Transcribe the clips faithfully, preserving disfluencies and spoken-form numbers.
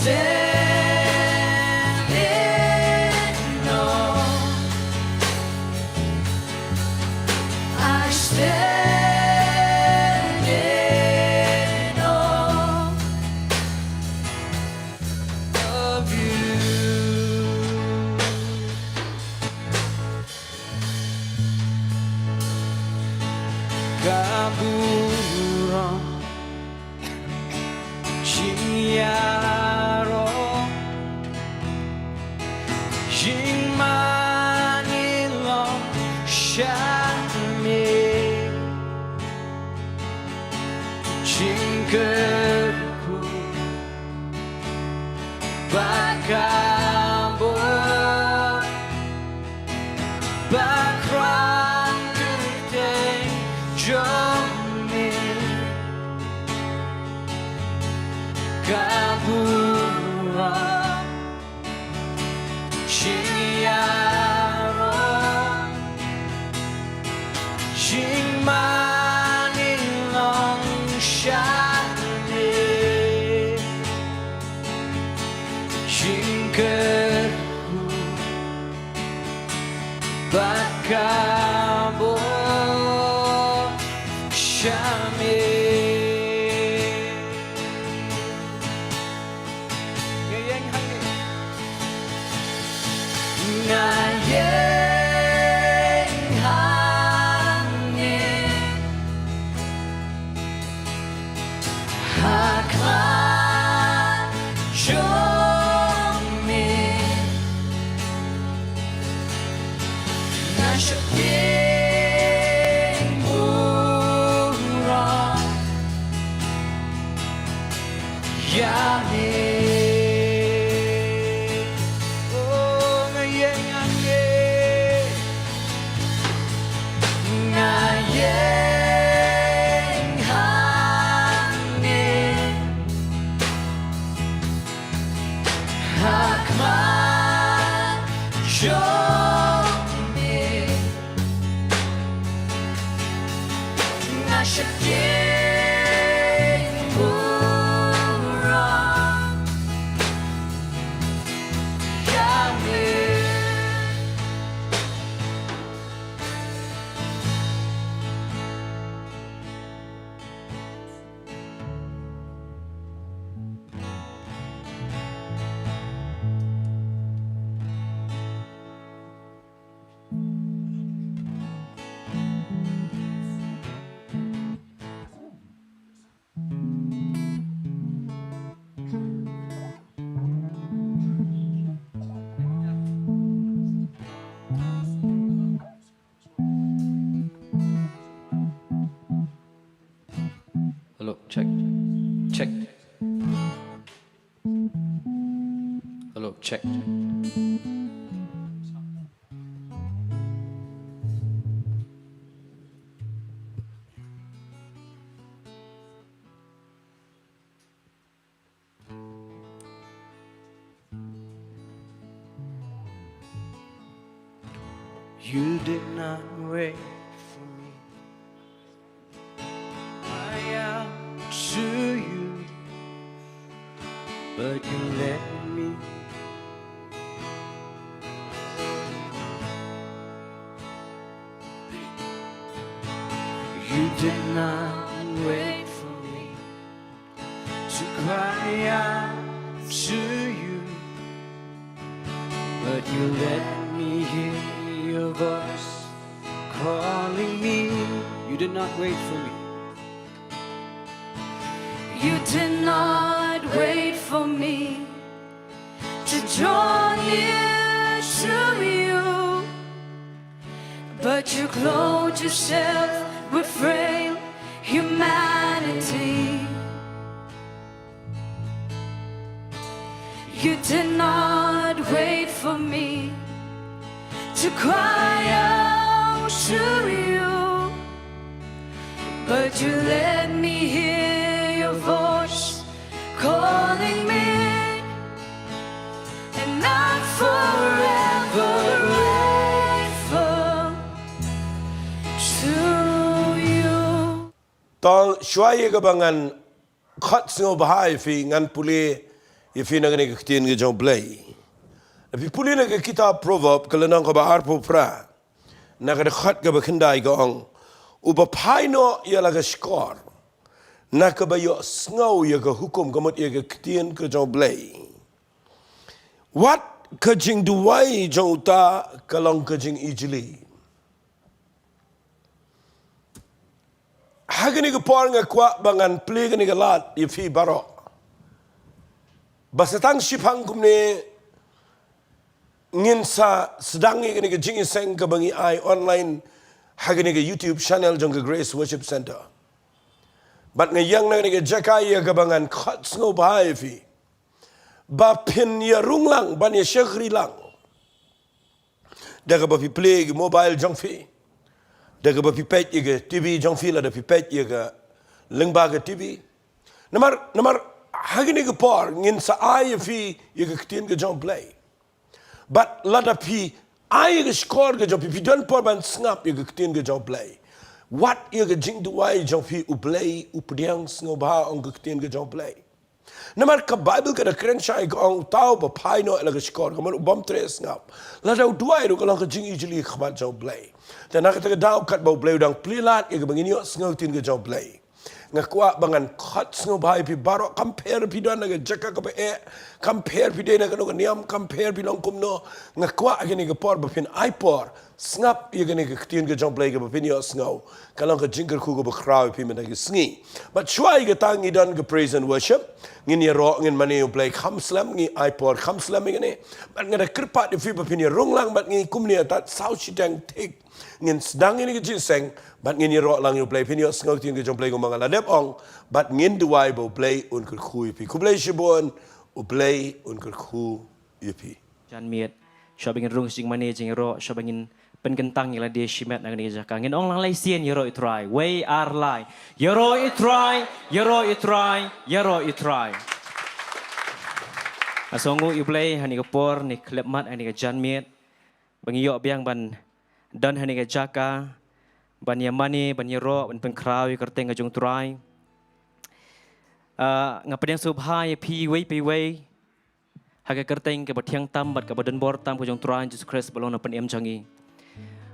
Standing on, I stand in awe of you. Ka burom jingïaroh, jingmane long sha me, jingkyrkhu bad ka bor bakhrong kyrteng jong me. Ka burom jingïaroh, jingmane long sha me, jingkyrkhu bad ka bor sha me. Nga ïeng hangne. Nga ïeng hangne ha khmat jong me. Nga sheptieng burom ïa me. Oh, nga ïeng hangne. Nga ïeng hangne ha khmat jong me. Nga sheptieng burom ïa me. Hello, check. Check. Hello, check. You did not wait for me. I am to you, but you let me. You did not wait for me to cry out to you, but you let me hear your voice calling me. You did not wait for me. You did not wait for me to draw near to you, but you clothe yourself with frail humanity. You did not wait for me to cry out to you, but you let me hear your voice calling me, and I'm forever grateful to you. To shuwa ïa kaba ngan khot sngewbha ïa phi, ngan pule ïa phi na kane ka ktien ka jong U Blei. Phi pule na ka kitab Proverb ka lynnong kaba arphew phra, na ka dkhot kaba khyndai ka ong, uba phai noh ïa la ka shkor, na kaba ïohsngew ïa ka hukum, ka mut ïa ka ktien ka jong U Blei. Wat ka jingduwai jong uta ka long ka jingijli. Ha kane ka por nga kwah ba ngan plie kane ka lad ïa phi baroh. Ba sa tang shiphang kumne ngin sa sdang ïa kane ka jingïaseng kaba ngi ai online ha kane ka YouTube channel jong ka Grace Worship Center. Bad nga ïeng na kane ka jaka ïa kaba ngan khot sngewbha ïa phi ba phin ïa rung lang ban ïa shakri lang. Da kaba phi plie ïa ka mobile jong phi, da kaba phi peit ïa ka T V jong phi, lada phi peit ïa ka lyngba ka T V. Namar, namar ha kane ka por ngin sa ai ïa phi ïa ka ktien ka jong U Blei. Bad lada phi ai ïa ka shkor ka jong phi, phi don por ban sngap ïa ka ktien ka jong U Blei. Wat ïa ka jingduwai jong phi U Blei u pdiang sngewbha, ong ka ktien ka jong U Blei. Namar ka Baibl ka da kren shai ka ong, uta uba phai noh ïa la ka shkor, ka mut u bym treh sngap, lada u duwai ruh ka long ka jingijli ha khmat jong U Blei. Te na kata ka daw katba U Blei u dang plie lad ïa kaba ngin ïohsngew ktien ka jong U Blei, nga kwah ba ngan khot sngewbha ïa phi baroh, kam pher phi don na ka jaka kaba eh, kam pher phi dei na kano ka niam, kam pher phi long kumno, nga kwah ha kane ka por ba phin ai por sngap ïa kane ka ktien ka jong U Blei kaba phin ïohsngew. Ka long ka jingkyrkhu kaba khraw ïa phi mynta ka sngi. Bad shuwa ïa kata ngi don ka praise and worship. Ngin ïaroh, ngin mane ïa U Blei kham slem, ngi ai por kham slem ïa kane. Bad nga da kyrpad ïa phi ba phin ïa rung lang bad ngi kumne, tad saw shiteng thik ngin sdang ïa kane ka jingïaseng bad ngin ïaroh lang ïa U Blei. Phin ïohsngew ktien ka jong U Blei kumba nga la dep ong, bad ngin duwai ba U Blei un kyrkhu ïa phi. Khublei shibun. U Blei un kyrkhu ïa phi. Janmiet, shuwa ba ngin rung sha jingmane jingïaroh, shuwa ba ngin pynkyntang ïa lade shimet na kane ka jaka, ngin ong lang lai sien: Ïaroh ïa U Trai. Wei, ar, lai. Ïaroh ïa U Trai, ïaroh ïa U Trai, ïaroh ïa U Trai. Nga sngewnguh ïa U Blei ha kane ka por, ha kane ka khyllipmat, ha kane ka janmiet, ba ngi ïoh biang ban don ha kane ka jaka ban ïa mane, ban ïaroh, ban pynkhraw ïa ka kyrteng ka jong U Trai. Ah, nga pdiang sngewbha ïa phi iwei pa iwei ha ka kyrteng kaba thiang tam bad kaba donbor tam ka jong U Trai Jisu Khrist ba long na pynim jong ngi.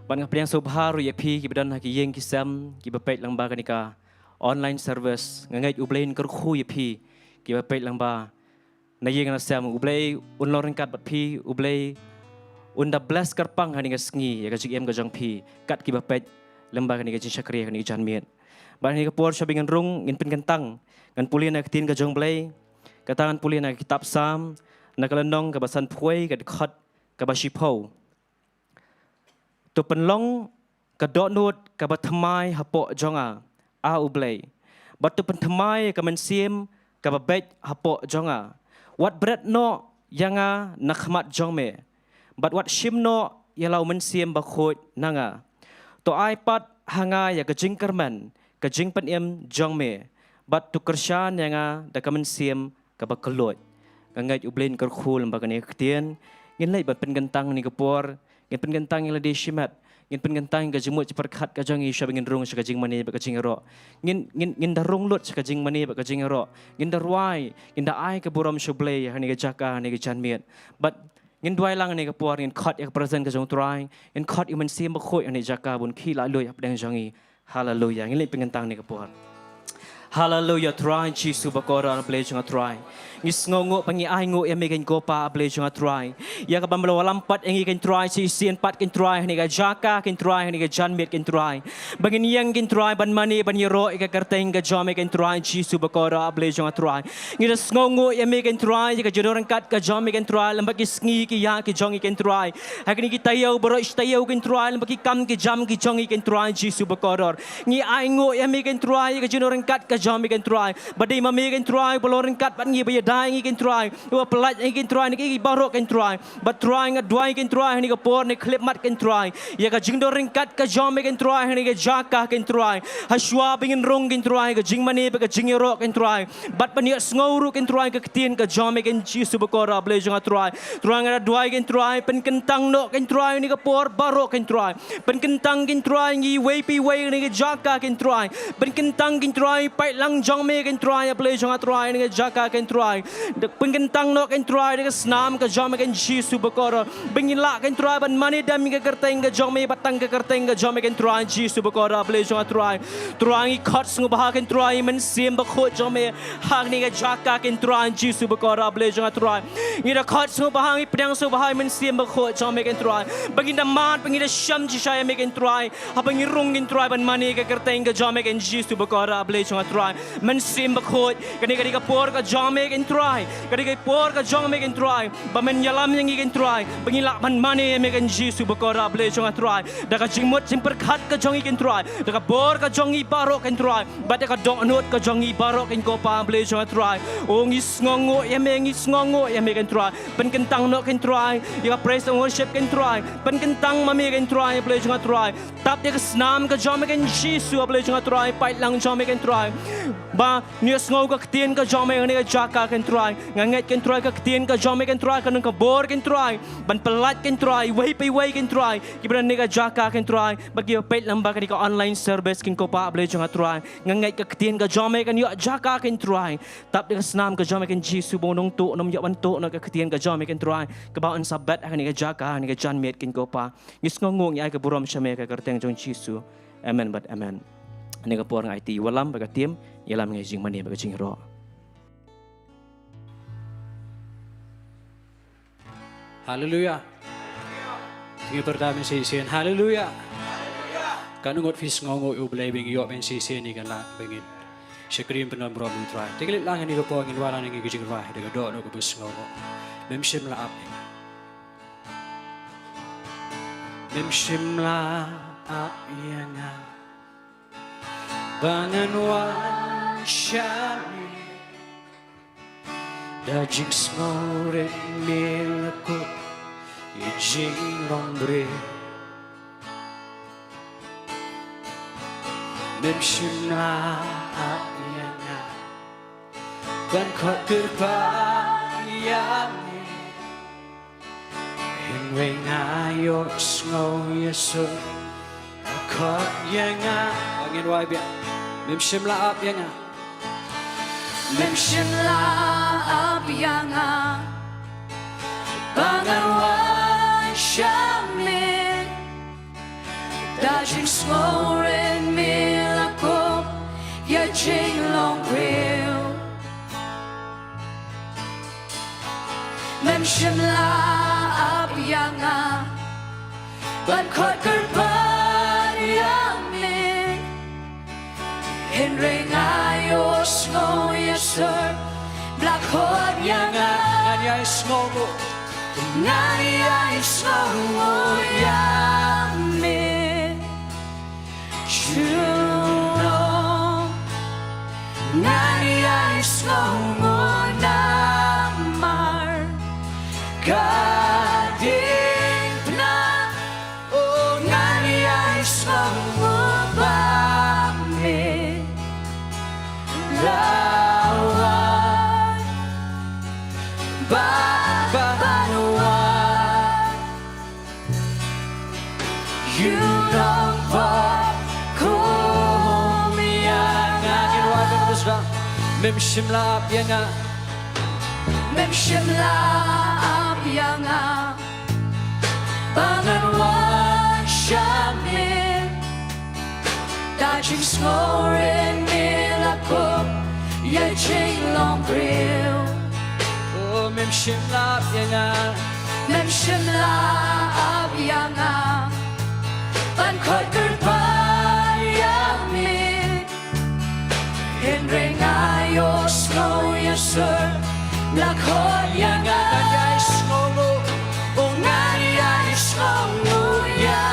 Bad nga pdiang sngewbha ruh ïa phi kiba don ha ki ïing ki sem, kiba peit lyngba kane ka online service. Nga ngeit U Blei un kyrkhu ïa phi kiba peit lyngba na ïing na sem. U Blei un long ryngkat bad phi, U Blei un da bless kyrpang ha kane ka sngi ïa ka jingim ka jong phi kat kiba peit lyngba kane ka jingshakri ha kane ka janmiet. Bad ha kane ka por, shuwa ba ngin rung, ngin pynkyntang, ngan pule na ka ktien ka jong U Blei. Kata ngan pule na ka kitab Salm, na ka lynnong kaba sanphew wei, ka dkhot kaba shiphew. To pynlong ka dohnud kaba thymmai hapoh jong nga, A U Blei, bad to pynthymmai ka mynsiem kaba beit hapoh jong nga. Wat bret noh ïa nga na khmat jong me, bad wat shim noh ïa la u Mynsiem Bakhuid na nga. To ai pat ha nga ïa ka jingkyrmen ka jingpynim jong me, bad to kyrshan ïa nga da ka mynsiem kaba kylluid. Nga ngeit U Blei un kyrkhu lyngba kane ka ktien. Ngin leit ban pynkyntang ha kane ka por. Ngin pynkyntang ïa lade shimet. Ngin pynkyntang ïa ka jingmut jingpyrkhat ka jong ngi shuwa ba ngin rung sha ka jingmane bad ka jingïaroh. Ngin, ngin, ngin da rung lut sha ka jingmane bad ka jingïaroh. Ngin da rwai, ngin da ai ka burom sha U Blei ha kane ka jaka, ha kane ka janmiet. Bad ngin duwai lang ha kane ka por, ngin khot ïa ka presence ka jong U Trai, ngin khot ïa U Mynsiem Bakhuid ha kane ka jaka ban khih laitluid hapdeng jong ngi. Haleluya. Ngin leit pynkyntang ha kane ka por. Haleluya, Trai Jisu bakordor, A Blei jong nga Trai. Ngi sngewnguh bad ngi ainguh ïa me, ko Pa, A Blei jong nga Trai, ïa kaban ba la wallam pat ïa ngi, ko Trai, shisien pat, ko Trai, ha kane ka jaka, ko Trai, ha kane ka janmiet, ko Trai, ba ngin ïeng, ko Trai, ban mane, ban ïaroh ïa ka kyrteng ka jong me, ko Trai Jisu bakordor, A Blei jong nga Trai. Ngi da sngewnguh ïa me, ko Trai, ïa ka jingdon ryngkat ka jong me, ko Trai, lem bad ki sngi ki ïa ki jong ngi, ko Trai. Ha kine ki taïew baroh shi taïew, ko Trai, lem bad ki kam ki jam ki jong ngi, ko Trai Jisu bakordor. Ngi ainguh ïa me, ko Trai, ïa ka jingdon ryngkat ka jong me, ko Trai, ba dei ma me, ko Trai, ba long ryngkat bad ngi, ba ïada ïa ngi, ko Trai, ba pyllait ïa ngi, ko Trai, na kiei kiei baroh, ko Trai. Bad Trai, nga duwai, ko Trai, ha kane ka por, ha kane ka khyllipmat, ko Trai, ïa ka jingdon ryngkat ka jong me, ko Trai, ha kane ka jaka, ko Trai. Hashwa ba ngin rung, ko Trai, ka jingmane bad ka jingïaroh, ko Trai, bad ban ïohsngew ruh, ko Trai, ka ktien ka jong me, ko Jisu bakordor, A Blei jong nga Trai. Trai, nga da duwai, ko Trai, pynkyntang noh, ko Trai, ha kane ka por baroh, ko Trai. Pynkyntang, ko Trai, ngi iwei pa iwei ha kane ka jaka, ko Trai. Pynkyntang, ko Trai, pa peit lang jong me ken Trai, A Blei jong nga Trai, ha kane ka jaka ken Trai. Da pynkyntang noh ken Trai, da ka snam ka jong me ken Jisu bakordor. Ba ngin lah ken Trai ban mane dem ïa ka kyrteng ka jong me, bad tang ka kyrteng ka jong me ken Trai Jisu bakordor, A Blei jong nga Trai. Trai ngi khot sngewbha ken Trai, Mynsiem Bakhuid jong me. Ha kane ka jaka ken Trai Jisu bakordor, A Blei jong nga Trai. Ngi da khot sngewbha, ngi pdiang sngewbha, Mynsiem Bakhuid jong me ken Trai. Ba ngin da mad, ba ngin da sham shisha ïa me ken Trai. Haba ngi rung ken Trai ban mane ïa ka kyrteng ka jong me ken Jisu bakordor, A Blei jong nga Trai. Mynsiem Bakhuid, kane ka dei ka por ka jong me ken Trai. Ka dei ka por ka jong me ken Trai. Ba men ïalam ïa ngi ken Trai. Ba ngin lah ban mane ïa me ken Jisu bakordor, A Blei jong nga Trai. Da ka jingmut jingpyrkhat ka jong ngi ken Trai. Da ka bor ka jong ngi baroh ken Trai. Bad da ka dohnud ka jong ngi baroh ken ko Pa, A Blei jong nga Trai. O ngi sngewnguh ïa me, ngi sngewnguh ïa me ken Trai. Pynkyntang noh ken Trai ïa ka praise and worship ken Trai. Pynkyntang ma me ken Trai, A Blei jong nga Trai. Tap ïa ka snam ka jong me ken Jisu, A Blei jong nga Trai. Peit lang jong me ken Trai. Ba ngi sngew ka ktien ka jong me ha kane ka jaka ken Trai. Nga ngeit ken Trai ka ktien ka jong me ken Trai, kan don ka bor ken Trai. Ban pyllait ken Trai, iwei pa iwei ken Trai. Kiba na kane ka jaka ken Trai. Bad kiba peit lyngba kane ka online service ken ko Pa, A Blei jong nga Trai. Nga ngeit ka ktien ka jong me kan ïoh jaka ken Trai. Tap ïa ka snam ka jong me ken Jisu, ba u nongtuh un ym ïoh ban tuh noh ïa ka ktien ka jong me ken Trai. Kaba un sa bet ha kane ka jaka, ha kane ka janmiet ken ko Pa. Ngi sngewnguh, ngi ai ka burom sha me ha ka kyrteng jong Jisu. Amen bad amen. Ha kane ka por nga aiti ïa u Wallam bad ka team, ïalam ïa ka jingmane bad ka jingïaroh. Haleluya. Ngi pyrta mynshisien. Haleluya. Katno ngut phi sngewnguh ïa U Blei ba ngi ïoh mynshisien ïa ka lad ba ngin shakri ban don burom ïa U Trai. Te klet lang ha kane ka por ngin wanrah ïa ka jingrwai da ka dohnud kaba sngewnguh. Mem shym la ap ïa nga. Mem shym la ap ïa nga. Ba ngan wan sha me. Da jingsngewrit me la kup ïa ka jinglong briew. Mem shym la ap ïa nga ban khot kyrpad ïa me. Hynrei nga ïohsngew ïa sur ba khot ïa nga. Ngin wai biang. Mem shym la ap ïa nga. Mem shym la ap ïa nga ba ngan wan sha me. Da jingsngewrit me la kup ïa ka jinglong briew. Mem shym la ap ïa nga ban khot kyrpad ïa me. Hynrei nga ïohsngew ïa sur ba la khot ïa nga. Ngan ïai sngewnguh. Ngan ïai sngewnguh ïa me. Junom ngan ïai sngewnguh namar ka diengphna. Oh, ngan ïai sngewnguh ba me la wan, ba, ba, ban wan. Ïa u nongpop kum ïa nga. Ngin wad bad u Khrist. Mem shym la ap ïa nga. Mem shym la ap ïa nga ba ngan wan sha me. Da jingsngewrit me la kup ïa ka jinglong briew. Oh, mem shym la ap ïa nga. Mem shym la ap ïa nga ban khot kyrpad ïa me. Hynrei nga ïohsngew ïa sur ba la khot ïa nga. Ngan ïai sngewnguh. Oh, ngan ïai sngewnguh ïa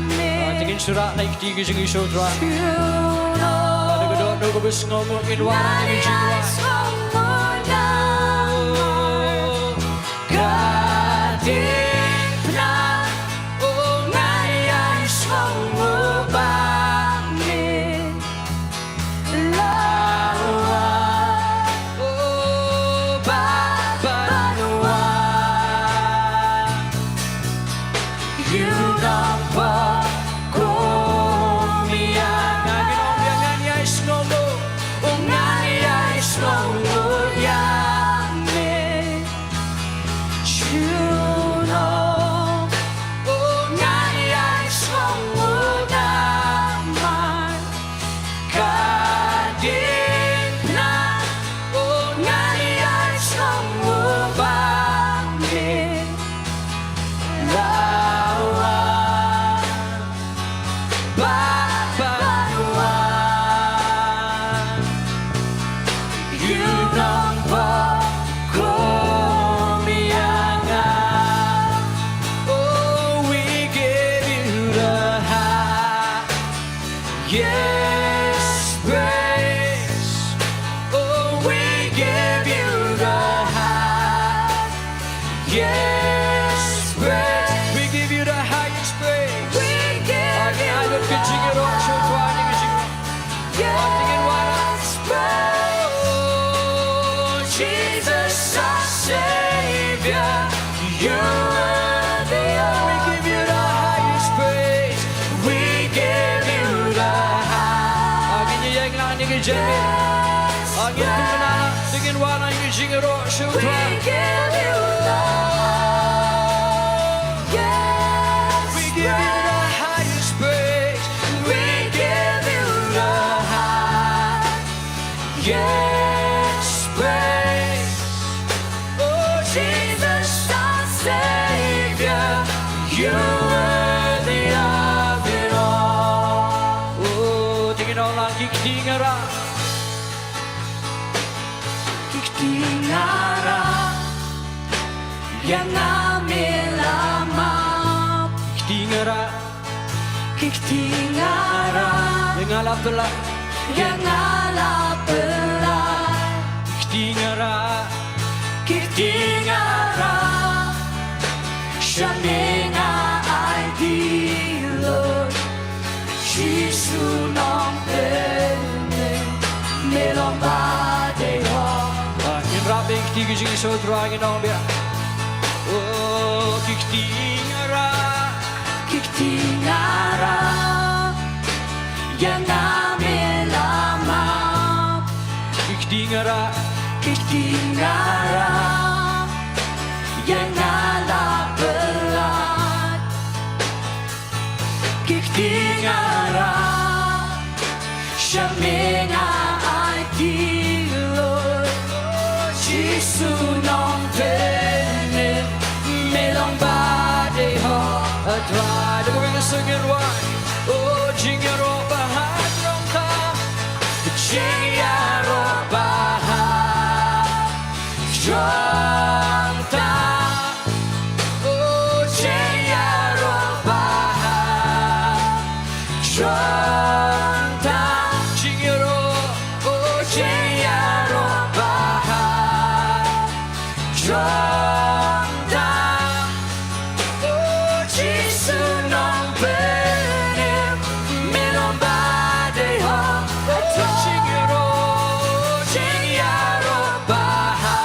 me. Ah, te ngin shu rah na ki kti ki jingïasoh Trai. Junom. Ah, da ka dohnud kaba sngewnguh ngin wan ha ka jingïasoh. Ngan ïai sngewnguh namar ka diengphna. Oh, ngan ïai sngewnguh ba me la wan. Oh, ba, ba, ban wan. Ïa u nongpop kum ïa nga. Ngan ong ïa ngan ïai sngewnguh. Jesus, our Savior, you're worthy of. We give you the highest praise. We give you the highest. Ngin ïeng lang, ngin ïeng. Ngin pynbna, ngin wan, ngin jingïaroh sha U Trai. We give you the highest. We give you the highest praise. We give you the highest. Yes, praise. Oh, Jesus, our Savior, you're worthy of it all. Oh, ding ïa nga la ki kti nga rah. Ki kti nga rah. Ïa nga me la map. Ki kti nga rah. Ki kti nga rah. Ïa nga la pynlait. Ïa nga la pynlait. Ki kti nga rah. Ki kti nga rah. Sha me nga ai di lut. Jisu Nongpynim, me long ba dei hok. Ah, ngin rah beit ki kti ki jingïasoh, U Trai, ngin ong biang. Oh, ki kti nga rah. Ki kti nga rah. Ïa nga me la map. Ki kti nga rah. Ki kti nga rah. Ïa nga la pynlait. Ki kti nga rah. Sha me nga ai di lut. Jisu Nongpynim, me long ba dei hok, A Trai. Da kawei ka sur ngin rwai. Oh, jingïaroh ba ha jrong tam. Jingïaroh ba ha jrong tam. Oh, jingïaroh ba ha jrong tam. Jingïaroh, oh, jingïaroh ba ha jrong tam. Oh, Jisu Nongpynim, me long ba dei hok. Oh, jingïaroh, jingïaroh ba ha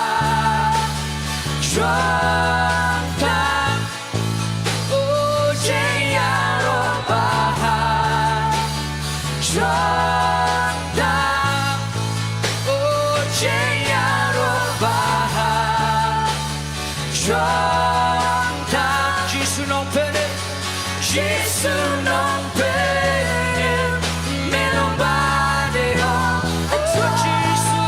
jrong tam. Oh, jingïaroh ba ha jrong tam. Oh, jingïaroh ba ha jrong tam. Jisu Nongpynim. Jisu Nongpynim, me long ba dei hok. Oh, Jisu,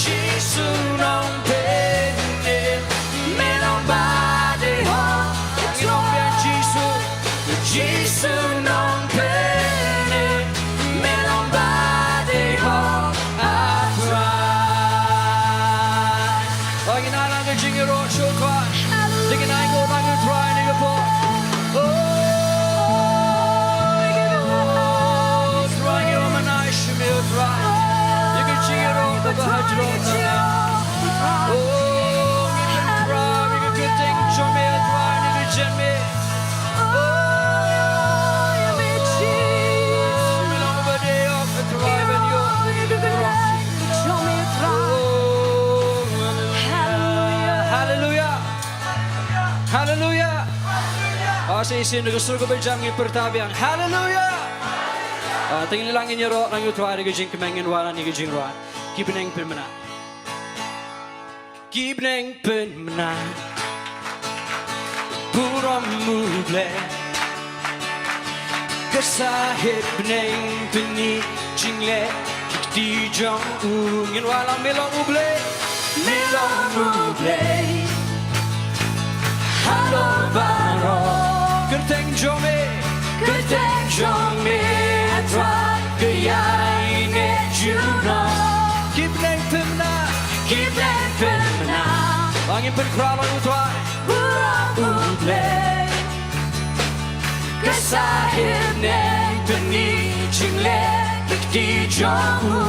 Jisu Nongpynim, me long ba dei hok. Ngi ong biang Jisu, Jisu Nongpynim, me long ba dei hok, A Trai. Ngin ai lang ka jingïaroh sha U Trai. Te ngin ai nguh lang ïa U Trai ha kane ka por. Oh, U Trai, ngi ong mynta sha me, U Trai. Ïa ka jingïaroh kaba ha jrong tam. Oh, ngi pynprah ïa ka kyrteng jong me, U Trai, ïa ka jingim. Oh, me long ba dei hok, U Trai, ban ïoh. Haleluya. Haleluya. Ah, sa shisien da ka sur kaba jam ngin pyrta biang. Haleluya. Ah, te ngin ïalang, ngin ïaroh lang ïa U Trai da ka jingkmen, ngin wan ha ka jingrwai. Ki bneng pynbna. Ki bneng pynbna. Burom U Blei. Ka sahit bneng pyni jingleh ki kti jong u. Ngin wan lang. Me long U Blei, me long U Blei halor baroh. Kyrteng jong me, kyrteng jong me, A Trai, ka ïaineh junom. Ki bneng pynbna, ki bneng pynbna. Ngin pynkhraw lang U Trai. Burom U Blei. Ka sahit bneng pyni jingleh ki kti jong u.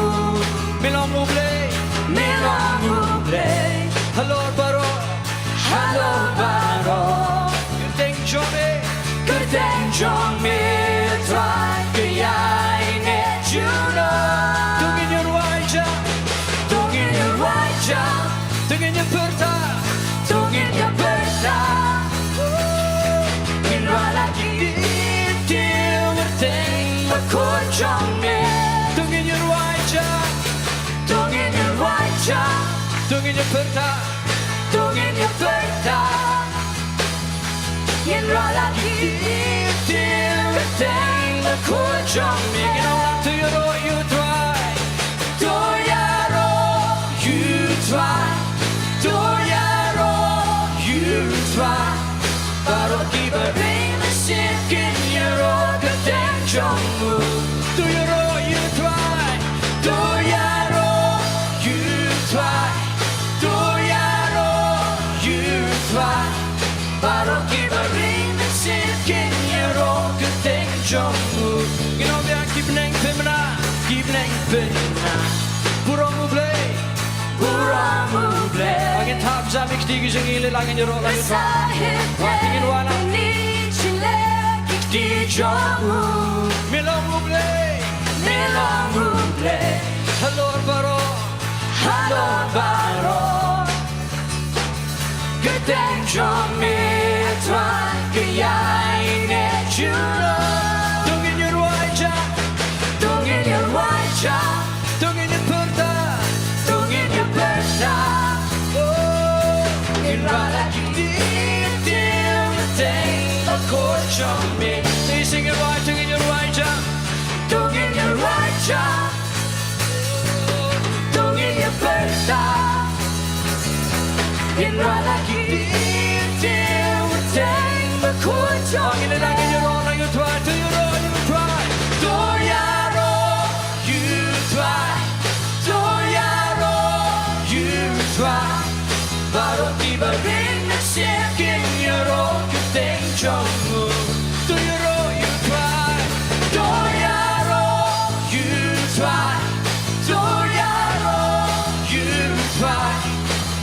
Me long U Blei, me long U Blei halor baroh, halor baroh. Kyrteng jong me, kyrteng jong me, Trai, ka ïaineh junom. To ngin ïarwai jam, to ngin ïarwai jam To ngin ïa pyrta. To ngin ïa pyrta. Ngin rah la ki dei ki kyrteng bakhuid jong me. To ngin ïa rwai ja. To ngin ïa rwai ja. To ngin ïa pyrta. To ngin ïa pyrta. Ngin rah la ki dei ki kyrteng bakhuid jong me. Ngin ong lang to ïaroh ïa u Trai. To ïaroh ïa u Trai. To ïaroh ïa u Trai. Baroh kiba ring mynsiem kin ïaroh kyrteng jong u. To ïaroh ïa u Trai. To ïaroh ïa u Trai. To ïaroh ïa u Trai. Baroh kiba ring mynsiem kin ïaroh kyrteng jong u. Ngin ong biang ki bneng pynbna, ki bneng pynbna. Burom U Blei. Burom U Blei. Ngin thap jam ïa ki kti ki jong ngi, leit lang ngin ïaroh lang ïa u Trai. Sahib. Wat ngin wan lang. Ni jingleh ki kti jong u. Me long U Blei. Me long U Blei. Halor baroh. Halor baroh. Kyrteng jong me, Trai, ka ïaineh jur. To ngin ïa rwai ja. To ngin ïa rwai ja. To ngin ïa pyrta. To ngin ïa pyrta. Oh, ngin rah la ki dei ki kyrteng bakhuid jong me. Te sing ïa rwai, to ngin ïa rwai ja. To ngin ïa rwai ja. To ngin ïa pyrta. Ngin rah la ki dei ki kyrteng bakhuid jong me. Ngin ïa rah, ngin ïaroh ïa u Trai, to ïaroh ïa u Trai. To ïaroh ïa u Trai. To ïaroh ïa u Trai. Baroh kiba ring mynsiem kin ïaroh kyrteng jong u. To ïaroh ïa u Trai. To ïaroh ïa u Trai. To ïaroh ïa u Trai.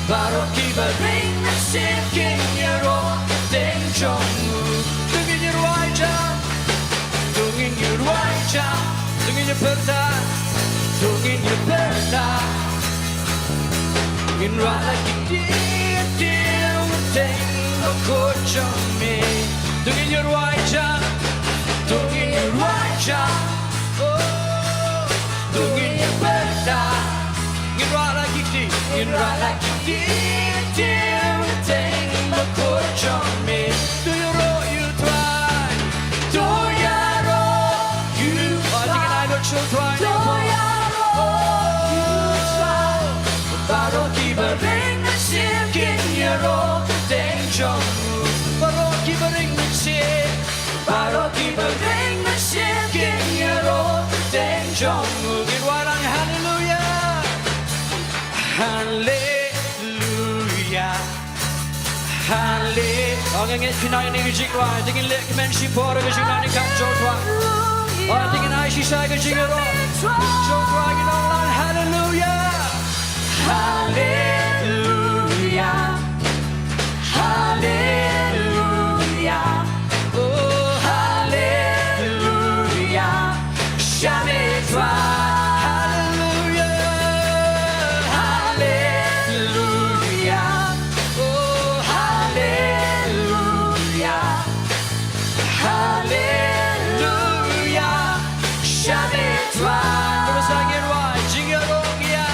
Baroh kiba ring mynsiem kin ïaroh kyrteng jong u. To ngin ïa rwai ja. To ngin ïa rwai ja. To ngin ïa pyrta. To ngin ïa pyrta. Ngin rah la ki dei ki kyrteng bakhuid jong me. To ngin ïa rwai ja. To ngin ïa rwai ja. Oh. To ngin ïa pyrta. Ngin rah la ki kti. Ngin rah la ki dei ki kyrteng bakhuid jong me. To ïaroh ïa u Trai. To ïaroh ïa u Trai. Ai, to ngin ai lut sha u Trai. To ïaroh ïa u Trai. Baroh kiba ring mynsiem kin ïaroh kyrteng jong u. Baroh kiba ring mynsiem. Baroh kiba ring mynsiem kin ïaroh kyrteng jong u. Ngin rwai lang haleluya. Haleluya. Haleluya. Ong ngin pynai ïa kane ka jingrwai. Te ngin leh kmen shipor ka jingrwai ne ka jong u Trai. Ong te ngin ai shisha ka jingïaroh jong u Trai, ngin ong lang haleluya. Haleluya. Haleluya. Oh, haleluya. Shame Trai. Haleluya. Haleluya. Oh, haleluya. Haleluya. Shame Trai. Terus lagi, Trai. Jingïaroh ïa.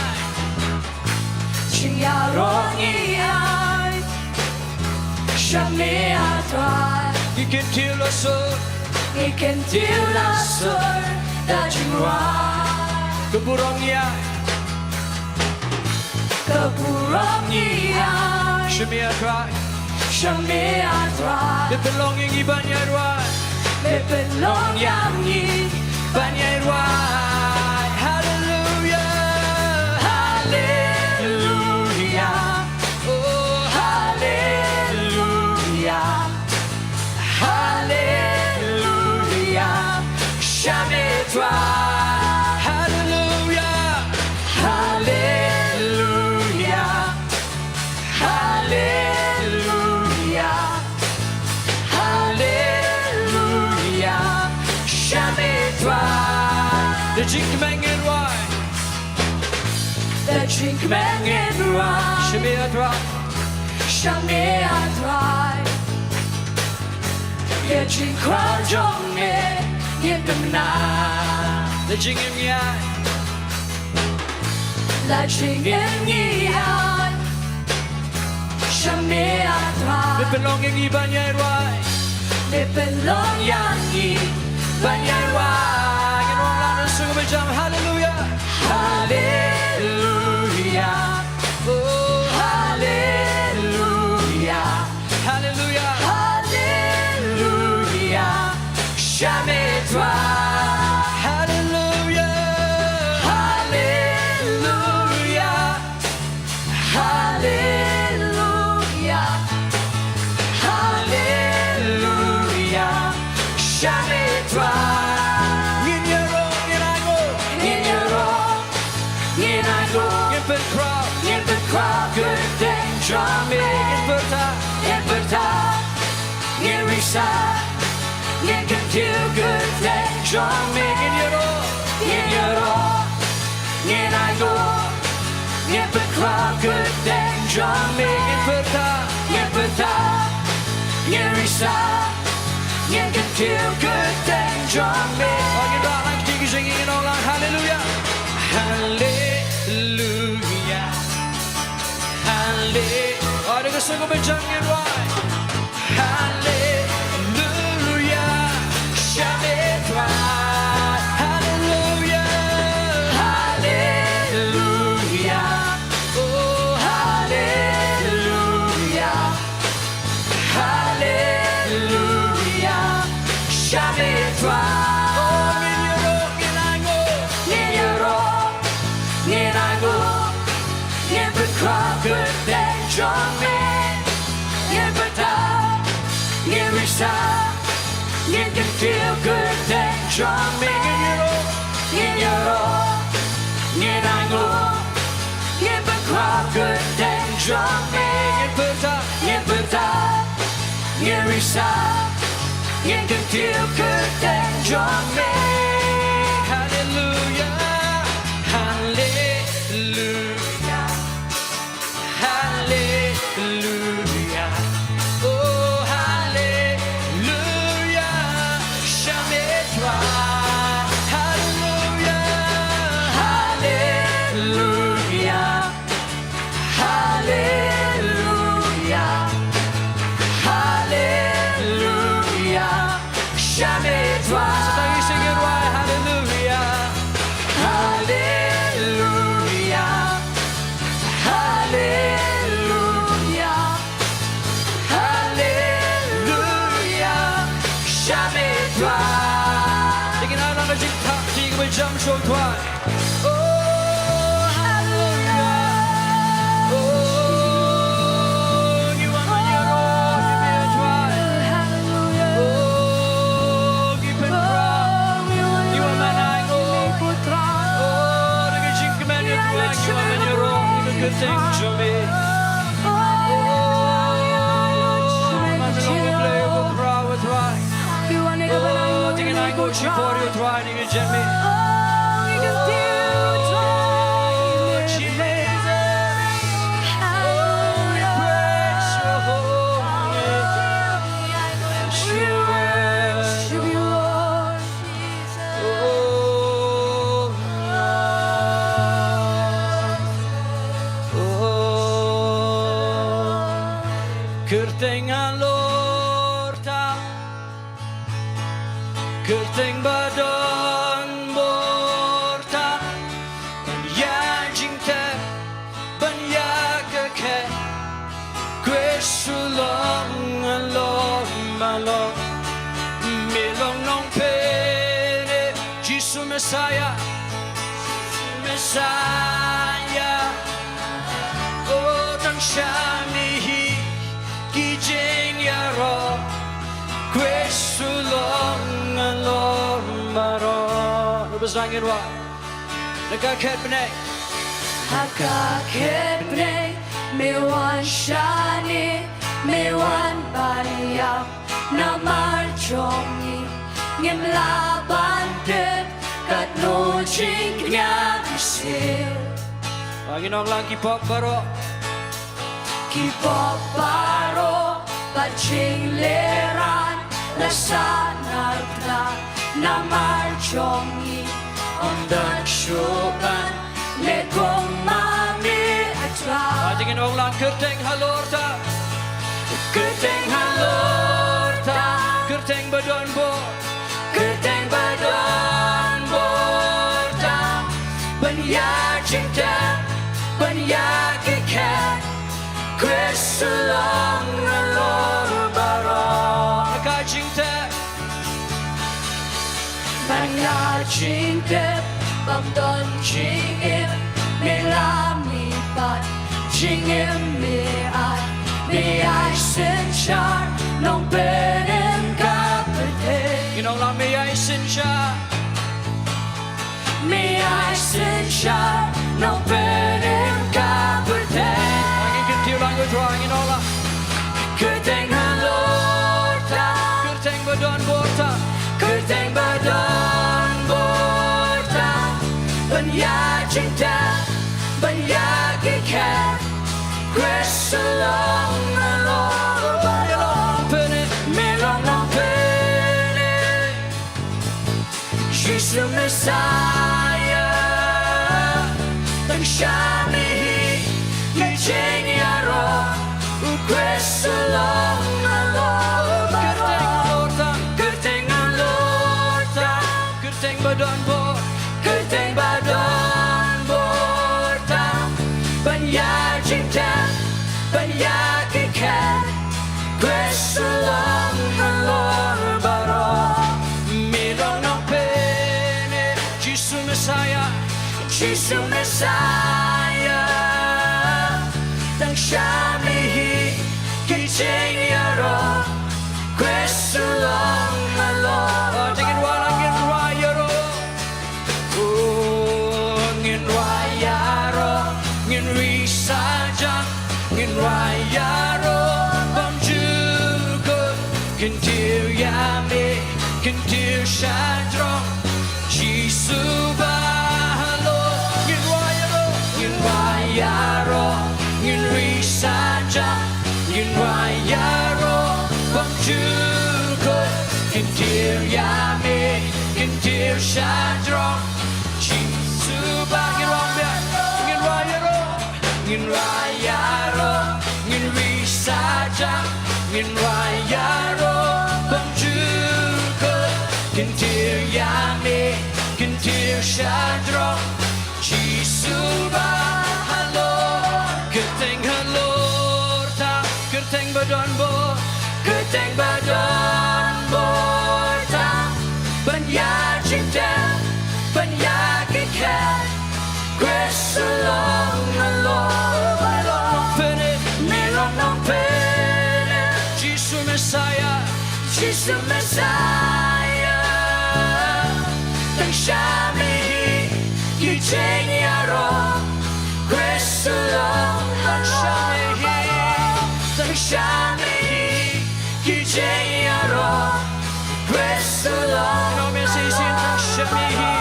Jingïaroh ïa. Shame Trai. Ngi kyntiew la sur. Ngi kyntiew la sur. Da jingrwai. Ka burom ïa. Ka burom ïa. Shame Trai. Shame Trai. Leh pynlong ïa ngi ban ïa rwai. Leh pynlong ïa ngi ban ïa rwai. Haleluya. Haleluya. Oh, haleluya. Haleluya. Shame Trai. Haleluya. Haleluya. Haleluya. Haleluya. Shame Trai. Da jingkmen ngin rwai. Da jingkmen ngin rwai. Shame Sha me, ah Trai. Ïa jingkwah jong me ngin pynbna. La jingim ïa. La jingim ïa. Sha me, ah Trai. Me pynlong ïa ngi ban ïai rwai. Me pynlong ïa ngi ban ïai rwai. Ngin ong lang sngewbha jam, haleluya. Haleluya. Oh, haleluya. Haleluya. Haleluya. Sha me, Trai. Haleluya. Haleluya. Haleluya. Haleluya. Sha me, Trai. Ngin ïaroh, ngin ainguh. Ngin ïaroh. Ngin ainguh. Ngin pynkhraw. Ngin pynkhraw kyrteng jong me. Ngin pyrta. Ngin pyrta. Ngin risa. Ngin kyntiew kyrteng jong me. Ngin ïaroh. Ngin ïaroh. Ngin ainguh. Ngin pynkhraw kyrteng jong me. Ngin pyrta. Ngin pyrta. Ngin risa. Ngin kyntiew kyrteng jong me. Oh, ngin rah lang kti ki jingim, ngin ong lang haleluya. Haleluya. Hale-, oh, da ka sngewbha jong ngi, right. Haleluya. Sha me, Trai. Haleluya. Haleluya. Oh, haleluya. Haleluya. Sha me, Trai. Oh, ngin ïaroh, ngin ainguh. Ngin ïaroh, ngin ainguh. Ngin pynkhraw kyrteng jong me. Ngin pyrta, ngin risa. Ngin kyntiew kyrteng jong me. Ngin ïaroh, ngin ïaroh. Ngin ainguh. Ngin pynkhraw kyrteng jong me. Ngin pyrta. Ngin pyrta. Ngin risa. Ngin kyntiew kyrteng jong me. Haleluya. Haleluya. Haleluya. Oh, haleluya. Sha me, Trai. Haleluya. Haleluya. Haleluya. Haleluya. Sha me, Trai. Sa tang isih ngin rwai, haleluya. Haleluya. Haleluya. Haleluya. Sha me, Trai. Te ngin ai lang ka jingthap, jingpynjam sha u Trai. Oh, haleluya. Oh, ngi wan ban ïaroh ïa me, Trai. Oh, ngi pynkhraw. Ngi wan ban ainguh. Oh, da ka jingkmen, Trai, ngi wan ban ïaroh ïa ka kyrteng jong me. Oh, ngi wan ban long U Blei, U Khraw, Trai. Oh, te ngin ainguh shipor ïa u Trai. Ngi jan me. Oh, Jesus. Oh, we praise your holy name. We worship you, Lord Jesus. Oh, Lord. Oh, kyrteng halor tam. Kyrteng ba don bor tam, ban ïa jingtep, ban ïa ka khet. Khrist u long halor ba long, me long Nongpynim, Jisu Messiah, Messiah. Oh, tang sha me hi ki jingïaroh, Khrist u long halor baroh. Naba sdang ngin wad. Na ka khet bneng. Ha ka khet bneng, me wan shane, me wan ban ïap. Namar jong ngi ngim lah ban tip katno jingkñia bishil. Ngin ong lang ki pop baroh. Ki pop baroh bad jinglehrain la sahnarphna namar jong ngi. Ym don shuh ban leh kum ma me, A Trai. Hadien ong lang, kyrteng halor ta. Kyrteng halor ta. Kyrteng ba don bor. Kyrteng ba don bor ta. Ban ïa jingtep, ban ïa ki khet. Khrist u long halor baroh. Ka jingtep. Ban ïa jingtep bym don jingim, me la mih pat jingim me ai. Me ai synshar nongpynim ka pyrthei. Ngin ong lang, me ai synshar. Me ai synshar nongpynim ka pyrthei. Ngin kyntiew lang ïa u Trai, ngin ong lang. Kyrteng halor ta. Kyrteng ba don bor ta. Kyrteng ba don bor ta. Ban ïa jingtep, ban ïa ki khet. Khrist u long halor baroh. Me long nongpynim. Jisu Messiah, tang sha me hi ki jingïaroh. U Khrist u long halor baroh. Kyrteng halor ta. Kyrteng halor ta. Kyrteng ba don bor. Kyrteng ba don bor ta. Ban ïa jingtep, ban ïa ki khet. Khrist u long halor baroh. Me long nongpynim. Jisu Messiah. Jisu Messiah. Tang sha me hi ki jingïaroh. Khrist u long halor. Te ngin wai lang, ngin wai ïaroh. Oh, ngin wai ïaroh, ngin ri sa jam, ngin wai ïaroh bymjukut, kyntiew ïa me, kyntiew shajrong, Jisu ba halor. Ngin wai ïaroh, ngin wai ïaroh, ngin ri sa jam, ngin wai ïaroh bymjukut, kyntiew ïa me, kyntiew shajrong. Jisu ba ngin wai ïaroh, ngin wai ïaroh, ngin wai ïaroh, ngin ri sa jam, ngin wai ïaroh bymjukut, kyntiew ïa me, kyntiew shajrong. Jisu ba halor, kyrteng halor ta, kyrteng ba don bor, kyrteng ba don bor ta. Ban ïa jingtep, ban ïa ki khet. Khrist u long halor baroh. Me long nongpynim. Jisu Messiah. Jisu Messiah. Tang sha me hi ki jingïaroh. Khrist u long halor baroh. Tang sha me hi ki jingïaroh. Khrist u long. Tang sha me hi.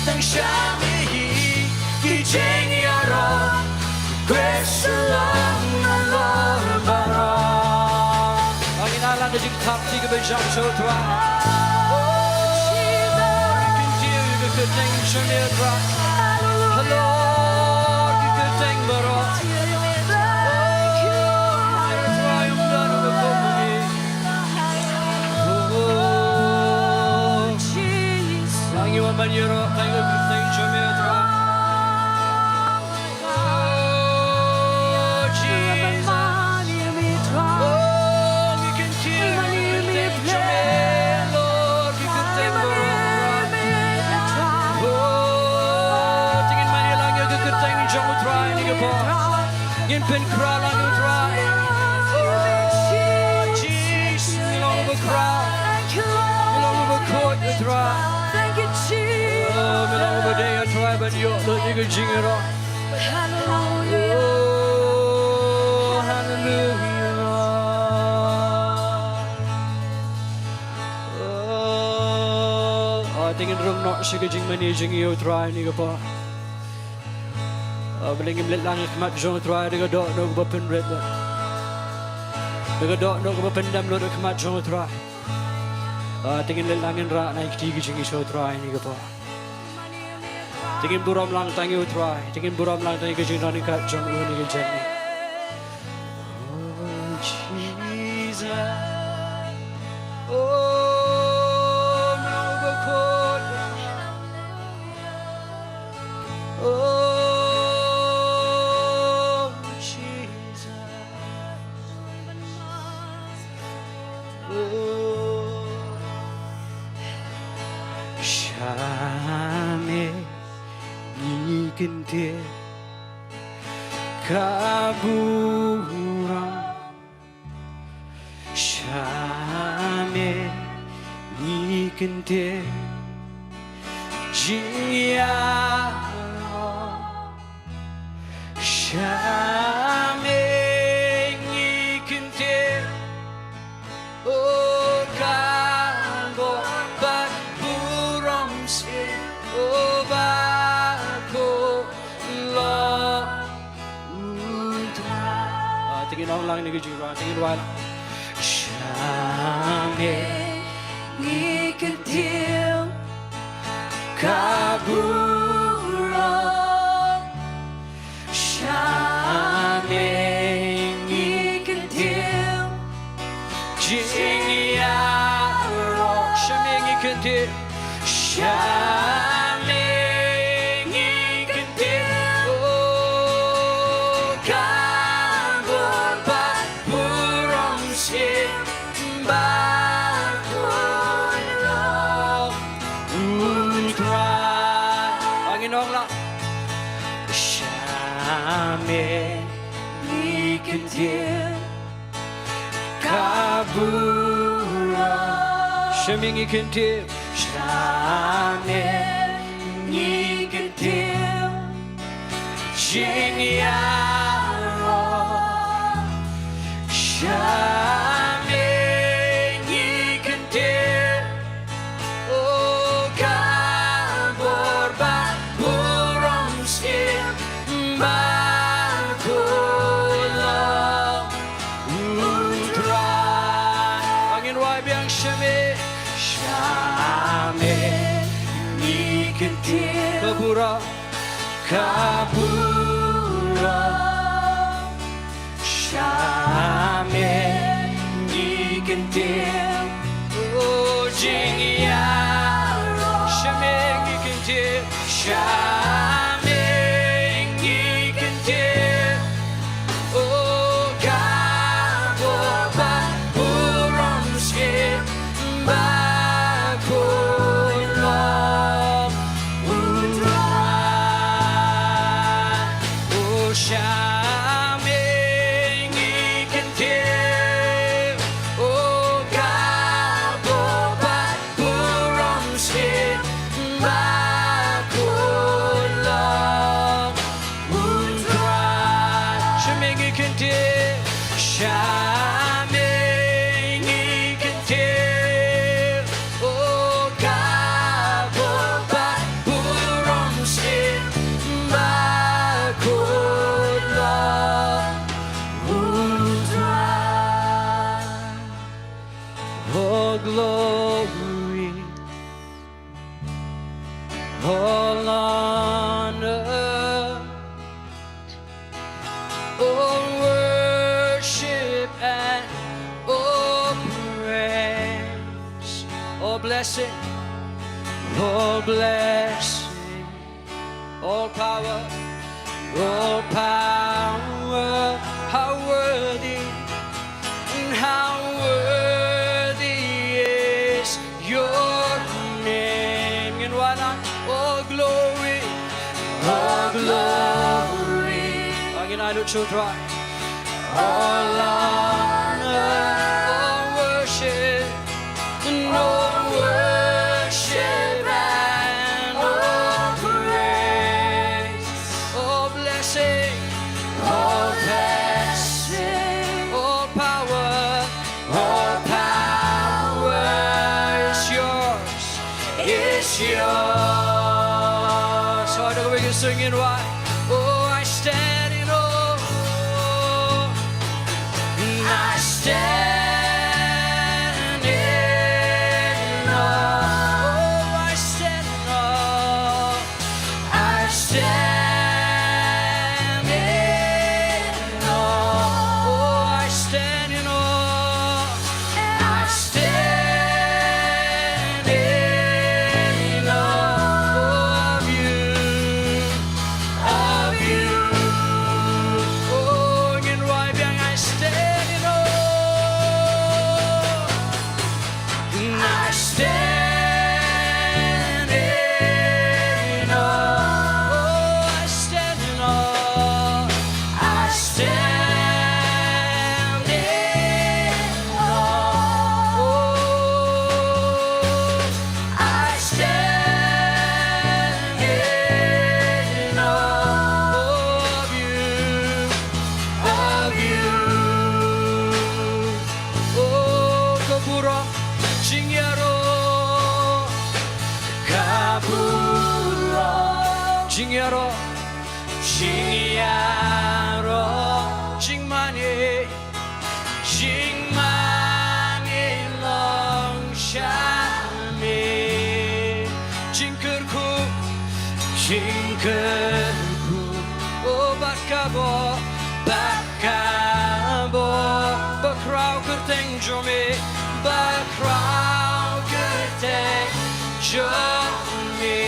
Tang sha me hi ki jingïaroh. Khrist u long halor baroh. Ngin ïalang da jingthap kti kiba jam sha u Trai. Kyntiew ïa ka kyrteng jong me, Trai. Halor ki kyrteng baroh. Trai, ym don uba kum ma me. Oh, ngi wan ban ïaroh ïa ka kyrteng jong me, Trai. Oh, Jesus. Oh, ngi kyntiew ïa ka kyrteng jong me, Lord, ka kyrteng baroh, Trai. Oh, te ngin wan ïalang ïa ka kyrteng jong u Trai ha kane ka por. Ngin pynkhraw lang ïa u Trai. Oh, Jesus, me long uba khraw. Me long uba khuid, Trai. Oh, me long uba dei, Trai, ban ïoh lut ïa ka jingïaroh. Oh, hallelujah, Lord. Oh, te ngin rung noh sha ka jingmane jong ngi ïa u Trai ha kane ka por. Oh, balei ngim leit lang ha khmat jong u Trai da ka dohnud kaba pynrit. Ka dohnud kaba pyndem lut ha khmat jong U Trai. Ah, te ngin leit lang ngin rah na ki kti ki jingïasoh U Trai ha kane ka por. Te ngin burom lang tang ïa U Trai. Te ngin burom lang tang ïa ka jingdon ryngkat jong U ha kane ka janmiet. Oh, Jesus. Oh, no, no, no. Oh, Jesus. Oh, sha me ngi kyntiew ka burom. Sha me ngi kyntiew jingïaroh. Sha me ngi kyntiew, oh, ka bor bad burom shisien, oh, ba ko long U Trai. Ah, te ngin ong lang ïa kane ka jingrwai, te ngin rwai lang. Sha me ngi kyntiew ka burom. Sha me ngi kyntiew jingïaroh. Sha me ngi kyntiew. Sha me ngi kyntiew, oh, ka bor bad burom shisien ba ko long U Trai. Ah, ngin ong lang. Sha me ngi kyntiew ka burom. Sha me ngi kyntiew. Sha me ngi kyntiew jingïaroh. Sha me ngi kyntiew, oh, ka bor bad burom shisien ba ko long U Trai. Ngin rwai biang. Sha me, sha me ngi kyntiew ka burom, ka burom. Sha me ngi kyntiew, oh, jingïaroh. Sha me ngi kyntiew, sha me ngi kyntiew, oh, ka bor bad burom shisien ba ko long U Trai. Oh, sha me ngi kyntiew, oh, ka bor bad burom shisien ba ko long U Trai. Sha me ngi kyntiew, sha me ngi kyntiew, oh, ka bor bad burom shisien ba ko long U Trai. Oh, glory. All honor, all worship and all praise, all blessing, all blessing, all power, all power, how worthy, how worthy is your name. Ngin wan lang, all glory, all glory. Ngin ai lut sha U Trai. All honor, all worship, and all worship and all praise, all blessing, all blessing, all power, all power is yours, is yours. So I know we can sing it right. Oh, I stand in awe. I stand kyrkhu, o bad ka bor, bad ka bor, ba khraw kyrteng jong me, ba khraw kyrteng jong me,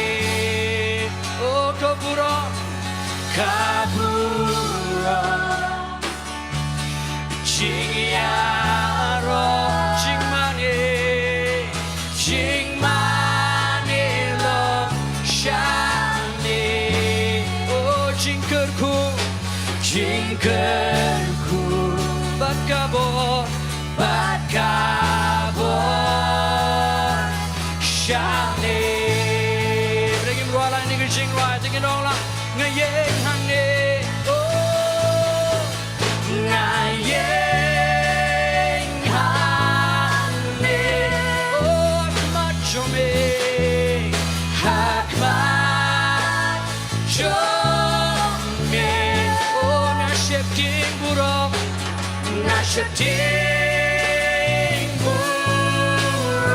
o ka burom, ka burom. Jingïaroh, jingmane, jingmane long shane. O jingkyrkhu, jingkyrkhu, bad ka bor, bad ka bor shane. Bad ngin rwai lang ïa kane ka jingrwai, te ngin ong lang, nga ïeng hangne. Oh. Nga ïeng hangne, oh, ha khmat jong me, ha khmat jong me, oh, nga sheptieng burom, nga sheptieng burom,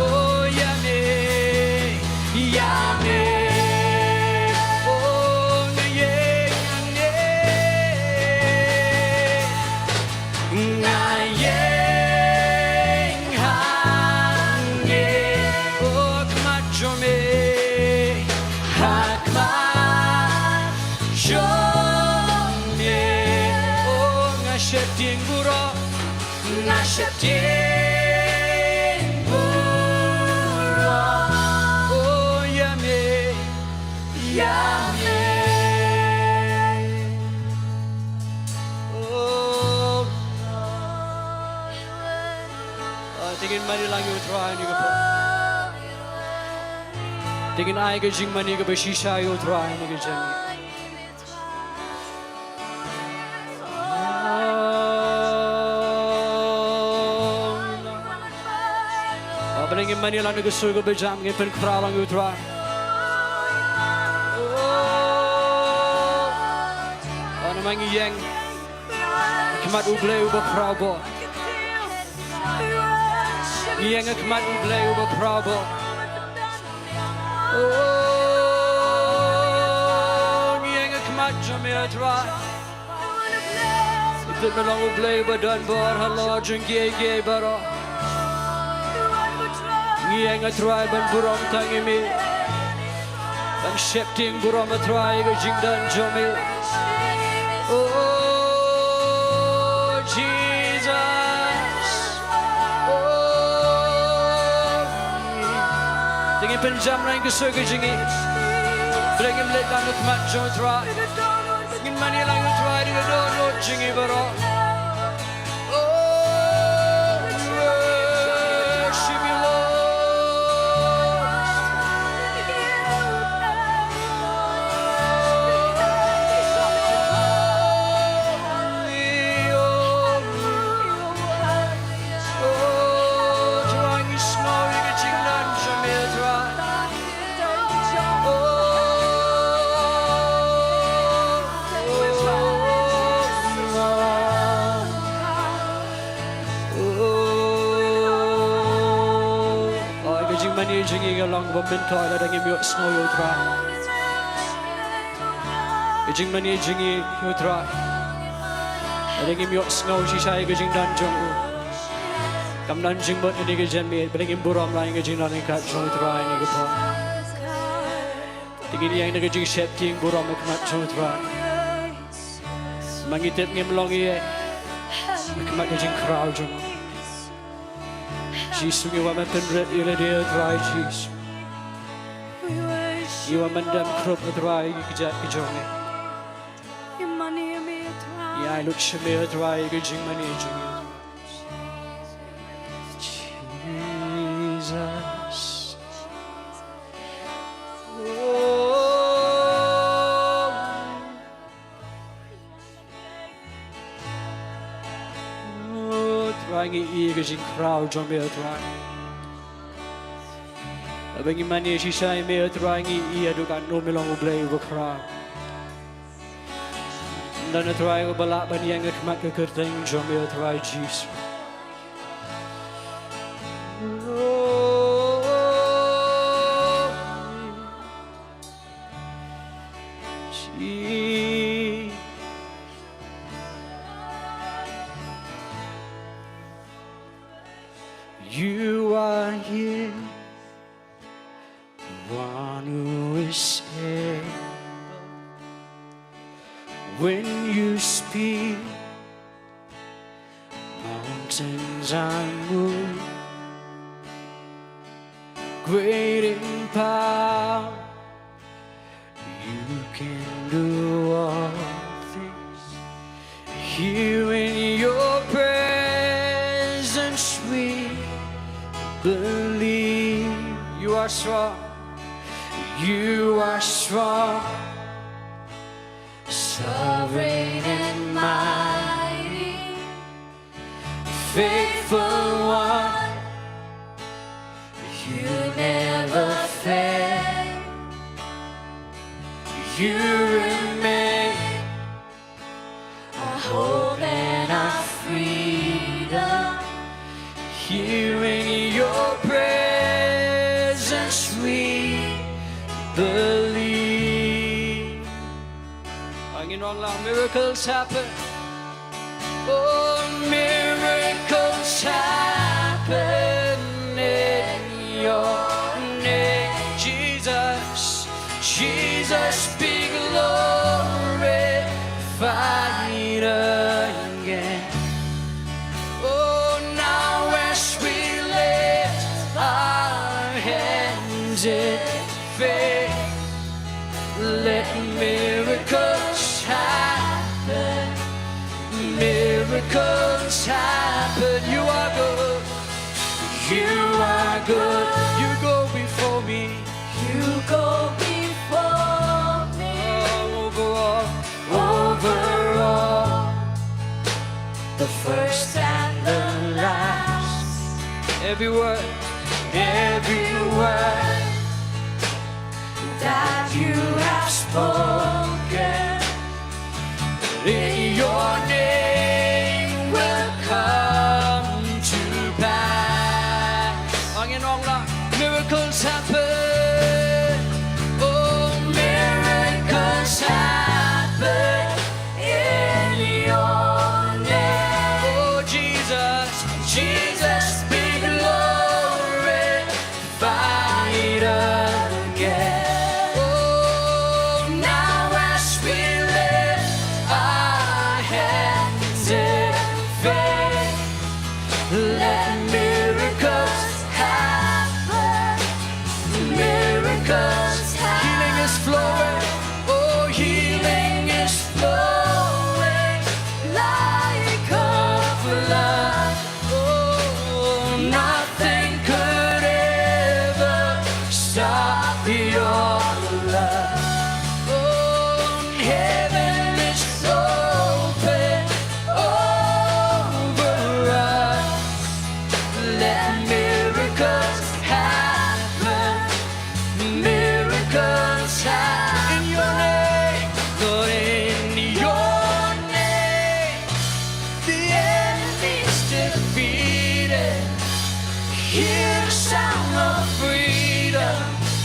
oh, ïa me. Ïa me, oh, nga ïeng hangne. Nga ïeng hangne, oh, ha khmat jong me, ha khmat jong me, oh, nga sheptieng burom. Nga sheptieng burom. Oh, ïa me, ïa me. Oh. Ah, te ngin mane lang ïa u Trai ha kane ka por. Te ngin ai ka jingmane kaba shisha ïa u Trai ha kane ka jingmane. Ah, balei ngin mane lang na ka sur kaba jam, ngin pynkhraw lang ïa u Trai. Oh, namar ngi ïeng ha khmat U Blei uba khraw bor. Ngi ïeng ha khmat U Blei uba khraw bor. Oh, ngi ïeng ha khmat jong me, ah Trai. Ngi tip me long U Blei uba don bor halor jong kiei kiei baroh. Ngi ïeng, ah Trai, ban burom tang ïa me. Ban sheptieng burom, ah Trai, ïa ka jingdon jong me. Oh, Jesus. Oh. Te ngin pynjam lang ïa ka sur ka jong ngi. Balei ngim leit lang ha khmat jong u Trai. Ngin mane lang ïa u Trai da ka dohnud jong ngi baroh. Oh, we worship you, Lord. Oh, Trai, ngi sngew ïa ka jingdon jong me, Trai. Oh, ka jingmane jong ngi ka long kaba myntoi lada ngim ïohsngew ïa u Trai. Ka jingmane jong ngi ïa u Trai, lada ngim ïohsngew shisha ïa ka jingdon jong u, kam don jingmut ha kane ka janmiet. Balei ngim burom lang ïa ka jingdon ryngkat jong u Trai ha kane ka por. Te ngin ïeng da ka jingsheptieng burom ha khmat jong u Trai. Ma ngi tip ngim long ei ha khmat ka jingkhraw jong u. Jisu, ngi wan ban pynrit ïa lade, Trai Jisu. Ngi wan ban dem khrup, Trai, ïa ki kjat ki jong ngi. Ngi ai lut sha me, Trai, ïa ka jingmane jong ngi. Jesus. Oh, Trai, ngi ïohi ïa ka jingkhraw jong me, Trai. Haba ngi mane shisha ïa me, Trai, ngi ïohi haduh katno me long U Blei uba khraw. Ym don, Trai, uba lah ban ïeng ha khmat ka kyrteng jong me, Trai Jisu. Since I move, great in power, you can do all things. Here in your presence we believe. You are strong. You are strong. Sovereign and mighty, faithful one, you never fail. You remain our hope and our freedom. Here in your presence we believe. Angin wang lang, miracles happen. Oh, miracles happen in your name, Jesus. Jesus be glorified again. Oh, now as we lift our hands in faith, let miracles happen. Miracles happen. You are good. You are good. You go before me. You go before me. Oh, over all. Over all. The first and the last. Every word. Every word that you have spoken in your name will come to pass. Angin wang lang, miracles happen. Oh, miracles happen in your name. Oh, Jesus, Jesus be glorified again. Oh, now as we lift our hands in faith, let miracles happen. Miracles happen. Healing is flowing. Oh, healing is flowing like a flood. Oh, nothing could ever stop your love. Oh, heaven is open over us. Let miracles happen. Miracles happen in your name, Lord, in your name. The enemy's defeated. Hear the sound of freedom.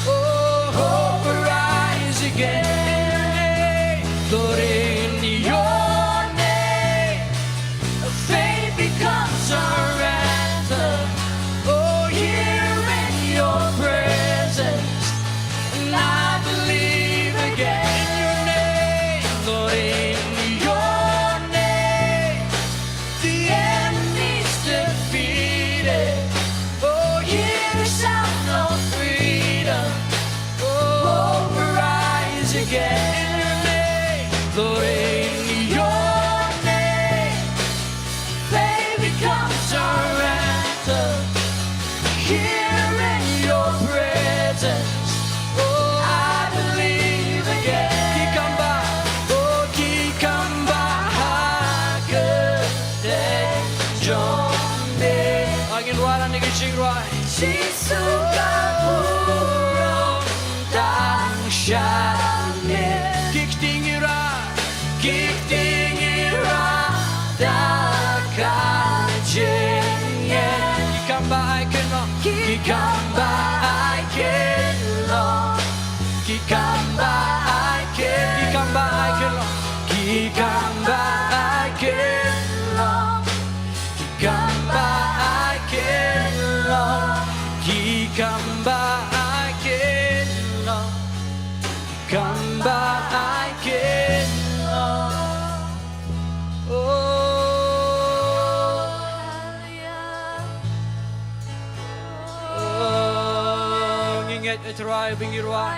Oh, hope rise again in your name, Lord, in your name. Faith becomes our anthem. Oh, here in your presence, and I believe again in your name, Lord, in your name. The enemy's defeated. Oh, hear the sound of freedom. Oh, hope rise again in your name, Lord, in your name. Faith becomes our anthem. Here in your presence, oh, I believe again. Ki kam ba, oh, ki kam ba ha ka dei jong me. Angin rwai lane ki jingrwai. Jisu ka burom tang sha me. Ki kti ngi rah, ki kti ngi rah da ka jingeh. Ki kam ba ai kynnoh, ki kam ba ai kynnoh. Ki kam ba ai kynnoh, ki kam ba ai kynnoh. Ki kam ba ai kynnoh. Ki kam ba ai kynnoh, ki kam ba ai kynnoh, ki E Trai ba ngi ruh.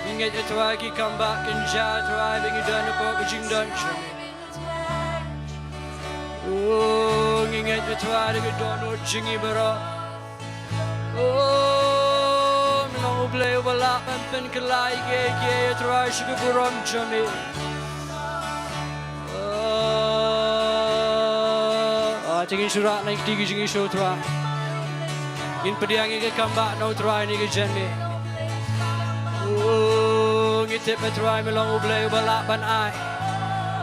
Ngi ngeit e Trai ki kam ba kynja e Trai ba ngi don hapoh ka jingdon jong ngi. O ngi ngeit e Trai da ka dohnud jong ngi baroh. O me long U Blei uba lah ban pynkylla ïa kiei kiei e Trai sha ka burom jong me. Ah, te ngin shu rah na ki kti ki jong ngi sha u Trai. Ngin pdiang ïa ka kam ba na u Trai na ka janmiet. O ngi tip e Trai me long U Blei uba lah ban ai.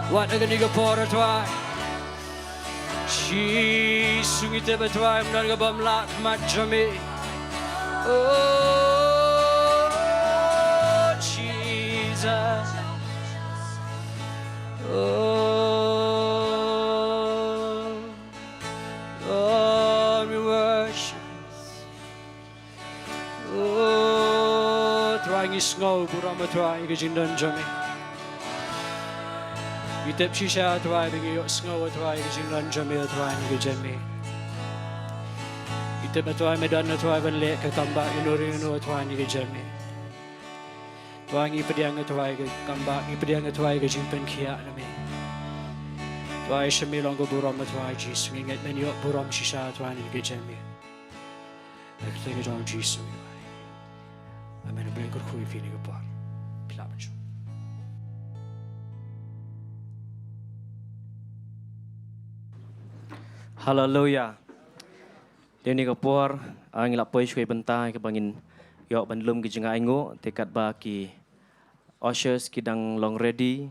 Wat ha kane ka por e Trai. Jisu ngi tip e Trai me don ka bym lah khmat jong me. O Jesus. Oh, Lord, we worship. Oh, Trai ngi sngew burom e Trai ïa ka jingdon jong me. Ngi tip shisha e Trai ba ngi ïohsngew e Trai ïa ka jingdon jong me e Trai na ka janmiet. Ngi tip e Trai me don e Trai ban leh ka kam ba ïano ïano e Trai na ka janmiet. Trai ngi pdiang e Trai ka kam ba ngi pdiang e Trai ka jingpynkhiah na me. Trai sha me long ka burom e Trai Jisu ngi ngeit men ïoh burom shisha e Trai na ka janmiet. Ha ka kyrteng ka jong Jisu ngi duwai. Amen. U Blei un kyrkhu ïa phi ha kane ka por. Phi lah ban shong. Haleluia. Dei ha kane ka por, ah, ngi la poi shuwa bynta kaba ngin ïoh ban lum ki jingaiñguh, te katba ki ushers ki dang long ready,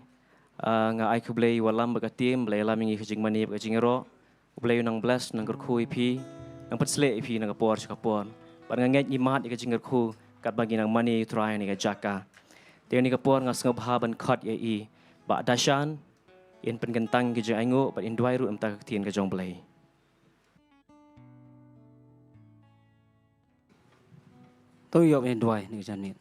ah, nga ai khublei ïa u Wallam bad ka team, ba la ïalam ïa ngi ka jingmane bad ka jingïaroh. U Blei un nang bless, nang kyrkhu ïa phi, nang pynshlur ïa phi na ka por sha ka por. Bad nga ngeit ngi mad ïa ka jingkyrkhu katba ngi nang mane ïa u Trai ha kane ka jaka. Te ha kane ka por nga sngewbha ban khot ïa i Bah Dashan, in pynkyntang ki jingaiñguh bad in duwai ruh na ka bynta ka ktien ka jong U Blei. To ïoh ban duwai ha kane ka janmiet.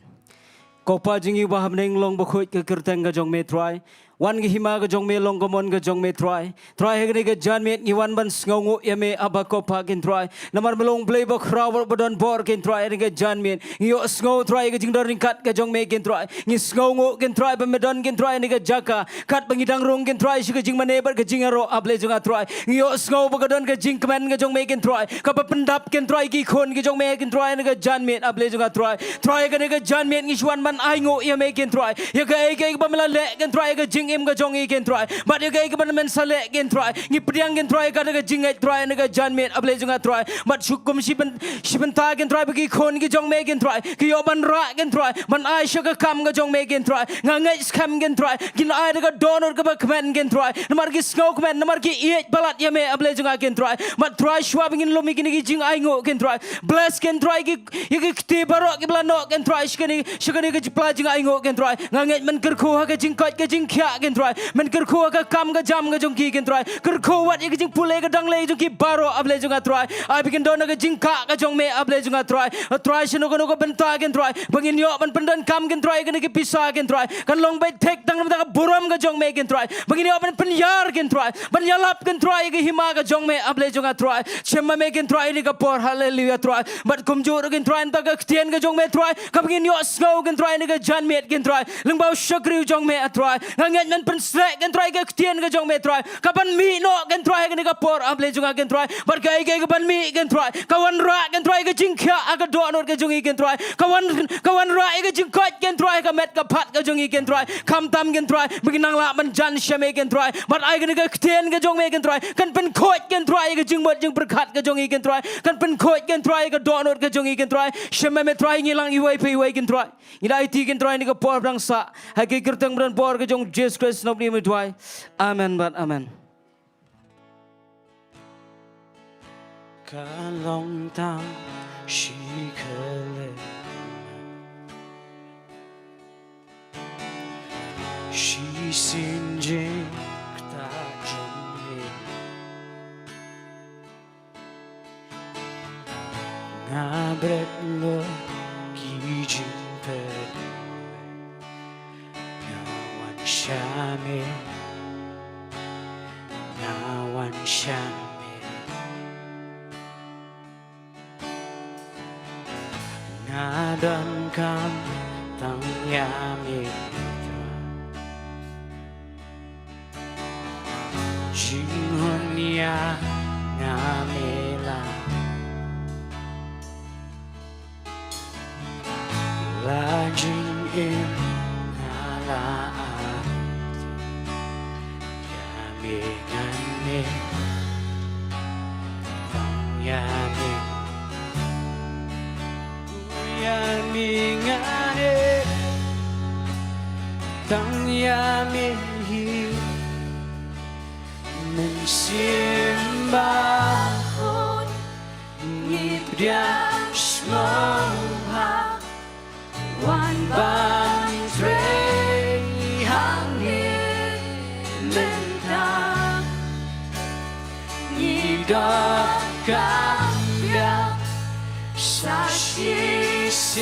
Ko Pa jong ngi uba ha bneng, long bakhuid ka kyrteng ka jong me Trai. Wan ka hima ka jong me, long ka mon ka jong me Trai. Trai ha kane ka janmiet ngi wan ban sngewnguh ïa me Abba ko Pa kin Trai. Namar me long Blei bakhraw bad ba donbor kin Trai ha kane ka janmiet. Ngi ïohsngew Trai ka jingdon ryngkat ka jong me kin Trai. Ngi sngewnguh kin Trai ba me don kin Trai ha kane ka jaka. Katba ngi dang rung kin Trai sha ka jingmane bad ka jingïaroh A Blei jong nga Trai. Ngi ïohsngew ba ka don ka jingkmen ka jong me kin Trai. Kaba pyndap kin Trai ki khun ki jong me kin Trai ha kane ka janmiet A Blei jong nga Trai. Trai ha kane ka janmiet ngi shu wan ban ainguh ïa me kin Trai. Ïa kaei kaei kaba me la leh kin Trai ha ka jingim ka jong ngi kin Trai. Bad ïa kaei kaba men sa leh kin Trai. Ngi pdiang kin Trai ha kane ka jingngeit Trai ha kane ka janmiet A Blei jong nga Trai. Bad shu kum shi byn-, shi bynta kin Trai ba ki khun ki jong me kin Trai. Ki ïoh ban rah kin Trai. Ban ai sha ka kam ka jong me kin Trai. Nga ngeit skhem kin Trai. Kin ai da ka dohnud kaba kmen kin Trai. Namar ki sngewkmen, namar ki ïeit palat ïa me A Blei jong nga kin Trai. Bad Trai shuwa ba ngin lum ïa kine ki jingainguh kin Trai. Bless kin Trai ki, ïa ki kti baroh kiba la noh kin Trai. Sha kane, sha kane ka jingpla jingainguh kin Trai. Nga ngeit men kyrkhu ha ka jingkoit ka jingkhiah kin Trai. Men kyrkhu ha ka kam ka jam ka jong ki kin Trai. Kyrkhu wat ïa ka jingpule ka dangleh jong ki baroh A Blei jong nga Trai. Ai ba kin don ha ka jingkah ka jong me A Blei jong nga Trai. Trai shano kano ka bynta kin Trai. Ba ngin ïoh ban pyndonkam kin Trai kane ka pisa kin Trai. Kan long beit thik tang namar ka burom ka jong me kin Trai. Ba ngin ïoh ban pynïar kin Trai. Ban ïalap kin Trai ïa ka hima ka jong me A Blei jong nga Trai. Shem ma me kin Trai ha kane ka por, haleluia Trai. Bad kumjuh ruh kin Trai na ka ktien ka jong me Trai. Kaba ngin ïohsngew kin Trai ha kane ka janmiet kin Trai. Lyngba u shakri u jong me A Trai. Nga ngeit men pynshlur kin Trai ka ktien ka jong me Trai. Kaban mih noh kin Trai ha kane ka por A Blei jong nga kin Trai. Bad kaei kaei kaban mih kin Trai. Ka wanrah kin Trai ka jingkhiah ha ka dohnud ka jong ngi kin Trai. Ka wan, ka wanrah ïa ka jingkoit kin Trai ha ka met ka phad ka jong ngi kin Trai. Khamtam kin Trai. Ba ngin nang lah ban jan sha me kin Trai. Bad ai kane ka ktien ka jong me kin Trai. Kan pynkhuid kin Trai ïa ka jingmut jingpyrkhat ka jong ngi kin Trai. Kan pynkhuid kin Trai ïa ka dohnud ka jong ngi kin Trai. Shem ma me Trai ngi lang iwei pa iwei kin Trai. Ngi la aiti kin Trai ha kane ka por ba dang sah. Ha ka kyrteng ba donbor ka jong u Jisu Khrist nongpynim ngi duwai. Amen bad amen. Ka long tang shi khyllipmat, shi sien jingktah jong me. Nga bret lok ki jingpyrkhat, nga wan sha me, nga wan sha me. Donkam tang ïa me, Trai. Jinghun ïa nga me la, la jingim nga la ai. Ïa me ngan im, tang ïa me. Ïa me ngan im, tang ïa me hi. Mynsiem Bakhuid, ngi pdiang sngewbha, wan ban trei hangne mynta. Ngi donkam biang sa shisien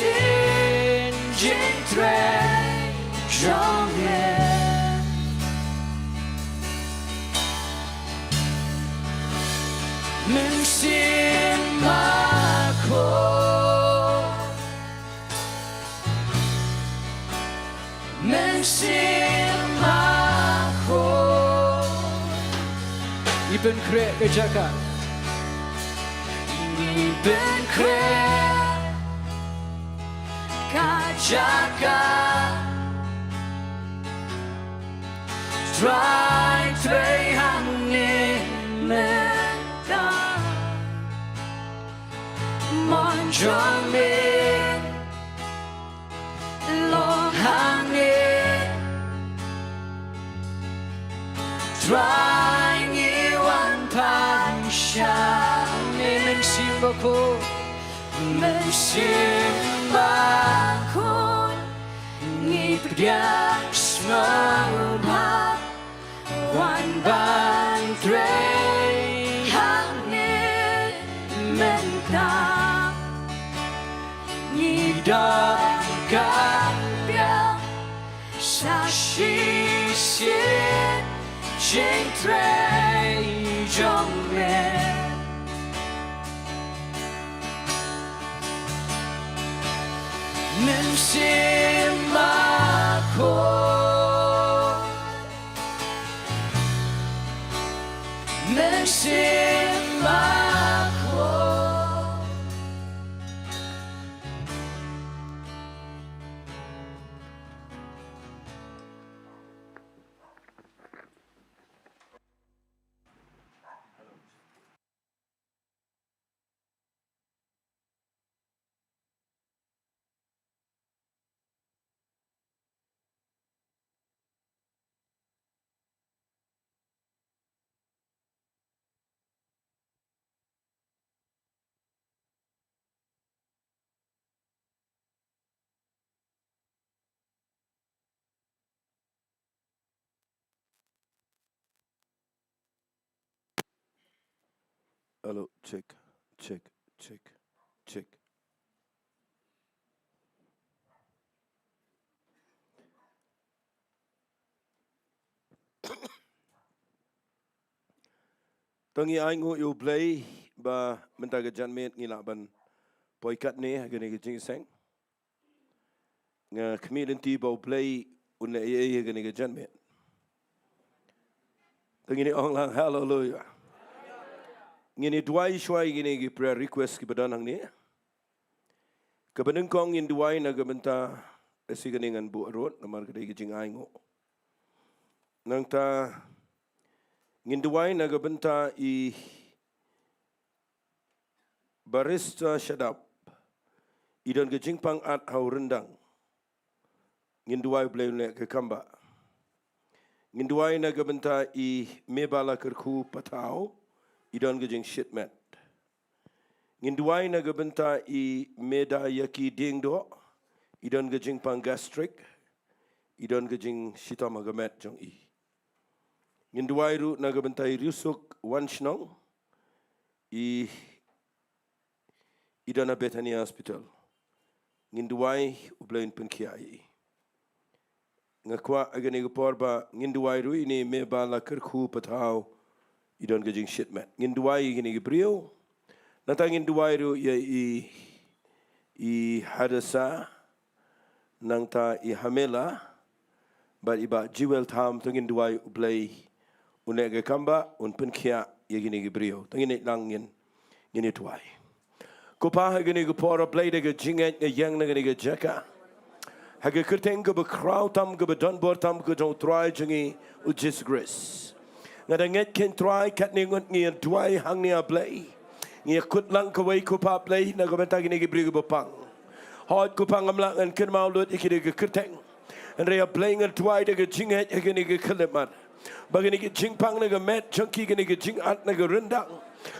jingtrei jong me. Mynsiem Bakhuid, Mynsiem Bakhuid. Ngi pynkhreh ka jaka. Ngi pynkhreh ka jaka. Trai, trei hangne mynta. Mon jong me long hangne. Trai, ngi wan pan sha me. Mynsiem Bakhuid, Mynsiem Bakhuid, ngi pdiang sngewbha, wan ban trei hangne mynta. Ngi donkam biang sa shisien jingtrei jong me. Mynsiem Bakhuid, Mynsiem Bakhuid. Hello, check, check, check, check. To ngin ai nguh ïa U Blei ba mynta ka janmiet ngi lah ban poi katne ha kane ka jingïaseng. Nga khmih lynti ba U Blei un leh ei ei ha kane ka janmiet. To ngin ong lang haleluya. Ngin ïa duwai shuwa ïa kine ki prayer request kiba don hangne. Kaba nyngkong ngin duwai na ka bynta, eh, shi kane ngan buh rud namar ka dei ka jingainguh. Nangta ngin duwai na ka bynta i Barista Shadap, i don ka jingpang at ha u ryndang. Ngin duwai U Blei un leh ka kam ba. Ngin duwai na ka bynta i Mebala Kyrkhu Pathaw, i don ka jingshit met. Ngin duwai na ka bynta i Meda Ïaki Diengdoh, i don ka jingpang gastric, i don ka jingshitom ha ka met jong i. Ngin duwai ruh na ka bynta i Riewsuk Wanshnong, i, i don ha Bethany Hospital. Ngin duwai U Blei un pynkhiah ïa i. Nga kwah ha kane ka por ba ngin duwai ruh ïa ine i Mebala Kyrkhu Pathaw, i don ka jingshit met. Ngin duwai ïa kine ki briew. Nangta ngin duwai ruh ïa i, i Hadasa, nangta i Hamela, bad i Bah Jewel Tham, to ngin duwai U Blei un leh ka kam ba un pynkhiah ïa kine ki briew. To ngin ïalang ngin, ngin ïa duwai. Ko Pa, ha kane ka por, A Blei, da ka jingngeit nga ïeng na kane ka jaka, ha ka kyrteng kaba khraw tam, kaba donbor tam ka jong U Trai jong ngi U Jisu Khrist. Nga da ngeit kein Trai, katne ngut ngi ïa duwai hangne, A Blei, ngi ïa kut lang kawei, ko Pa Blei, na ka bynta kine ki briew kiba pang. Hooid ko Pa, ngam lah ngan kynmaw lut ïa ki da ka kyrteng. Hynrei A Blei, nga duwai da ka jingngeit ha kine ki khyllipmat, ba kine ki jingpang na ka met jong ki, kine ki jingat na ka ryndang,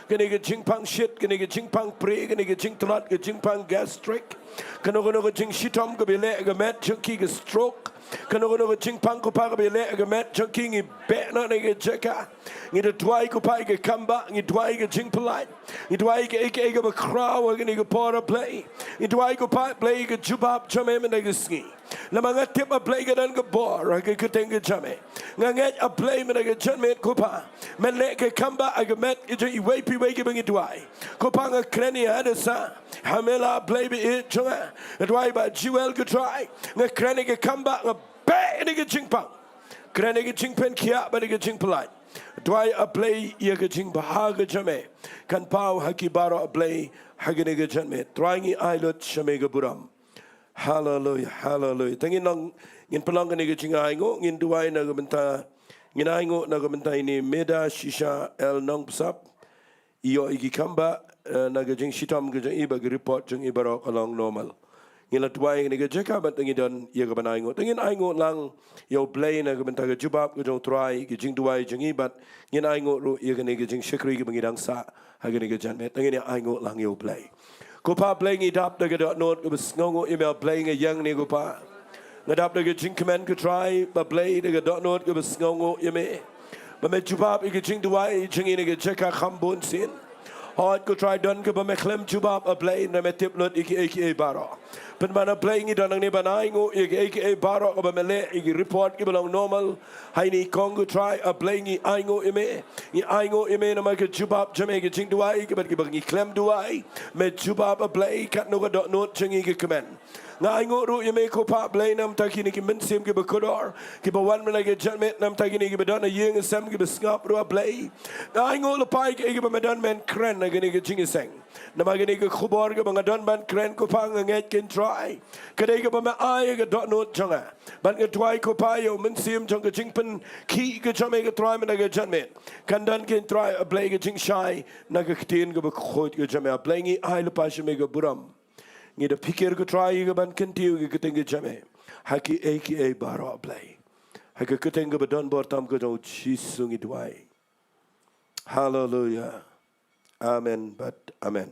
kine ki jingpang shit, kine ki jingpang prie, kine ki jingtlot, ki jingpang gastric, kano kano ka jingshitom kaba ïaleh ha ka met jong ki, ka stroke, kano kano ka jingpang, ko Pa, kaba ïaleh ha ka met jong ki, ngi beh noh na ka jaka. Ngi da duwai, ko Pa, ïa ka kam ba, ngi duwai ïa ka jingpyllait, ngi duwai ïa kaei kaei kaba khraw ha kane ka por, A Blei. Ngi duwai, ko Pa Blei, ïa ka jubab jong me mynta ka sngi. Namar nga tip, A Blei, ka don ka bor ha ka kyrteng ka jong me. Nga ngeit, A Blei, mynta ka janmiet, ko Pa, men leh ka kam ba ha ka met ka jong iwei pa iwei kiba ngi duwai. Ko Pa, nga kren ïa i Hadasa, Hamela, Blei ba ïeit jong nga. Nga duwai Bah Jewel, ko Trai, nga kren ïa ka kam ba, nga beh ïa ka jingpang. Kren ïa ka jingpynkhiah bad ïa ka jingpyllait. Duwai, A Blei, ïa ka jingbha ka jong me kan paw ha ki baroh, A Blei, ha kane ka janmiet. Trai, ngi ai lut sha me ka burom. Haleluia, haleluia. Te ngin long, ngin pynlong kane ka jingainguh, ngin duwai na ka bynta, ngin ainguh na ka bynta ine i Meda Shisha El Nongbsap. I ïoh ïa ki kam ba, eh, na ka jingshitom ka jong i, ba ka report jong i baroh ka long normal. Ngi la duwai ha kane ka jaka bad te ngi don ïa ka ban ainguh. Te ngin ainguh lang ïa U Blei na ka bynta ka jubab ka jong U Trai, ka jingduwai jong i, bad ngin ainguh ruh ïa kane ka jingshakri kaba ngi dang sah ha kane ka janmiet. Te ngin ïa ainguh lang ïa U Blei. Ko Pa Blei, ngi dap da ka dohnud kaba sngewnguh ïa me, A Blei, nga ïeng hangne, ko Pa. Nga dap da ka jingkmen, ko Trai, ba Blei, da ka dohnud kaba sngewnguh ïa me, ba me jubab ïa ka jingduwai jong ngi na ka jaka kham bun sien. Hooid, ko Trai, don kaba me khlem jubab, A Blei, namar me tip lut ïa kiei kiei baroh. Pynban, A Blei, ngi don hangne ban ainguh ïa kiei kiei baroh kaba me leh, ïa ki report kiba long normal ha ine i kong, ko Trai. A Blei, ngi ainguh ïa me, ngi ainguh ïa me namar ka jubab jong me ha ka jingduwai, kaba, kiba ngi khlem duwai, me jubab, A Blei, katno ka dohnud jong ngi ka kmen. Nga ainguh ruh ïa me, ko Pa Blei, na ka bynta kine ki mynsiem kiba kordor, kiba wan mynta ka janmiet, na ka bynta kine kiba don ha ïing ha sem, kiba sngap ruh, A Blei. Nga ainguh lypa ïa kiei kiba me don ban kren ha kane ka jingïaseng. Namar kane ka khubor kaba nga don ban kren, ko Pa, nga ngeit, ko Trai, ka dei kaba me ai ha ka dohnud jong nga. Bad nga duwai, ko Pa, ïa u mynsiem jong ka jingpynkhih ka jong me, ko Trai, mynta ka janmiet, kan don, ko Trai, A Blei, ka jingshai na ka ktien kaba khuid ka jong me. A Blei, ngi ai lypa sha me ka burom. Ngi da phikir, ko Trai, ïa ka ban kyntiew ïa ka kyrteng ka jong me ha kiei kiei baroh, A Blei. Ha ka kyrteng kaba donbor tam ka jong U Jisu ngi duwai. Haleluia. Amen bad amen.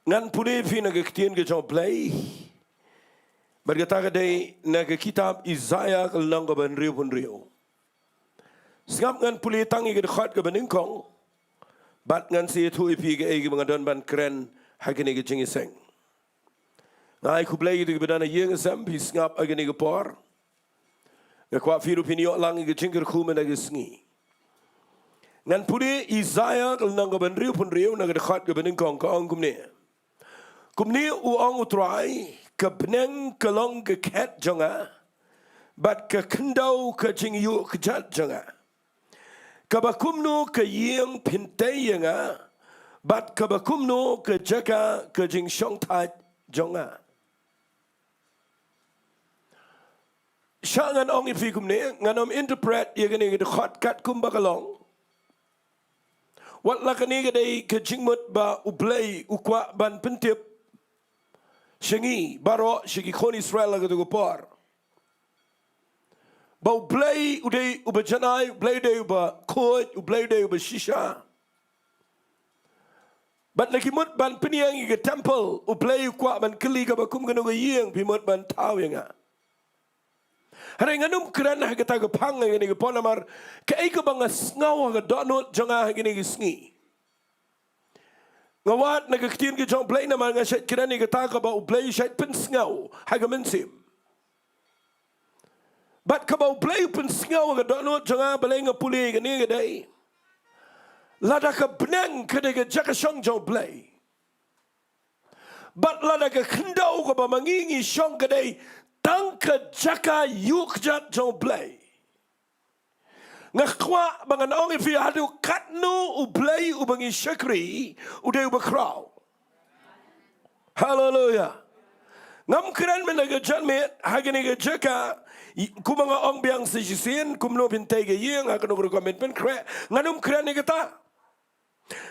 Ngan pule ïa phi na ka ktien ka jong U Blei, bad kata ka dei na ka kitab Isaiah, ka lynnong kaba hynriewphew hynriew. Sngap, ngan pule tang ïa ka dkhot kaba nyngkong, bad ngan sa ïathuh ïa phi kaei kaba nga don ban kren ha kane ka jingïaseng. Nga ai khublei ïa kito kiba don ha ïing ha sem, phi sngap ha kane ka por. Nga kwah phi ruh phin ïoh lang ïa ka jingkyrkhu mynta ka sngi. Ngan pule Isaiah, ka lynnong kaba hynriewphew hynriew, na ka dkhot kaba nyngkong, ka ong kumne: Kumne u ong U Trai: Ka bneng ka long ka khet jong nga, bad ka khyndew ka jingïuhkjat jong nga. Kaba kumno ka ïing phin tei ïa nga, bad kaba kumno ka jaka ka jingshongthait jong nga? Shah ngan ong ïa phi kumne, ngan ym interpret ïa kane ka dkhot katkum ba ka long. Wat la kane ka dei ka jingmut ba U Blei u kwah ban pyntip sha ngi baroh, sha ki khun Israel ha kato ka por, ba U Blei u dei uba janai, U Blei u dei uba khuid, U Blei u dei uba shisha. Bad la ki mut ban pynïeng ïa ka temple, U Blei u kwah ban kylli, kaba kum kano ka ïing phi mut ban thaw ïa nga? Hynrei ngan ym kren ha kata ka phang ha kane ka por, namar kaei kaba nga sngew ha ka dohnud jong nga ha kane ka sngi, nga wad na ka ktien ka jong U Blei, namar nga shait kren ïa kata kaba U Blei u shait pynsngew ha ka mynsiem. Bad kaba U Blei u pynsngew ha ka dohnud jong nga, balei nga pule ïa kane, ka dei, lada ka bneng ka dei ka jaka shong jong U Blei, Bad lada ka khyndew kaba ma ngi ngi shong ka dei tang ka jaka ïuh kjat jong U Blei, nga kwah ba ngan ong ïa phi haduh katno U Blei uba ngi shakri u dei uba khraw. Haleluya. Ngam kren mynta ka janmiet ha kane ka jaka, kumba nga ong biang sa shisien, kumno phin tei ka ïing ha kano kano ka miet, phin kren, ngan ym kren ïa kata.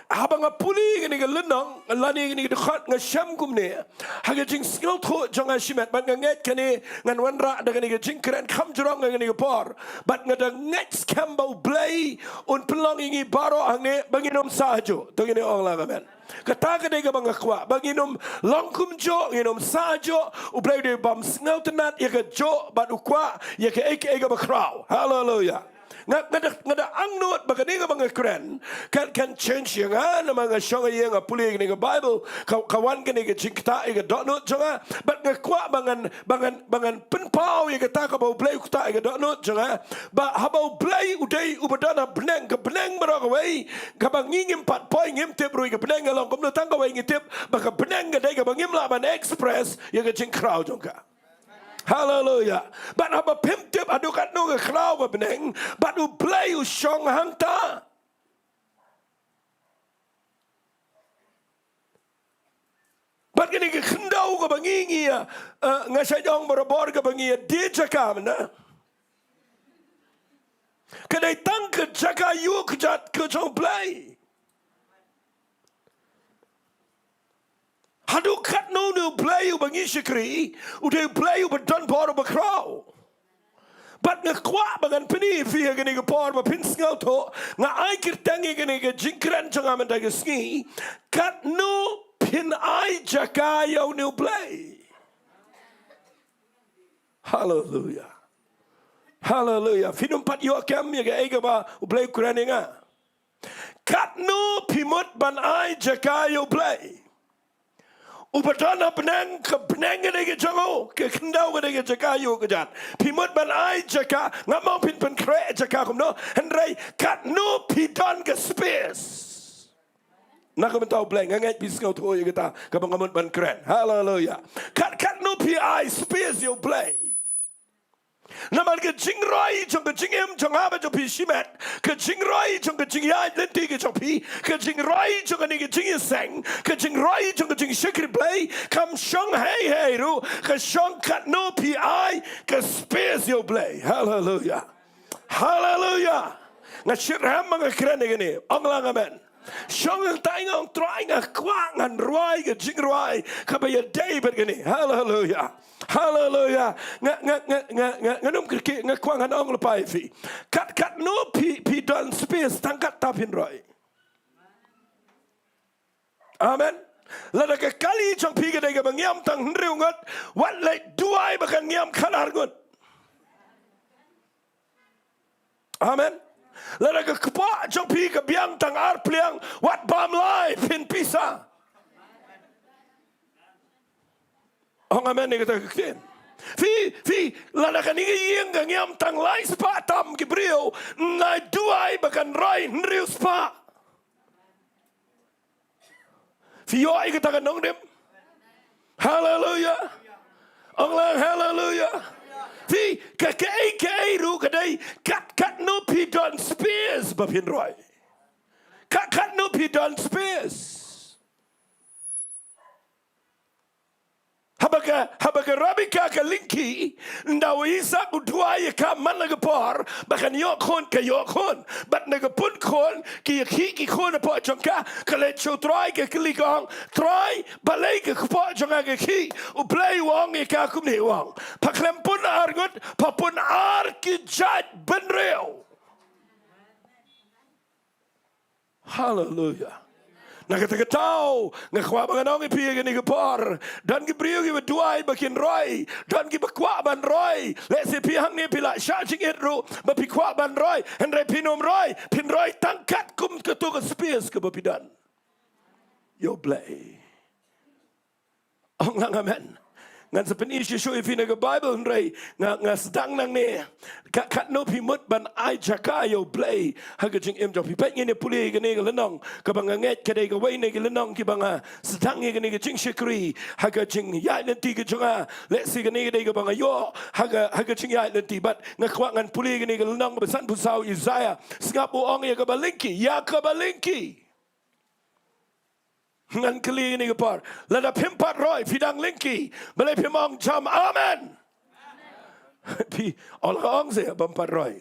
Haba nga pule kane ka lynnong lane kane ka dkhot, nga shem kumne ha ka jingsngewthuh jong nga shimet, bad nga ngeit kane ngan wanrah da kane ka jingkren kham jrong ha kane ka por. Bad nga da ngeit skhem ba U Blei un pynlong ïa ngi baroh hangne ba ngin ym sah juh. To ngin ong lang amen. Kata ka dei kaba nga kwah, ba ngin ym long kumjuh, ngin ym sah juh. U Blei u dei u bym sngewtynnat ïa ka juh bad u kwah ïa kaei kaei kaba khraw. Haleluya. Nga, nga da, nga da angnud ba kane kaba nga kren kan, kan change ïa nga, namar nga shong ha ïing, nga pule kane ka Bible, ka, ka wan kane ka jingktah ïa ka dohnud jong nga. Bad nga kwah ba ngan, ba ngan, ba ngan pynpaw ïa kata kaba U Blei u ktah ïa ka dohnud jong nga, ba haba U Blei u dei uba don ha bneng, ka bneng baroh kawei, kaba ngi ngim pat poi, ngim tip ruh ïa ka bneng ka long kumno, tang kawei ngi tip, ba ka bneng ka dei kaba ngim lah ban express ïa ka jingkhraw jong ka. Haleluya. Bad haba phim tip haduh katno ka khraw ka bneng, bad U Blei u shong hangta. Bad kane ka khyndew kaba ngi ngi ïa, eh, nga shait ong barabor, kaba ngi ïa die jaka mynta, ka dei tang ka jaka ïuh kjat ka jong U Blei. Haduh katno une U Blei uba ngi shakri u dei U Blei uba don bor, uba khraw. Bad nga kwah ba ngan pyni ïa phi ha kane ka por ba phin sngewthuh, nga ai kyrteng ïa kane ka jingkren jong nga mynta ka sngi, katno phin ai jaka ïa une U Blei. Haleluya. Haleluya. Phin ym pat ïoh kem ïa kaei kaba U Blei u kren ïa nga. Katno phi mut ban ai jaka ïa U Blei? Uba don ha bneng, ka bneng ka dei ka jong u, ka khyndew ka dei ka jaka ïuh kjat. Phi mut ban ai jaka, ngam ong phin pynkhreh jaka kumno, hynrei katno phi don ka space na ka bynta U Blei. Nga ngeit phi sngewthuh ïa kata kaba nga mut ban kren. Haleluya. Kat, katno phi ai space ïa U Blei? Namar ka jingroi jong ka jingim jong nga bad jong phi shimet, ka jingroi jong ka jingïaid lynti ka jong phi, ka jingroi jong kane ka jingïaseng, ka jingroi jong ka jingshakri Blei, kam shong hei hei ruh, ka shong katno phi ai ka space ïa U Blei. Haleluya. Haleluya. Nga shitrhem ba nga kren ïa kane. Ong lang amen. Shong hangtai, nga ong Trai, nga kwah ngan rwai ka jingrwai kaba ïadei bad kane. Haleluya. Haleluya. Nga, nga, nga, nga, nga, ngan ym kyrkieh, nga kwah ngan ong lypa ïa phi. Kat, katno phi, phi don space, tang katta phin roi. Amen. Lada ka kali jong phi ka dei kaba ngiam tang hynriew ngut, wat leit duwai ba kan ngiam khatar ngut. Amen. Lada ka kpoh jong phi ka biang tang ar pliang, wat bam lai phin pisa. Ong amen ïa kata ka ktien. Phi, phi, lada kane ka ïing ka ngiam tang lai spah tam ki briew, ngan duwai ba kan roi hynriew spah. Phi ïohi kata ka nongrim? Haleluya. Ong lang haleluya. Phi, ka, kaei kaei ruh ka dei kat, katno phi don space ba phin roi. Kat, katno phi don space. Haba ka, haba ka Rebecca ka lyngkhi, ynda u Isak u duwai ïa ka man la ka por ba kan ïoh khun, ka ïoh khun. Bad na ka pun khun ki ïakhih ki khun hapoh jong ka, ka leit sha u Trai ka kylli, ka ong, Trai, balei ka kpoh jong nga ka khih? U Blei u ong ïa ka kumne, u ong, pha khlem pun ar ngut, pha pun ar ki jait bynriew. Haleluya. Na kata ka daw nga kwah ba ngan ong ïa phi ha kane ka por, don ki briew kiba duwai ba kin roi, don kiba kwah ban roi. Lehse phi hangne phi la shah jingit ruh ba phi kwah ban roi, hynrei phin ym roi, phin roi tang katkum kato ka space kaba phi don ïa U Blei. Ong lang amen. Ngan sa pyni shuh shuh ïa phi na ka Baibl, hynrei nga, nga sdang nangne. Ka, katno phi mut ban ai jaka ïa U Blei ha ka jingim jong phi. Peit, ngin ïa pule ïa kane ka lynnong kaba nga ngeit ka dei kawei na ki lynnong kiba nga sdang ïa kane ka jingshakri ha ka jingïaid lynti ka jong nga. Lehse kane ka dei kaba nga ïoh ha ka, ha ka jingïaid lynti, bad nga kwah ngan pule ïa kane ka lynnong ba sanphew saw, Isaiah. Sngap, u ong ïa kaba lyngkhi, ïa kaba lyngkhi. Ngan kylli ïa kane ka por. Lada phim pat roi, phi dang lyngkhi. Balei phim ong jam amen? Phi, ong la ka ong se, bym pat roi.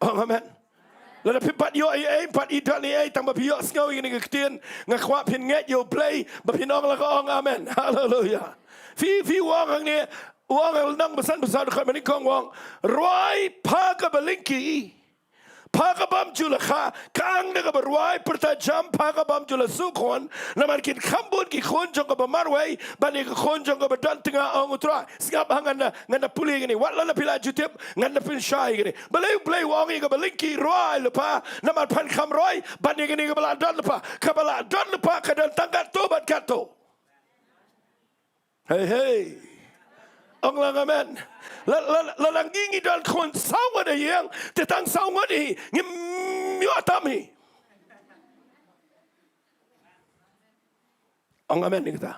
Ong amen. Lada phim pat ïoh ei ei, pat ïoh don ei ei, tang ba phi ïohsngew ïa kane ka ktien, nga kwah phin ngeit ïa U Blei, ba phin ong la ka ong amen. Haleluya. Phi, phi, u ong hangne, u ong ha ka lynnong ba sanphew saw, dkhot ba nyngkong, u ong, roi pha kaba lyngkhi, pha ka bym ju la kha, ka ang da kaba roi, pyrta jam pha ka bym ju la shu khun, namar kin kham bun ki khun jong kaba marwei ban ïa ki khun jong kaba don tnga, ong U Trai. Sngap, ha ngan da, ngan da pule ïa kane. Wat la na phi la ju tip, ngan da pynshai ïa kane. Balei U Blei u ong ïa kaba lyngkhi, roi lypa, namar phan kham roi ban ïa kane kaba la don lypa. Kaba la don lypa ka don tang katto bad katto. Hei, hei. Ong lang amen. La, la, la, la ngi ngi don khun saw ngut ha ïing, te tang saw ngut hi, ngim ïoh tam hi. Ong amen ïa kata.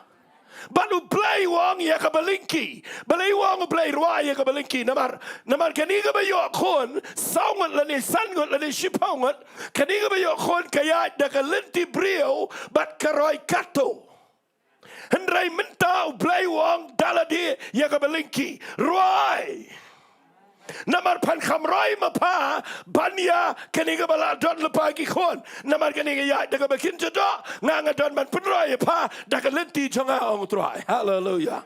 Bad U Blei u ong ïa kaba lyngkhi. Balei u ong U Blei roi ïa kaba lyngkhi? Namar, namar kane kaba ïoh khun saw ngut lane san ngut lane shiphew ngut, kane kaba ïoh khun ka ïaid da ka lynti briew bad ka roi katto. Hynrei mynta U Blei u ong da lade ïa kaba lyngkhi, roi. Namar phan kham roi ma pha ban ïa kane kaba la don lypa ki khun. Namar kane ka ïaid da kaba kynja doh, nga nga don ban pynroi ïa pha da ka lynti jong nga, ong U Trai. Haleluya.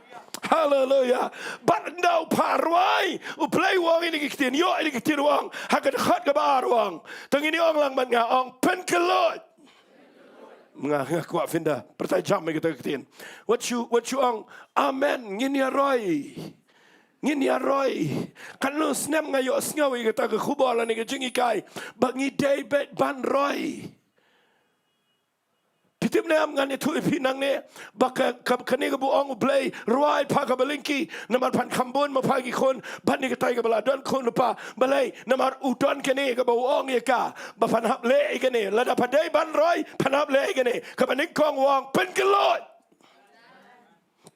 Haleluya. Bad ynda u pha roi, U Blei u ong ïa kine ki ktien, ïoh ïa kine ki ktien u ong ha ka dkhot kaba ar, u ong. To ngin ong lang bad nga, ong pynkylluid. Nga, nga kwah phin da pyrta jam ïa kita ki ktien. Wat shu, wat shu ong amen, ngin ïa roi. Ngin ïa roi. Katno snem nga ïohsngew ïa kata ka khubor lane ka jinghikai ba ngi dei beit ban roi. Phi tip ne em, ngan ïathuh ïa phi nangne ba ka, ka, kane kaba u ong U Blei, roi pha kaba lyngkhi, namar phan kham bun ma pha ki khun, bad ïa katai kaba la don khun lypa. Balei? Namar u don kane kaba u ong ïa ka ba phan hap leh ïa kane. Lada pha dei ban roi, phan hap leh ïa kane. Kaba nyngkong u ong pynkylluid.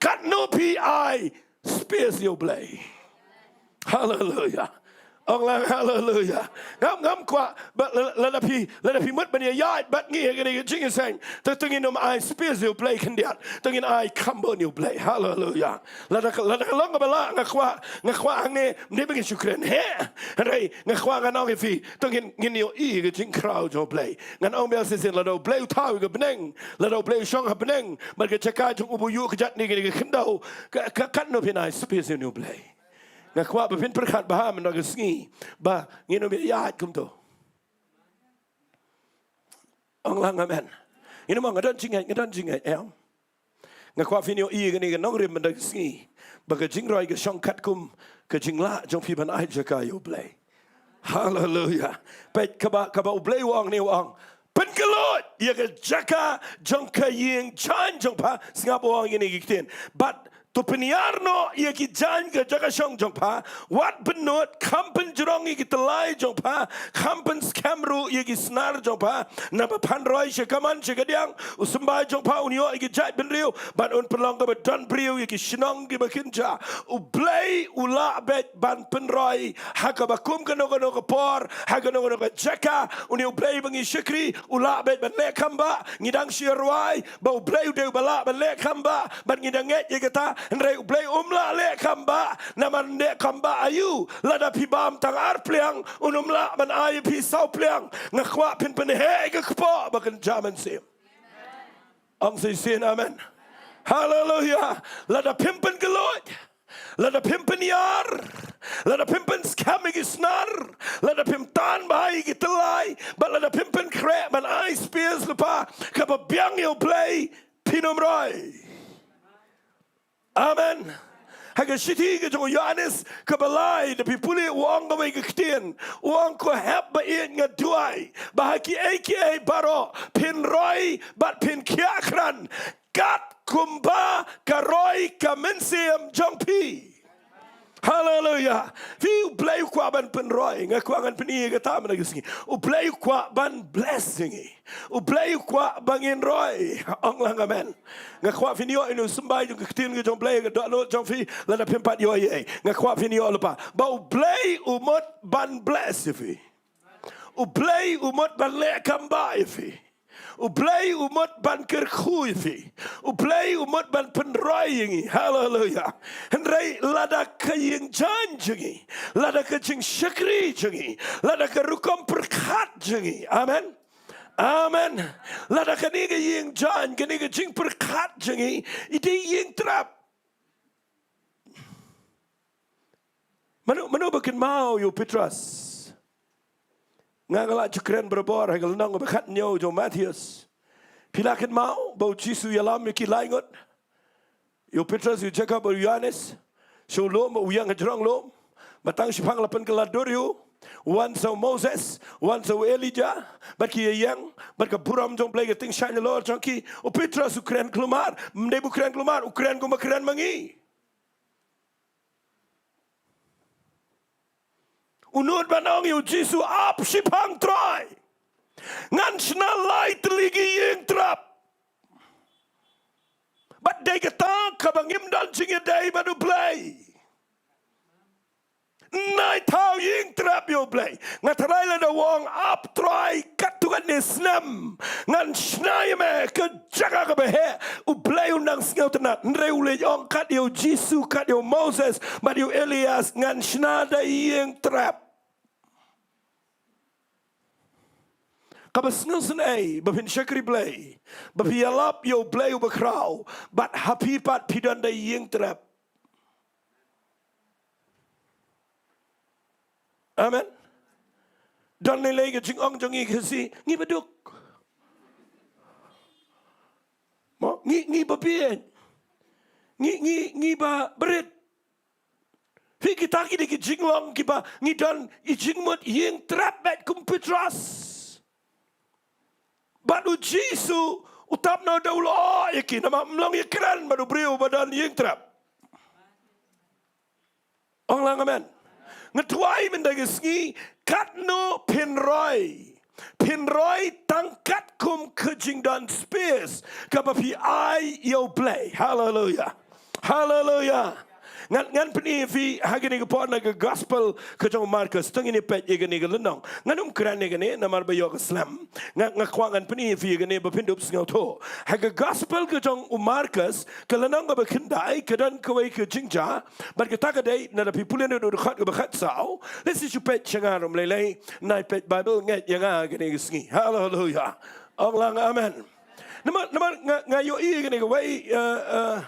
Katno phi ai space ïa U Blei? Haleluya. Ong lang haleluya. Ngam, ngam kwah ba la, lada phi, lada phi mut ban ïaid bad ngi ha kane ka jingïaseng, to, to ngin ym ai space ïa U Blei khyndiat. To ngin ai kham bun ïa U Blei. Haleluya. Lada ka, lada ka long kaba lah, nga kwah, nga kwah hangne, ym dei ba ngin shu kren, heh. Hynrei nga kwah ngan ong ïa phi, to ngin, ngin ïohi ïa ka jingkhraw jong U Blei. Ngan ong biang shisien, lada U Blei u thaw ïa ka bneng, lada U Blei u shong ha bneng, bad ka jaka jong u ba u ïuh kjat ne kane ka khyndew, ka, ka, katno phin ai space ïa une U Blei? Nga kwah ba phin pyrkhat bha mynta ka sngi ba ngin ym ïaid kumto. Ong lang amen. Ngin ym ong nga don jingngeit, nga don jingngeit, em. Nga kwah phin ïohi ïa kane ka nongrim mynta ka sngi ba ka jingroi ka shong katkum ka jinglah jong phi ban ai jaka ïa U Blei. Haleluya. Peit kaba, kaba U Blei u ong ne, u ong, pynkylluid ïa ka jaka jong ka ïing jaiñ jong pha. Sngap, u ong ïa kine ki ktien. Bad to pynïar noh ïa ki jaiñ ka jaka shong jong pha. Wat pynnud, kham pynjrong ïa ki tyllai jong pha, kham pynskhem ruh ïa ki snar jong pha. Naba phan roi sha kamon sha kadiang, u symbai jong pha un ïoh ïa ki jaitbynriew, bad un pynlong kaba don briew ïa ki shnong kiba kynja. U Blei u lah beit ban pynroi ha kaba kum kano kano ka por, ha kano kano ka jaka. Une U Blei ba ngi shakri u lah beit ban leh kham bha. Ngi dang shu rwai ba U Blei u dei uba lah ban leh kham bha, bad ngi dang ngeit ïa kata. Hynrei U Blei um lah leh kham bha. Namar leh kham bha aïu? Lada phi bam tang ar pliang, un ym lah ban ai ïa phi saw pliang. Nga kwah phin pynheh ïa ka kpoh ba kynja mynsiem. Ong shisien amen. Haleluya. Lada phim pynkylluid, lada phim pynïar, lada phim pynskhem ïa ki snar, lada phim tan bha ïa ki tyllai, bad lada phim pynkhreh ban ai space lypa kaba biang ïa U Blei, phin ym roi. Amen. Ha ka shithi ka jong u Ïoannis kaba lai, da phi pule, u ong kawei ka ktien. U ong, ko hep ba ïeit, nga duwai ba ha kiei kiei baroh phin roi bad phin khiah krat. kat kumba ka roi ka mynsiem jong phi. Haleluya. Phi, U Blei u kwah ban pynroi. Nga kwah ngan pyni ïa kata mynta ka sngi. U Blei u kwah ban bless ïa ngi. U Blei u kwah ba ngin roi. Ong lang amen. Nga kwah phin ïoh ïa une u symbai jong ka ktien ka jong U Blei ha ka dohnud jong phi, lada phim pat ïoh ei ei. Nga kwah phin ïoh lypa ba U Blei u mut ban bless ïa phi. U Blei u mut ban leh kam ba ïa phi. U Blei u mut ban kyrkhu ïa phi. U Blei u mut ban pynroi ïa ngi. Haleluya. Hynrei lada ka ïing jaiñ jong ngi, lada ka jingshakri jong ngi, lada ka rukom pyrkhat jong ngi. Amen. Amen. Lada kane ka ïing jaiñ, kane ka jingpyrkhat jong ngi, i dei ïing trep. Mano, mano ba kynmaw ïa u Petros? Nga, nga la ju kren barabor ha ka lynnong ba khathynñiew jong u Mathaios. Phi la kynmaw ba u Jisu u ïalam ïa ki lai ngut, ïa u Petros, ïa u Jakob, ïa u Ïoannis, sha u lum, u ïeng hajrong lum. Ba tang shiphang la pynkylla dur ïa u. Wan sa u Moses, wan sa u Elijah, bad ki ïeng, bad ka burom jong U Blei ka tyngshaiñ halor jong ki. U Petros u kren khlem ar, ym dei ba u kren khlem ar, u kren kumba kren ma ngi. U nud ban ong ïa u Jisu, ap shiphang Trai. Ngan shna lai tylli ki ïing trep. Bad dei kata kaba ngim don jingïadei bad U Blei. Nai thaw ïing trep ïa U Blei. Nga tharai lada u ong ap Trai katto katne snem, ngan shna ïa me ka jaka kaba heh, U Blei un nang sngewtynnat. Hynrei u leit ong kat ïa u Jisu, kat ïa u Moses bad ïa u Elias, ngan shna da ïing trep. Kaba sngewsynei ba phin shakri Blei, ba phi ïalap ïa U Blei uba khraw, bad ha phi pat phi don da ïing trep. Amen. Don lei lei ka jingong jong ngi ka Khasi, ngi ba duk. Mo, ngi, ngi ba bieit. Ngi, ngi, ngi ba barit. Phi, kita ki dei ki jinglong kiba ngi don, i jingmut ïing trep bad kum u Petros. Bad u Jisu u tap noh da u lyoh ïa ki, namar ym long ïakren bad u briew ba don ïing trep. Ong lang amen. Nga tharai mynta ka sngi, katno phin roi? Phin roi tang katkum ka jingdon space kaba phi ai ïa U Blei. Haleluya. Haleluya. Ngan, ngan pyni ïa phi ha kane ka por na ka gospel ka jong u Markos. To ngin ïa peit ïa kane ka lynnong. Ngan ym kren ïa kane namar ba ïoh ka slem. Nga, nga kwah ngan pyni ïa phi ïa kane ba phin dup sngewthuh. Ha ka gospel ka jong u Markos, ka lynnong kaba khyndai, ka don kawei ka jingjia. Bad kata ka dei, lada phi pule na u dkhot kaba khatsaw. Lehse shu peit sha nga ruh ym lei lei. Nai peit Baibl, ngeit ïa nga kane ka sngi. Haleluya. Ong lang amen. Namar, namar nga, nga ïohi kane kawei, eh, eh,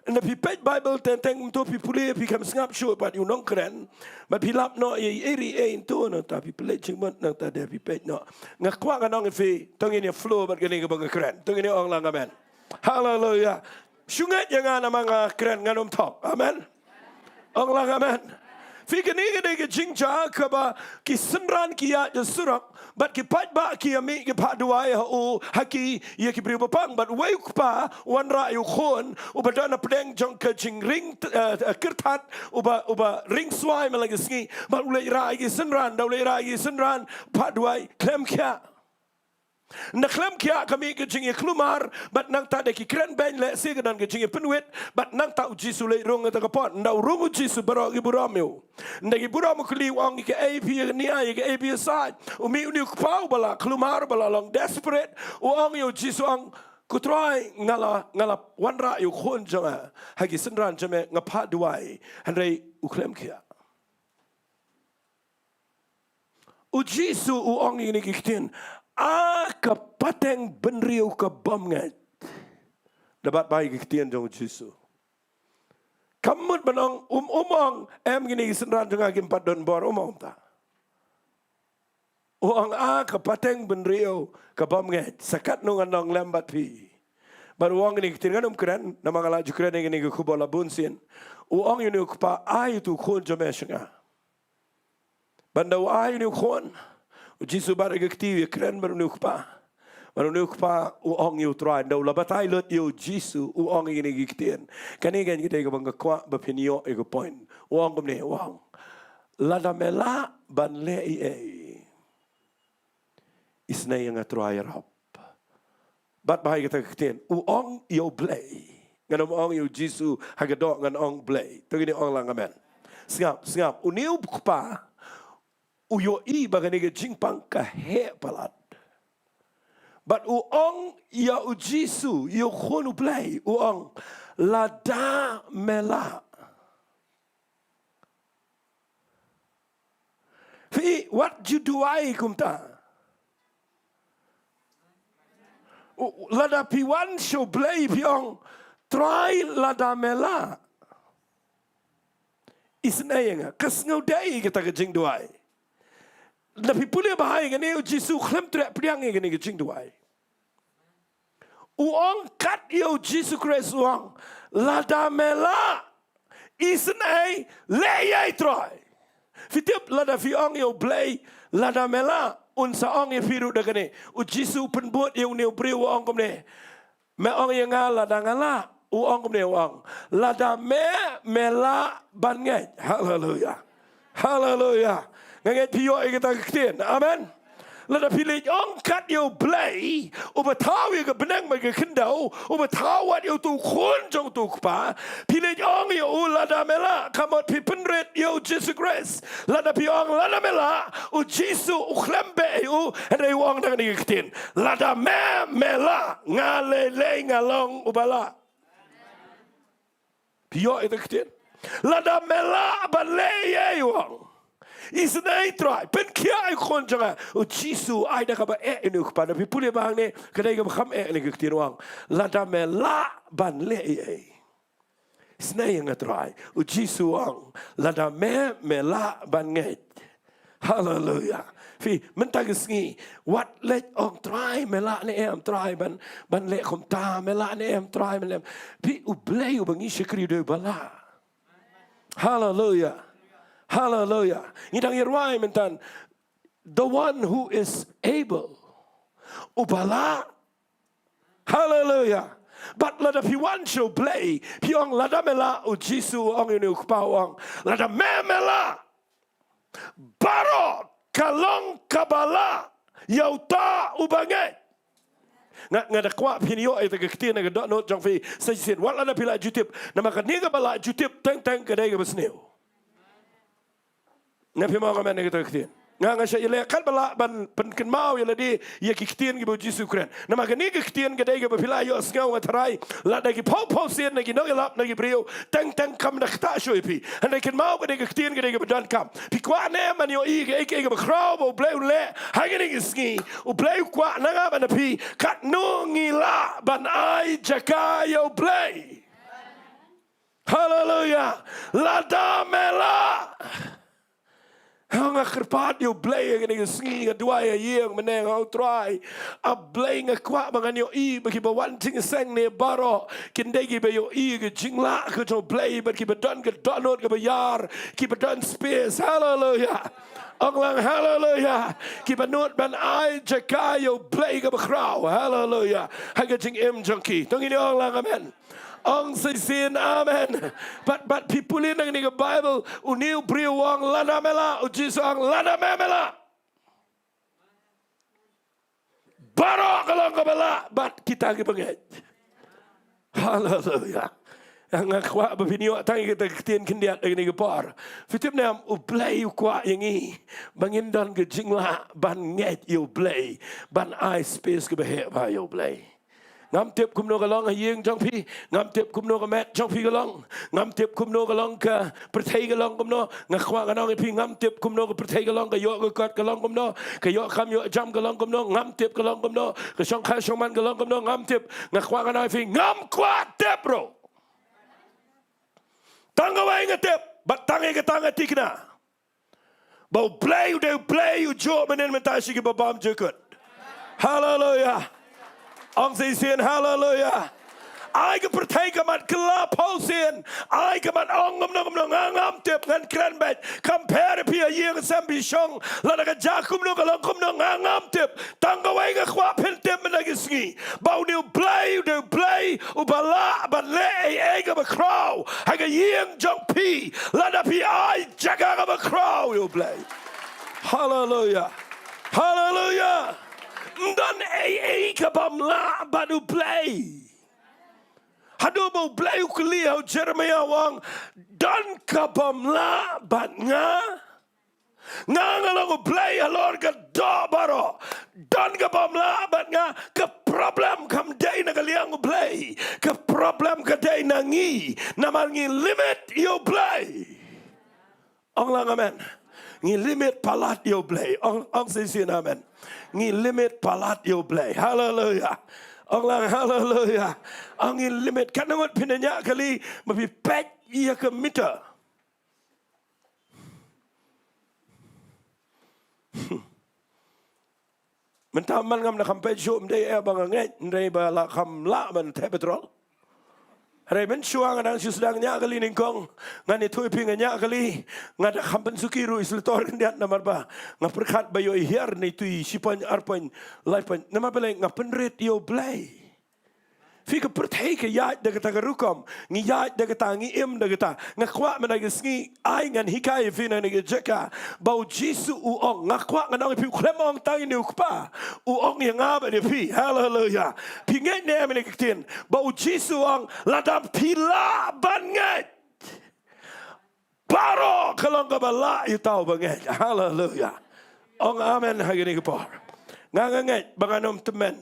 lada phi peit Baibl teng teng, to phi pule, phi khlem sngap shuh pat ïa u nongkren. Bad phi lap noh ïa ei ei ei to, nangta phi peit jingmut, nangta de phi peit noh. Nga kwah ngan ong ïa phi, to ngin ïa flow bad kane kaba nga kren. To ngin ïa ong lang amen. Haleluya. Shu ngeit ïa nga namar nga kren, ngan ym thok. Amen. Ong lang amen. Phi, kane ka dei ka jingjia kaba ki synran ki ïaid ha surok, bad ki paidbah ki ïa mih ki phah duwai ha u, ha ki, ïa ki briew ba pang. Bad uwei u kpa u wanrah ïa u khun uba don hapdeng jong ka jingring, eh, eh, kyrthat, uba, uba ring swai man la ka sngi. Bad u leit rah ïa ki synran, da u leit rah ïa ki synran, phah duwai, khlem khiah. Ynda khlem khiah ka mih ka jingïakhun mar, bad nangta da ki kren beiñ lehse ka don ka jingïapynwit, bad nangta u Jisu leit rung ha kata ka por. Ynda u rung u Jisu, baroh ki burom ïa u. Ynda ki burom, u kylli, u ong, ïa kaei phi ïa nia, ïa kaei phi ïa said? U mih une u kpa uba la khun mar, uba la long desperate, u ong ïa u Jisu, ong, ko Trai, nga la, nga la wanrah ïa u khun jong nga ha ki synran jong me, nga phah duwai, hynrei u khlem khiah. U Jisu u ong ïa kine ki ktien, a ka pateng bynriew ka bym ngeit. Da bat bai ki ktien jong u Jisu. Kam mut ban ong, um, um ong, em, kine ki synran jong nga kim pat don bor, um ong ta. U ong, a ka pateng bynriew ka bym ngeit, sa katno ngan ong lem bad phi. Bad u ong kine ki ktien, ngan ym kren namar nga la ju kren ïa kine ki khubor la bun sien. U ong ïa une u kpa, ai utu u khun jong me sha nga. Bad ynda u ai une u khun, u Jisu bat ha ka kti, u ïakren bad une u kpa. Bad une u kpa u ong ïa u Trai, ynda u la batai lut ïa u Jisu, u ong ïa kine ki ktien. Kane ka dei kaba nga kwah ba phin ïoh ïa ka point. U ong kumne, u ong, lada me lah ban leh ei ei, isynei ïa nga Trai ïarap. Bad ba ha kata ka ktien u ong ïa u Blei. Ngan ym ong ïa u Jisu ha ka doh, ngan ong Blei. To ngin ong lang amen. Sngap, sngap. Une u kpa u ïohi ba kane ka jingpang ka heh palat. Bad u ong ïa u Jisu, ïa u Khun u Blei, u ong, lada me lah. Phi, wat ju duwai kumta. U, lada phi wan sha u Blei phi ong, Trai lada me lah, isynei ïa nga. Ka sngewdei kata ka jingduwai. Lada phi pule bha ïa kane, u Jisu u khlem treh pdiang ïa kane ka jingduwai. U ong kat ïa u Jisu Khrist, u ong, lada me lah, isynei, leh ei ei Trai. Phi tip, lada phi ong ïa u Blei, lada me lah, un sa ong ïa phi ruh da kane. U Jisu u pynbud ïa une u briew, u ong kumne, me ong ïa nga lada nga lah. U ong kumne, u ong, lada me, me lah ban ngeit. Haleluya. Haleluya. Nga ngeit phi ïoh ïa kata ka ktien. Amen. Lada phi leit ong kat ïa u Blei uba thaw ïa ka bneng bad ka khyndew, uba thaw wat ïa uto u khun jong uto u kpa, phi leit ong ïa u lada me lah, ka mut phi pynrit ïa u Jisu Khrist. Lada phi ong lada me lah, u Jisu u khlem beh ïa u, hynrei u ong da kane ka ktien, lada me, me lah, nga lei lei nga long uba lah. Phi ïoh ïa kata ka ktien? Lada me lah ban leh ei ei, u ong, isynei Trai, pynkhiah ïa u khun jong nga. U Jisu u ai da kaba eh ïa une u kpa. Lada phi pule bha hangne, ka dei kaba kham eh ïa kane ka ktien, u ong, lada me lah ban leh ei ei, isynei ïa nga Trai. U Jisu u ong, lada me, me lah ban ngeit. Haleluya. Phi, mynta ka sngi, wat leit ong, Trai me lah ne em Trai ban, ban leh kumta, me lah ne em Trai ban leh. Phi, u Blei uba ngi shakri u dei uba lah. Haleluya. Haleluya. Ngi dang ïa rwai mynta, the one who is able. Uba lah. Haleluya. Bad lada phi wan sha u Blei, phi ong lada me lah, u Jisu u ong ïa une u kpa, u ong, lada me, me lah, baroh ka long kaba lah ïa uta uba ngeit. Nga, nga da kwah phin ïoh ïa kata ka ktien ha ka dohnud jong phi sa shisien. Wat lada phi lah ju tip. Namar kane kaba lah ju tip teng teng ka dei kaba sniew. Nga, phi ong amen ïa kata ka ktien? Nga, nga shah ïaleh katba lah ban pynkynmaw ïa lade ïa ki ktien kiba u Jisu u kren. Namar kane ka ktien ka dei kaba phi lah ïohsngew, nga tharai lada ki phew phew sien na ki nongïalap, na ki briew, teng teng kam da ktah shuh ïa phi. Hynrei kynmaw, ka dei ka ktien ka dei kaba donkam. Phi kwah ne em ban ïohi kaei kaei kaba khraw ba u Blei un leh ha kine ki sngi? U Blei u kwah na nga bad na phi, katno ngi lah ban ai jaka ïa u Blei. Haleluya. Lada me lah. Nga kyrpad ïa u Blei ha kine ki sngi, nga duwai ha ïing mynne, nga ong, Trai, A Blei, nga kwah ba ngan ïohi ba kiba wan jingïaseng ne baroh kin dei kiba ïohi ka jinglah ka jong u Blei bad kiba don ka dohnud kaba ïar, kiba don space. Haleluya. Ong lang haleluya. Kiba nud ban ai jaka ïa u Blei kaba khraw. Haleluya. Ha ka jingim jong ki. To ngin ong lang amen. Ong sa shisien amen. Bad, bad phi pule na kane ka Baibl, une u briew u ong lada me lah, u Jisu u ong lada me, me lah, baroh ka long kaba lah bad kita kiba ngeit. Haleluya. Nga kwah ba phin ïoh tang ïa kata ka ktien khyndiat ha kane ka por. Phi tip ne em, u Blei u kwah ïa ngi ba ngin don ka jinglah ban ngeit ïa u Blei, ban ai space kaba heh bha ïa u Blei. Ngam tip kumno ka long ha ïing jong phi, ngam tip kumno ka met jong phi ka long, ngam tip kumno ka long ka pyrthei ka long kumno. Nga kwah ngan ong ïa phi, ngam tip kumno ka pyrthei ka long, ka ïoh ka kot ka long kumno, ka ïoh kam ïoh jam ka long kumno, ngam tip ka long kumno, ka shongkha shongman ka long kumno, ngam tip. Nga kwah ngan ong ïa phi, ngam kwah tip ruh. Tang kawei nga tip, bad tang ïa kata nga tikna, ba u Blei u dei u Blei ujuh mynhynnin mynta sha kiba bymjukut. Haleluya. Ong sa shisien haleluya. Ai ka pyrthei ka mat kylla phew sien. Ai ka mat ong kumno kumno nga ngam tip, ngan kren beit. Kam pher ïa phi ha ïing sem phi shong. Lada ka jia kumno ka long kumno nga ngam tip. Tang kawei nga kwah phin tip mynta ka sngi, ba une U Blei, une U Blei uba lah ban leh ei ei kaba khraw ha ka ïing jong phi, lada phi ai jaka kaba khraw ïa U Blei. Haleluia. Haleluia. Ym don ei ei ka bym lah bad U Blei. Haduh ba U Blei u kylli ha u Jeremaïah, u ong, don ka bym lah bad nga? Nga nga long U Blei halor ka doh baroh. Don ka bym lah bad nga. Ka problem kam dei na ka liang U Blei. Ka problem ka dei na ngi. Namar ngi limit ïa U Blei. Ong lang amen. Ngi limit palat ïa U Blei. Ong, ong shisien amen. Ngi limit palat ïa U Blei. Haleluia. Ong lang haleluia. Ong ngi limit. Katno ngut phin ñiah kali ba phi peit ïa ka meter? Mynta man ngam da kham peit shuh, ym dei eh ba nga ngeit, hynrei ba la kham lah ban theh petrol. Hynrei mynshuwa nga dang shu sdang ñiah kali nyngkong, ngan ïathuh ïa phi nga ñiah kali, nga da kham pynsuki ruh ïa slitor khyndiat namar ba nga pyrkhat ba ïoh hiar na itu i shi point, ar point, lai point, namar balei? Nga pynrit ïa U Blei. Phi, ka pyrthei ka ïaid da kata ka rukom, ngi ïaid da kata, ngi im da kata. Nga kwah mynta ka sngi, ai ngan hikai ïa phi na kane ka jaka ba U Jisu u ong, nga kwah ngan ong ïa phi, u khlem ong tang ïa une u kpa, u ong ïa nga bad ïa phi. Haleluia. Phi ngeit ne em ïa kane ka ktien ba U Jisu u ong, lada phi lah ban ngeit, baroh ka long kaba lah ïa uta uba ngeit. Haleluia. Ong amen ha kane ka por. Nga nga ngeit ba ngan ym tymmen.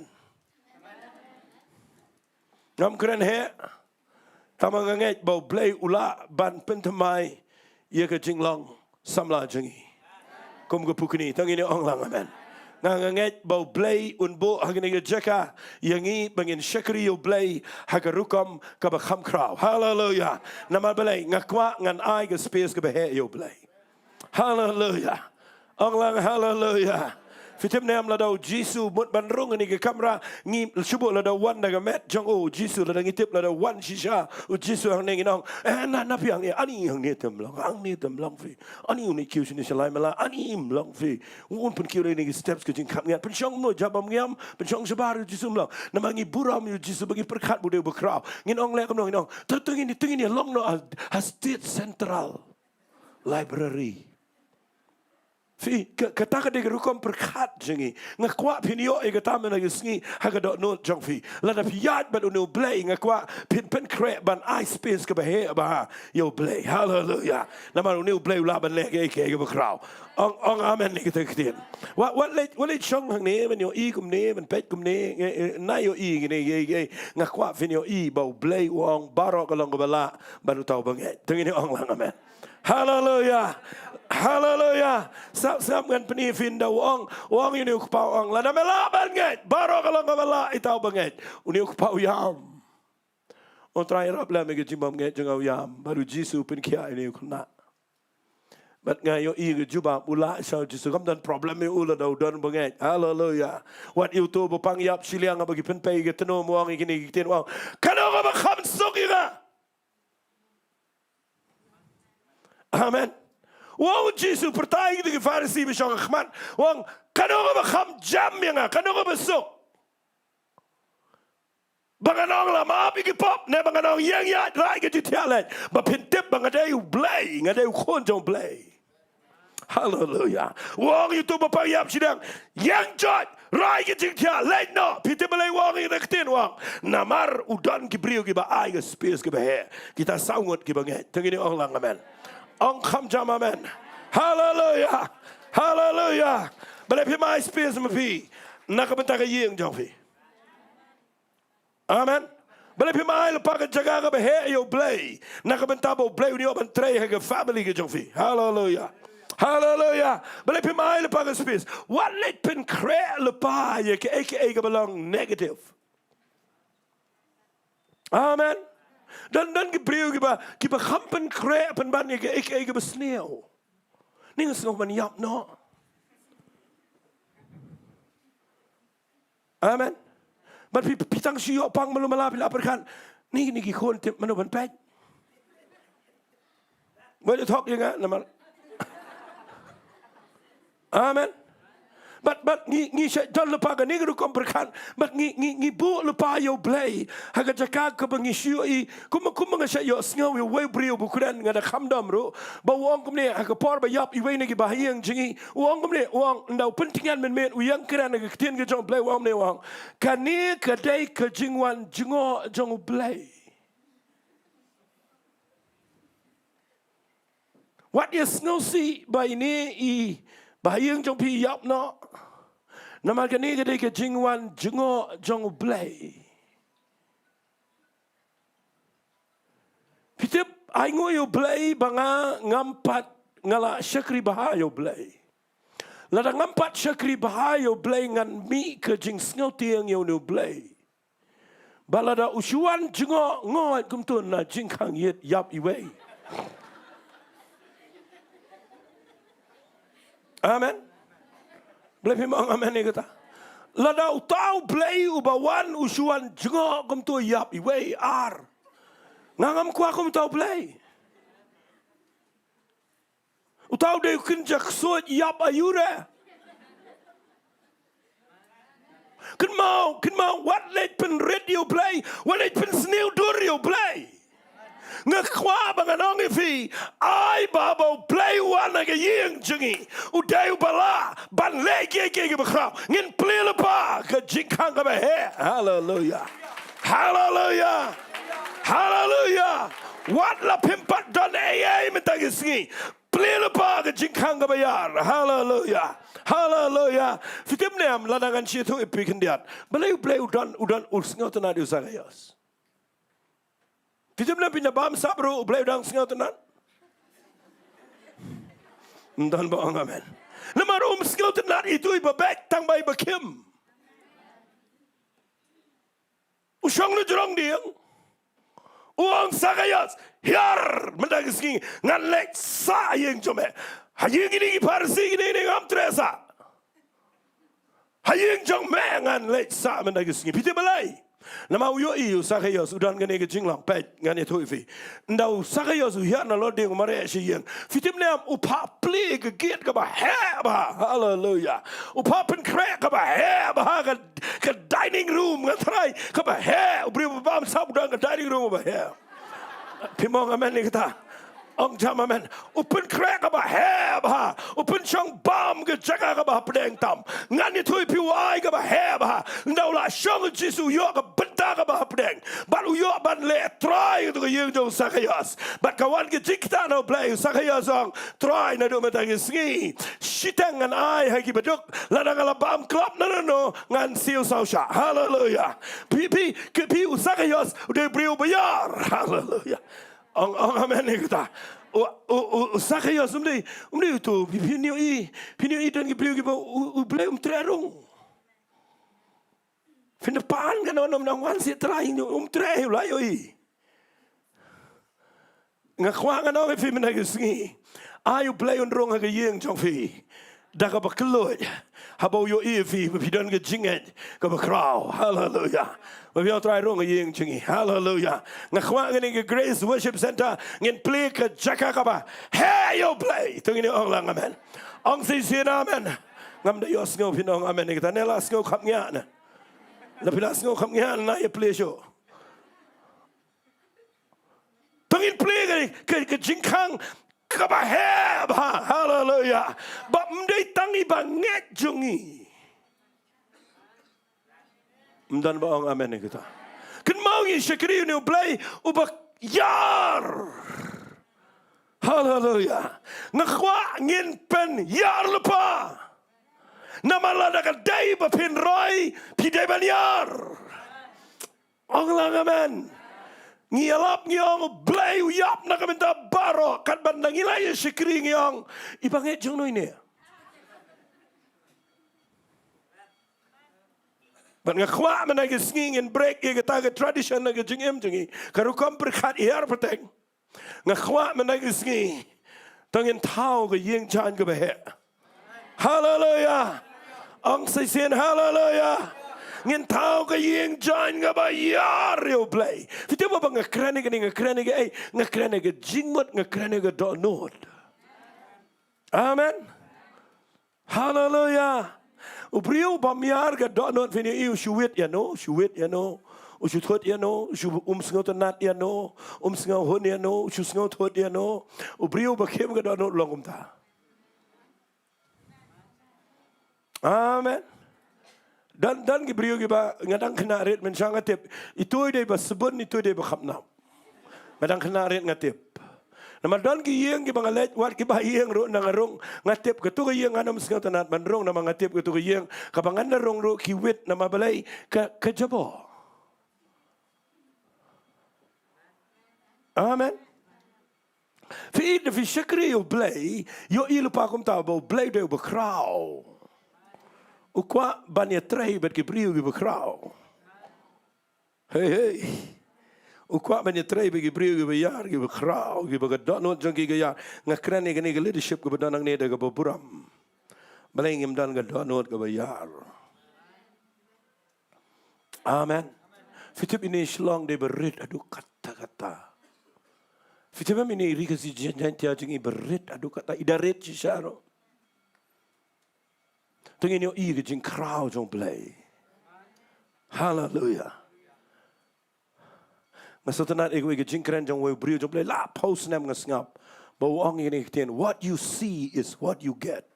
Ngam kren heh. Tangba nga ngeit ba U Blei u lah ban pynthymmai ïa ka jinglong samla jong ngi. Kum ka pukni, to ngin ong lang amen. Nga nga ngeit ba U Blei un buh ha kane ka jaka ïa ngi ba ngin shakri ïa U Blei ha ka rukom kaba kham khraw. Haleluia. Namar balei? Nga kwah ngan ai ka space kaba heh ïa U Blei. Haleluia. Ong lang haleluia. Phi tip ne em, lada U Jisu u mut ban rung ha kane ka kamra, ngi shu buh lada u wan da ka met jong u, U Jisu, lada ngi tip lada u wan shisha U Jisu hangne, ngin ong, eh, na, na phi hangne, ani hangne te ym long, hangne te ym long phi. Ani une kiew shane sha lai mala, ani ym long phi. Un pynkiew lei na ki steps ka jingkhapngiat. Pynshong mo, jabam ngiam, pynshong shabar, U Jisu ym long. Namar ngi burom ïa U Jisu ba ngi pyrkhat ba u dei uba khraw. Ngin ong leh kumno, ngin ong, to, to ngin, to ngin ïalong noh ha, ha State Central Library. Phi, ka, kata ka dei ka rukom pyrkhat jong ngi. Nga kwah phin ïoh ïa kata mynta ka sngi ha ka dohnud jong phi. Lada phi ïaid bad une U Blei, nga kwah phin pynkhreh ban ai space kaba heh bha ïa U Blei. Haleluia. Namar une U Blei u lah ban leh kaei kaei kaba khraw. Ong, ong amen ïa kata ka ktien. Wat, wat leit, wat leit shong hangne ban ïohi kumne, ban peit kumne, eh, eh, na ïohi kine, eh, eh, nga kwah phin ïohi ba U Blei u ong baroh ka long kaba lah bad uta uba ngeit. To ngin ong lang amen. Haleluia. Haleluia. Sngap, sngap, ngan pyni ïa phi ynda u ong, u ong ïa une u kpa, u ong, lada me lah ban ngeit, baroh ka long kaba lah ïa uta uba ngeit. Une u kpa u ïam. U ong, Trai, ïarap lem ïa ka jingbym ngeit jong nga, u ïam. Bad U Jisu u pynkhiah ïa une u khynnah. Bad nga ïohi ka jubab, u lah sha U Jisu, kam don problem ïa u lada u don bangeit. Haleluia. Wat ïa uto ba pang ïap shiliang haba ki pynpei ïa ka tnum, u ong ïa kine ki ktien, u ong, kano kaba kham suk ïa nga? Amen. U ong U Jisu, pyrta ïa kito ki Pharisi ba shong ha khmat, u ong, kano kaba kham jam ïa nga, kano kaba suk? Ba ngan ong la map ïa ki pop, ne ba ngan ong ïeng ïaid, rai ka jingthiah leit? Ba phin tip ba nga dei U Blei, nga dei u khun jong U Blei. Haleluia. U ong ïa uto ba pang ïap shiliang, ïeng joit, rai ka jingthiah, leit noh. Phi tip balei u ong ïa kata ka ktien? U ong namar u don ki briew kiba ai ka space kaba heh. Kita saw ngut kiba ngeit. To ngin ong lang amen. Ong kham jam amen. Haleluia. Haleluia. Balei phim ai space ma phi na ka bynta ka ïing jong phi? Amen. Balei phim ai lypa ka jaka kaba heh ïa U Blei na ka bynta ba U Blei un ïoh ban trei ha ka family ka jong phi? Haleluia. Haleluia. Balei phim ai lypa ka space? Wat leit pynkhreh lypa ïa kaei kaei kaba long negative. Amen. Don, don ki briew kiba, kiba kham pynkhreh pynban ïa kaei kaei kaba sniew. Ni nga sngewbha ban ïap noh. Amen. Bad phi, phi tang shu ïoh pang malu mala, phi la pyrkhat, Ni, ni ki khun tip mano ban peit. Wat ïa thok ïa nga namar. Amen. Bad, bad ngi, ngi shait don lypa kane ka rukom pyrkhat. Bad ngi, ngi, ngi buh lypa ïa U Blei ha ka jaka kaba ngi shu ïohi. Kumba, kumba nga shait ïohsngew ïa uwei u briew ba u kren, nga da kham dom ruh. Ba u ong kumne, ha ka por ba ïap iwei na ki bahaïing jong ngi, u ong kumne, u ong, ynda u pyntngen mynmiet, u ïeng kren ha ka ktien ka jong U Blei, u ong kumne, u ong: Kane ka dei ka jingwan jngoh jong U Blei. Wat ïa sngewsih ba ine i bahaïing jong phi ïap noh. Namar kane ka dei ka jingwan jngoh jong U Blei. Phi tip, ai nguh ïa U Blei ba nga ngam pat, nga la shakri bha ïa U Blei. Lada ngam pat shakri bha ïa U Blei, ngan mih ka jingsngewtieng ïa une U Blei. Ba lada u shu wan jngoh, ngoh kumto na jingkhang ïit ïap iwei. Amen. Balei phim ong amen ïa kata? Lada uta U Blei uba wan u shu wan jngoh kumto ïap iwei, ar, nga ngam kwah kum uta U Blei. Uta u dei u kynja ksuid ïap aïu re. Kynmaw, kynmaw, wat leit pynrit ïa U Blei, wat leit pynsniew dur ïa U Blei. Nga kwah ba ngan ong ïa phi, ai ba, ba U Blei u wan ha ka ïing jong ngi, u dei uba lah ban leh kiei kiei kiba khraw. Ngin plie lypa ka jingkhang kaba heh. Haleluia. Haleluia. Haleluia. Wat la phim pat don ei ei mynta ka sngi, plie lypa ka jingkhang kaba ïar. Haleluia. Haleluia. Phi tip ne em, lada ngan shu ïathuh ïa phi khyndiat, balei U Blei u don, u don, u sngewtynnat ïa u Sakaios? Phi tip ne em, phi na bam sap ruh U Blei u dang sngewtynnat? Ym don ba ong amen. Namar um sngewtynnat ïa itu iba beit, tang ba iba khim. U shong na jrong dieng. U ong, Sakaios, hiar, mynta ka sngi ngan leit sah ha ïing jong me. Ha ïing kine ki Pharisi kine, kine ngam treh sah. Ha ïing jong me ngan leit sah mynta ka sngi. Phi tip balei? Namar u ïohi u Sakaios u don kane ka jinglong. Peit, ngan ïathuh ïa phi. Ynda u Sakaios u hiar nalor dieng u mareh sha ïing, phi tip ne em, u phah plie ka gate kaba heh bha. Haleluia. U phah pynkhreh kaba heh bha ka, ka dining room, nga tharai, kaba heh. U briew ba bam sap u don ka dining room kaba heh. Phim ong amen ïa kata? Ong jam amen. U pynkhreh kaba heh bha. U pynshong bam ka jaka kaba hapdeng tam. Ngan ïathuh ïa phi, u ai kaba heh bha. Ynda u la shong u Jisu, u ïoh ka bynta kaba hapdeng. Bad u ïoh ban leh trai ïa ka ïing jong u Sakaios. Bad ka wan ka jingktah na U Blei, u Sakaios u ong, Trai, naduh mynta ka sngi, shiteng ngan ai ha ki baduk. Lada nga la bam klop na no no, ngan siew saw shah. Haleluia. Phi, phi, ki, phi, u Sakaios u dei briew ba ïar. Haleluia. Ong, ong amen ïa kata? U, u, u, u Sakaios um dei, um dei uto, phi, phin ïohi, phin ïohi don ki briew kiba U, U Blei um treh rung. Phin da pan ka no no, nang wan sha Trai, um treh, u la ïohi. Nga kwah ngan ong ïa phi mynta ka sngi, ai U Blei un rung ha ka ïing jong phi da kaba kylluid, haba u ïohi ïa phi ba phi don ka jingngeit kaba khraw. Haleluia. Ba phi ong, Trai, rung ha ïing jong ngi. Haleluia. Nga kwah kane ka Grace Worship Centre ngin plie ka jaka kaba heh ïa U Blei. To ngin ong lang amen. Ong shisien amen. Ngam da ïohsngew phin ong amen ïa kata. Ne la sngew khapngiah ne? Lada phi la sngew khapngiah, na ïa plie shuh. To ngin plie ka, ka, ka jingkhang kaba heh bha. Haleluia. Ba ym dei tang i bangeit jong ngi. Ym don ba ong amen ïa kata? Kynmaw, ngi shakri ïa une U Blei uba ïar. Haleluia. Nga kwah ngin pynïar lypa. Namar lada ka dei ba phin roi, phi dei ban ïar. Ong lang amen. Ngi ïalap ngi ong, U Blei u ïap na ka bynta baroh. Katba ngi la ïa shakri ngi ong, i bangeit jong no ine? Bad nga kwah mynta ka sngi ngin break ïa kata ka tradition na ka jingim jong ngi, ka rukom pyrkhat hiar pateng. Nga kwah mynta ka sngi to ngin thaw ka ïing jaiñ kaba heh. Haleluia. Ong shisien haleluia. Ngin thaw ka ïing jaiñ kaba ïar ïa U Blei. Phi tip ba nga kren ïa kane, nga kren ïa kaei? Nga kren ïa ka jingmut, nga kren ïa ka dohnud. Amen. Haleluya. U briew bym ïar ka dohnud, phin ïohi u shu wit ïano, u shu wit ïano, u shu thut ïano, u shu, um sngewtynnat ïano, um sngewhun ïano, u shu sngewthut ïano. U briew ba khim ka dohnud long kumta. Amen. Don, don ki briew kiba nga dang khynnah rit mynshuwa nga tip, itu i dei ba sbun, itu i dei ba khapnap. Nga dang khynnah rit nga tip. Namar don ki ïing kiba nga leit, wat kiba ïing ruh na nga rung, nga tip katu ka ïing ngan ym sngewtynnat ban rung namar nga tip katu ka ïing kaba ngan da rung ruh ki wit namar balei, ka, ka jabor. Amen. Phi, da phi shakri ïa U Blei, ïohi lypa kumta ba U Blei u dei uba khraw. U kwah ban ïatrei bad ki briew kiba khraw. Hei, hei. U kwah ban ïatrei bad ki briew kiba ïar, kiba khraw, kiba ka dohnud jong ki ka ïar. Nga kren ïa kane ka leadership kaba don hangne da kaba burom. Balei ngim don ka dohnud kaba ïar? Amen. Phi tip ine i Shillong dei ba rit haduh katta katta. Phi tip em ine i ri Khasi Jaiñtia jong ngi ba rit haduh katta, i da rit shisha ruh. Te ngin ïohi ka jingkhraw jong U Blei. Haleluya. Nga sngewtynnat ïa kawei ka jingkren jong uwei u briew jong U Blei, la phew snem nga sngap ba u ong ïa kane ka ktien, "What you see is what you get."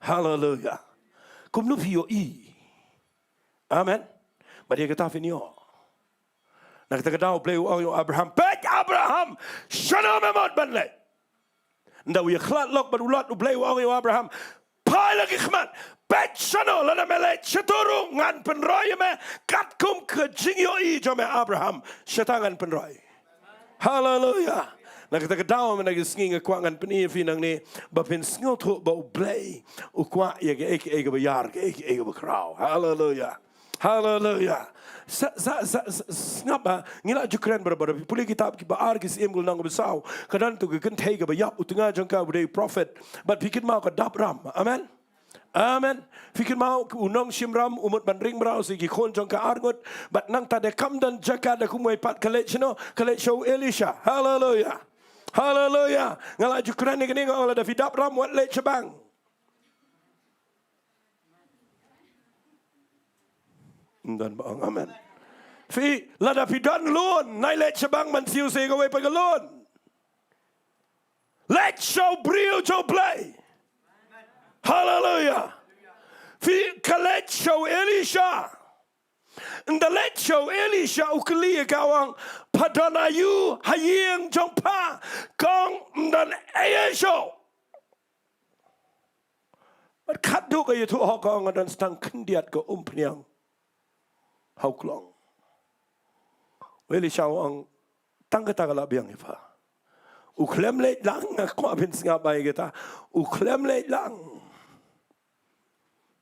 Haleluya. Kumno phi ïohi. Amen. Bad ïa kata phin ïoh. Na kata ka daw U Blei u ong ïa u Abraham, "Peit Abraham, shano me mut ban leit?" Ynda u ïakhlad lok bad u Lot, U Blei u ong ïa u Abraham, "Phai la ki khmat, peit shano, lada me leit shato ruh ngan pynroi ïa me, katkum ka jingïohi jong me Abraham, shata ngan pynroi." Haleluya. Na kata ka daw mynta ki sngi nga kwah ngan pyni ïa phi nangne ba phin sngewthuh ba U Blei u kwah ïa kaei kaei kaba ïar, kaei kaei kaba khraw. Haleluya. Haleluya. Sa, sa, sa, sa, sngap ba ngi la ju kren barabor. Phi pule kitab Kiba Ar, ki Syiem ka lynnong kaba saw, ka don tu ka kynthei kaba ïap, u tnga jong ka u dei prophet. Bad phi kynmaw ka dap ram. Amen. Amen. Phi kynmaw u nongshim ram u mut ban ring mraw sa ïa ki khun jong ka arngut. Bad nangta da kam don jaka da kumwei pat, ka leit shano, ka leit sha u Elisha. Haleluya. Haleluya. Nga la ju kren ïa kane, nga ong lada phi dap ram wat leit shabar. Ym don ba ong amen. Phi, lada phi don lun, nai leit shabar ban siew sa ïa kawei pat ka lun. Leit sha u briew jong U Blei. Haleluya. Phi, ka leit sha u Elisha. Ynda leit sha u Elisha u kylli ïa ka, u ong, "Pha don aïu ha ïing jong pha?" Ka ong, "Ym don ei ei shuh." Bad khadduh ka ïathuh hok, ka ong, "Nga don tang khyndiat ka umphniang ha u klong." U Elisha u ong, "Tang kata ka la biang ïa pha." U khlem leit lang, nga kwah phin sngap bha ïa kata. U khlem leit lang.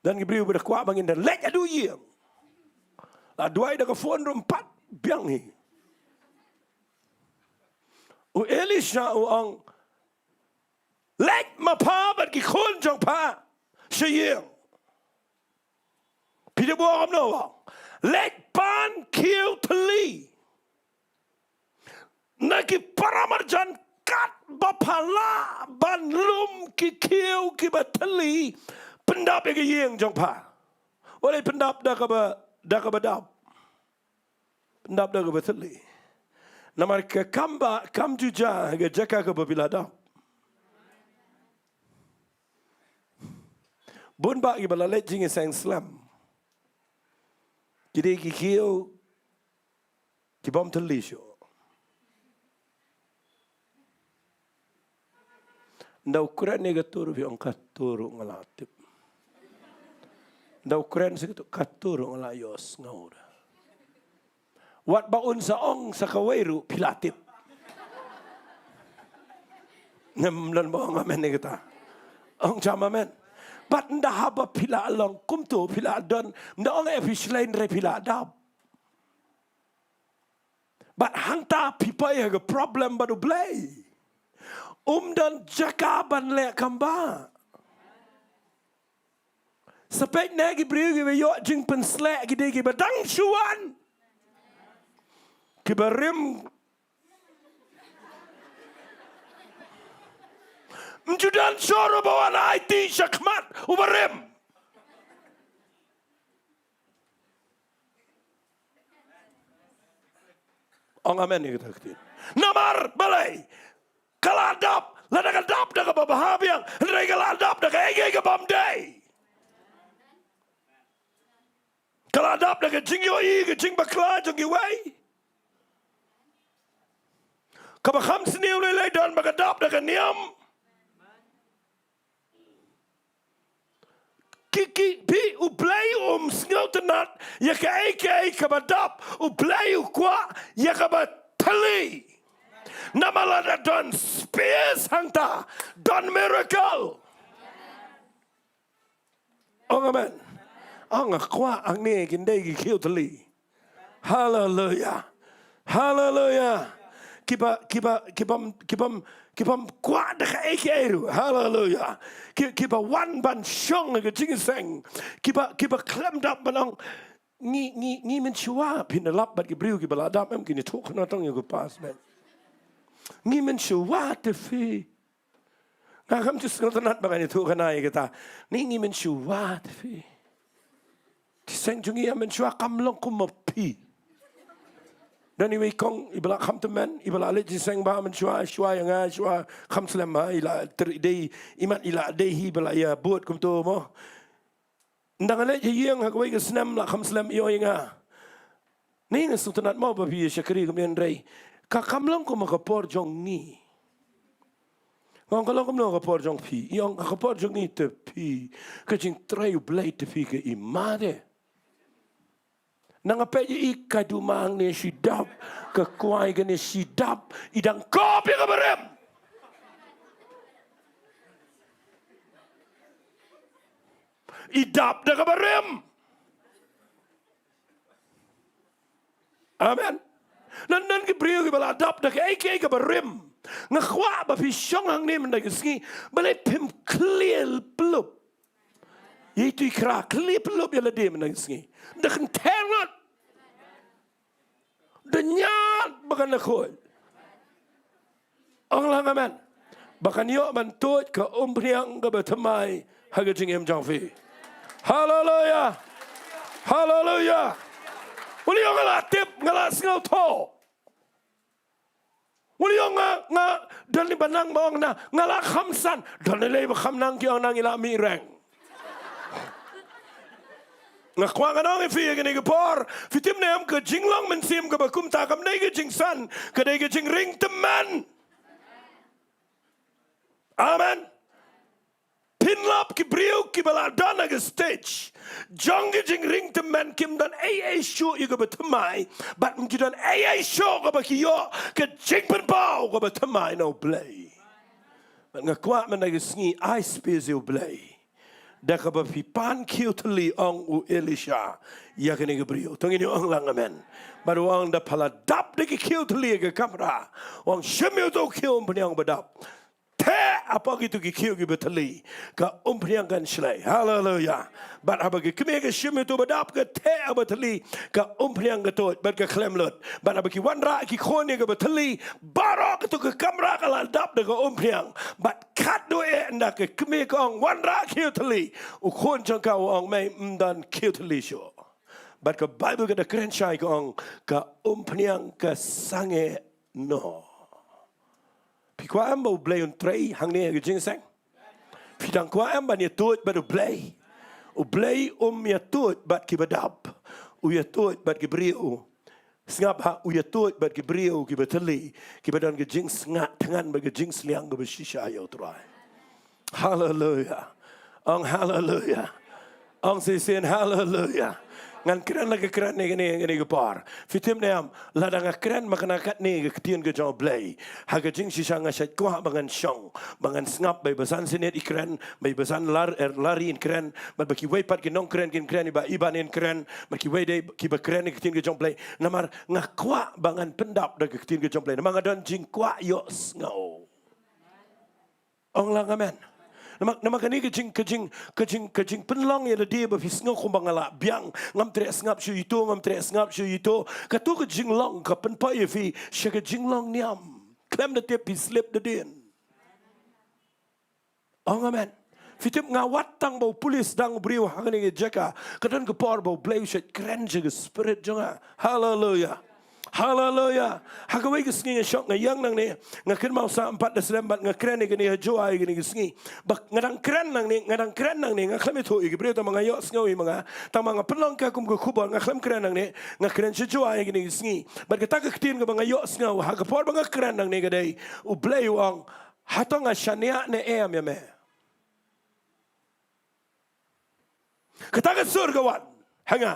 Don ki briew ba da kwah ba ngin da leit haduh ïing. La duwai da ka phone ruh ym pat biang hi. U Elisha u ong, "Leit ma pha bad ki khun jong pha sha ïing." Phi tip u ong kumno? U ong, "Leit pan khiew thylli na ki paramarjan kat ba pha lah ban lum ki khiew kiba thylli, pyndap ïa ka ïing jong pha." U leit pyndap da kaba, da kaba dap. Pyndap da kaba thylli. Namar ka kam ba, kam ju jia ha ka jaka kaba phi la dap. Bun bah kiba la leit jingïaseng slem, ki dei ki khiew ki bym thylli shuh. Ynda u kren ïa kato ruh phi ong, "Kato ruh nga la tip." Ynda u kren sa kato, "Kato ruh nga la ïohsngew da." Wat ba un sa ong sa kawei ruh phi la tip. Ngam don ba ong amen ïa kata. Ong jam amen. Bad ynda haba phi la long kumto, phi la don, ynda ong ïa phi shlei, hynrei phi la dap. Bad hangta phi poi ha ka problem bad U Blei. Um don jaka ban leh kam bah. Sa peit ne ki briew kiba ïoh jingpynsleh ki dei kiba dang shu wan. Kiba rim. Ym ju don shor uba wan aiti shakhmat uba rim. Ong amen ïa kata ka ktien. Namar balei? Ka la dap, lada ka dap da kaba bha biang, hynrei ka la dap da kaei kaei ka bym dei. Ka la dap da ka jingïohi, ka jingbakla jong kiwei. Kaba kham sniew lei lei don ba ka dap da ka niam. Ki, ki, phi, U Blei um sngewtynnat ïa kaei kaei kaba dap, U Blei u kwah ïa kaba thylli. Namar lada don space hangta, don miracle. Ong amen. Ong nga kwah hangne kin dei ki khiew thylli. Haleluya. Haleluya. Kiba, kiba, kibym, kibym, kibym kwah da kaei kaei ruh. Haleluya. Ki, kiba wan ban shong ha ka jingïaseng. Kiba, kiba khlem dap ban ong. Ngi, ngi, ngi mynshuwa phin da lap bad ki briew kiba la dap em, kin ïathuh khana tang ïa u pastor. Ngi mynshuwa te phi. Nga kam ju sngewtynnat ba ngan ïathuh khana ïa kata. Ngi, ngi mynshuwa te phi. Jingïaseng jong ngi ha mynshuwa kam long kum ma phi. Don iwei i kong iba la kham tymmen, iba la leit jingïaseng bha mynshuwa, shuwa ïa nga, shuwa kham slem ha, i la ter i dei, imat i la dei hi ba la ïa bud kumto mo. Ynda nga leit ha ïing ha kawei ka snem la kham slem, i ong ïa nga. Ngi, nga sngewtynnat mo ba phi ïa shakri kumne, hynrei ka kam long kum ha ka por jong ngi. Nga ong ka long kumno ha ka por jong phi? I ong ha ka por jong ngi te phi, ka jingtrei U Blei te phi ka i made. Nang nga peit ïa i, ka duma hangne shi dap, ka kwai kane shi dap, i dang kop ïa kaba rim. I dap da kaba rim. Amen. Don, don ki briew kiba la dap da kaei kaei kaba rim. Nga kwah ba phi shong hangne mynta ka sngi, balei phim khlieh plup. Ïa itu i khra, khlieh plup ïa lade mynta ka sngi. Da kynthei ngat. Da ñiad ba kan da khuid. Ong lang amen. Ba kan ïoh ban tuid ka umphniang kaba thymmai ha ka jingim jong phi. Haleluya. Haleluya. Uli ong nga la tip, nga la sngewthuh. Uli ong nga, nga, don iba nang ba ong na, nga la kham san, don ilei ba kham nang ki ong nang i la mih reng. Nga kwah ngan ong ïa phi ha kane ka por, phi tip ne em ka jinglong mynsiem kaba kumta kam dei ka jingsan, ka dei ka jingring tymmen. Amen. Pynlap ki briew kiba la don ha ka stage jong ka jingring tymmen, kim don ei ei shuh ïa kaba thymmai, bad ym ju don ei ei shuh kaba ki ïoh ka jingpynpaw kaba thymmai na U Blei. Bad nga kwah mynta ka sngi ai space ïa U Blei. Da kaba phi pan khiew thylli, ong u Elisha ïa kane ka briew. To ngin ong lang amen. Bad u ong da pha la dap da ki khiew thylli ha ka kamra, u ong shim ïa uto u khiew umphniang ba dap. Theh hapoh kito ki khiew kiba thylli, ka umphniang kan shlei. Haleluya. Bad haba ka kmie ka shim ïa uto ba dap, ka theh ha ba thylli, ka umphniang ka tuid bad ka khlem lut. Bad haba ki wanrah ki khun ïa kaba thylli, baroh kato ka kamra ka la dap da ka umphniang. Bad katno eh ynda ka kmie ka ong, wanrah khiew thylli, u khun jong ka u ong, mei, ym don khiew thylli shuh. Bad ka Baibl ka da kren shai ka ong, ka umphniang ka sangeh noh. Phi kwah em ba U Blei un trei hangne ha ka jingïaseng? Phi dang kwah em ban ïatuid bad U Blei? U Blei um ïatuid bad kiba dap. U ïatuid bad ki briew. Sngap ha, u ïatuid bad ki briew kiba thylli, kiba don ka jingsngat thngan bad ka jingsliang kaba shisha ïa U Trai. Haleluya. Ong haleluya. Ong shisien haleluya. Ngan kren la ka kren ne kane, kane ka por. Phi tip ne em, lada nga kren ma kane katne ka ktien ka jong U Blei, ha ka jingshisha nga shait kwah ba ngan shong, ba ngan sngap ba i Basan Siniet i kren, ba i Basan Lar, er, Lari in kren, bad ba kiwei pat ki nongkren kin kren, i Bah Iban in kren, bad kiwei de kiba kren ka ktien ka jong U Blei. Namar nga kwah ba ngan pyndap da ka ktien ka jong U Blei. Namar nga don jingkwah ïohsngew. Ong lang amen. Namar, namar kane ka jing, ka jing, ka jing, ka jingpynlong ïa lade ba phi sngew kumba nga lah biang, ngam treh sngap shuh ïa uto, ngam treh sngap shuh ïa uto. Kato ka jinglong ka pynpoi ïa phi sha ka jinglong niam. Khlem da tip phi slip da dien. Ong amen. Phi tip, nga wad tang ba u pulit dang briew ha kane ka jaka, ka don ka por ba U Blei u shait kren sha ka spirit jong nga. Haleluia. Haleluia. Ha kawei ka sngi nga shong, nga ïeng nangne, nga kynmaw sa em pat da slem bad nga kren ïa kane ha Jowai ïa kane ka sngi. Ba nga dang kren nangne, nga dang kren nangne, nga khlem ïathuh ïa ki briew, tang ba nga ïohsngew ïa ma nga, tang ba nga pynlong ka kum ka khubor, nga khlem kren nangne, nga kren sha Jowai ïa kane ka sngi. Bad kata ka ktien kaba nga ïohsngew ha ka por ba nga kren nangne ka dei, U Blei u ong, hato nga shaniah ne em ïa me? Kata ka sur ka wan ha nga.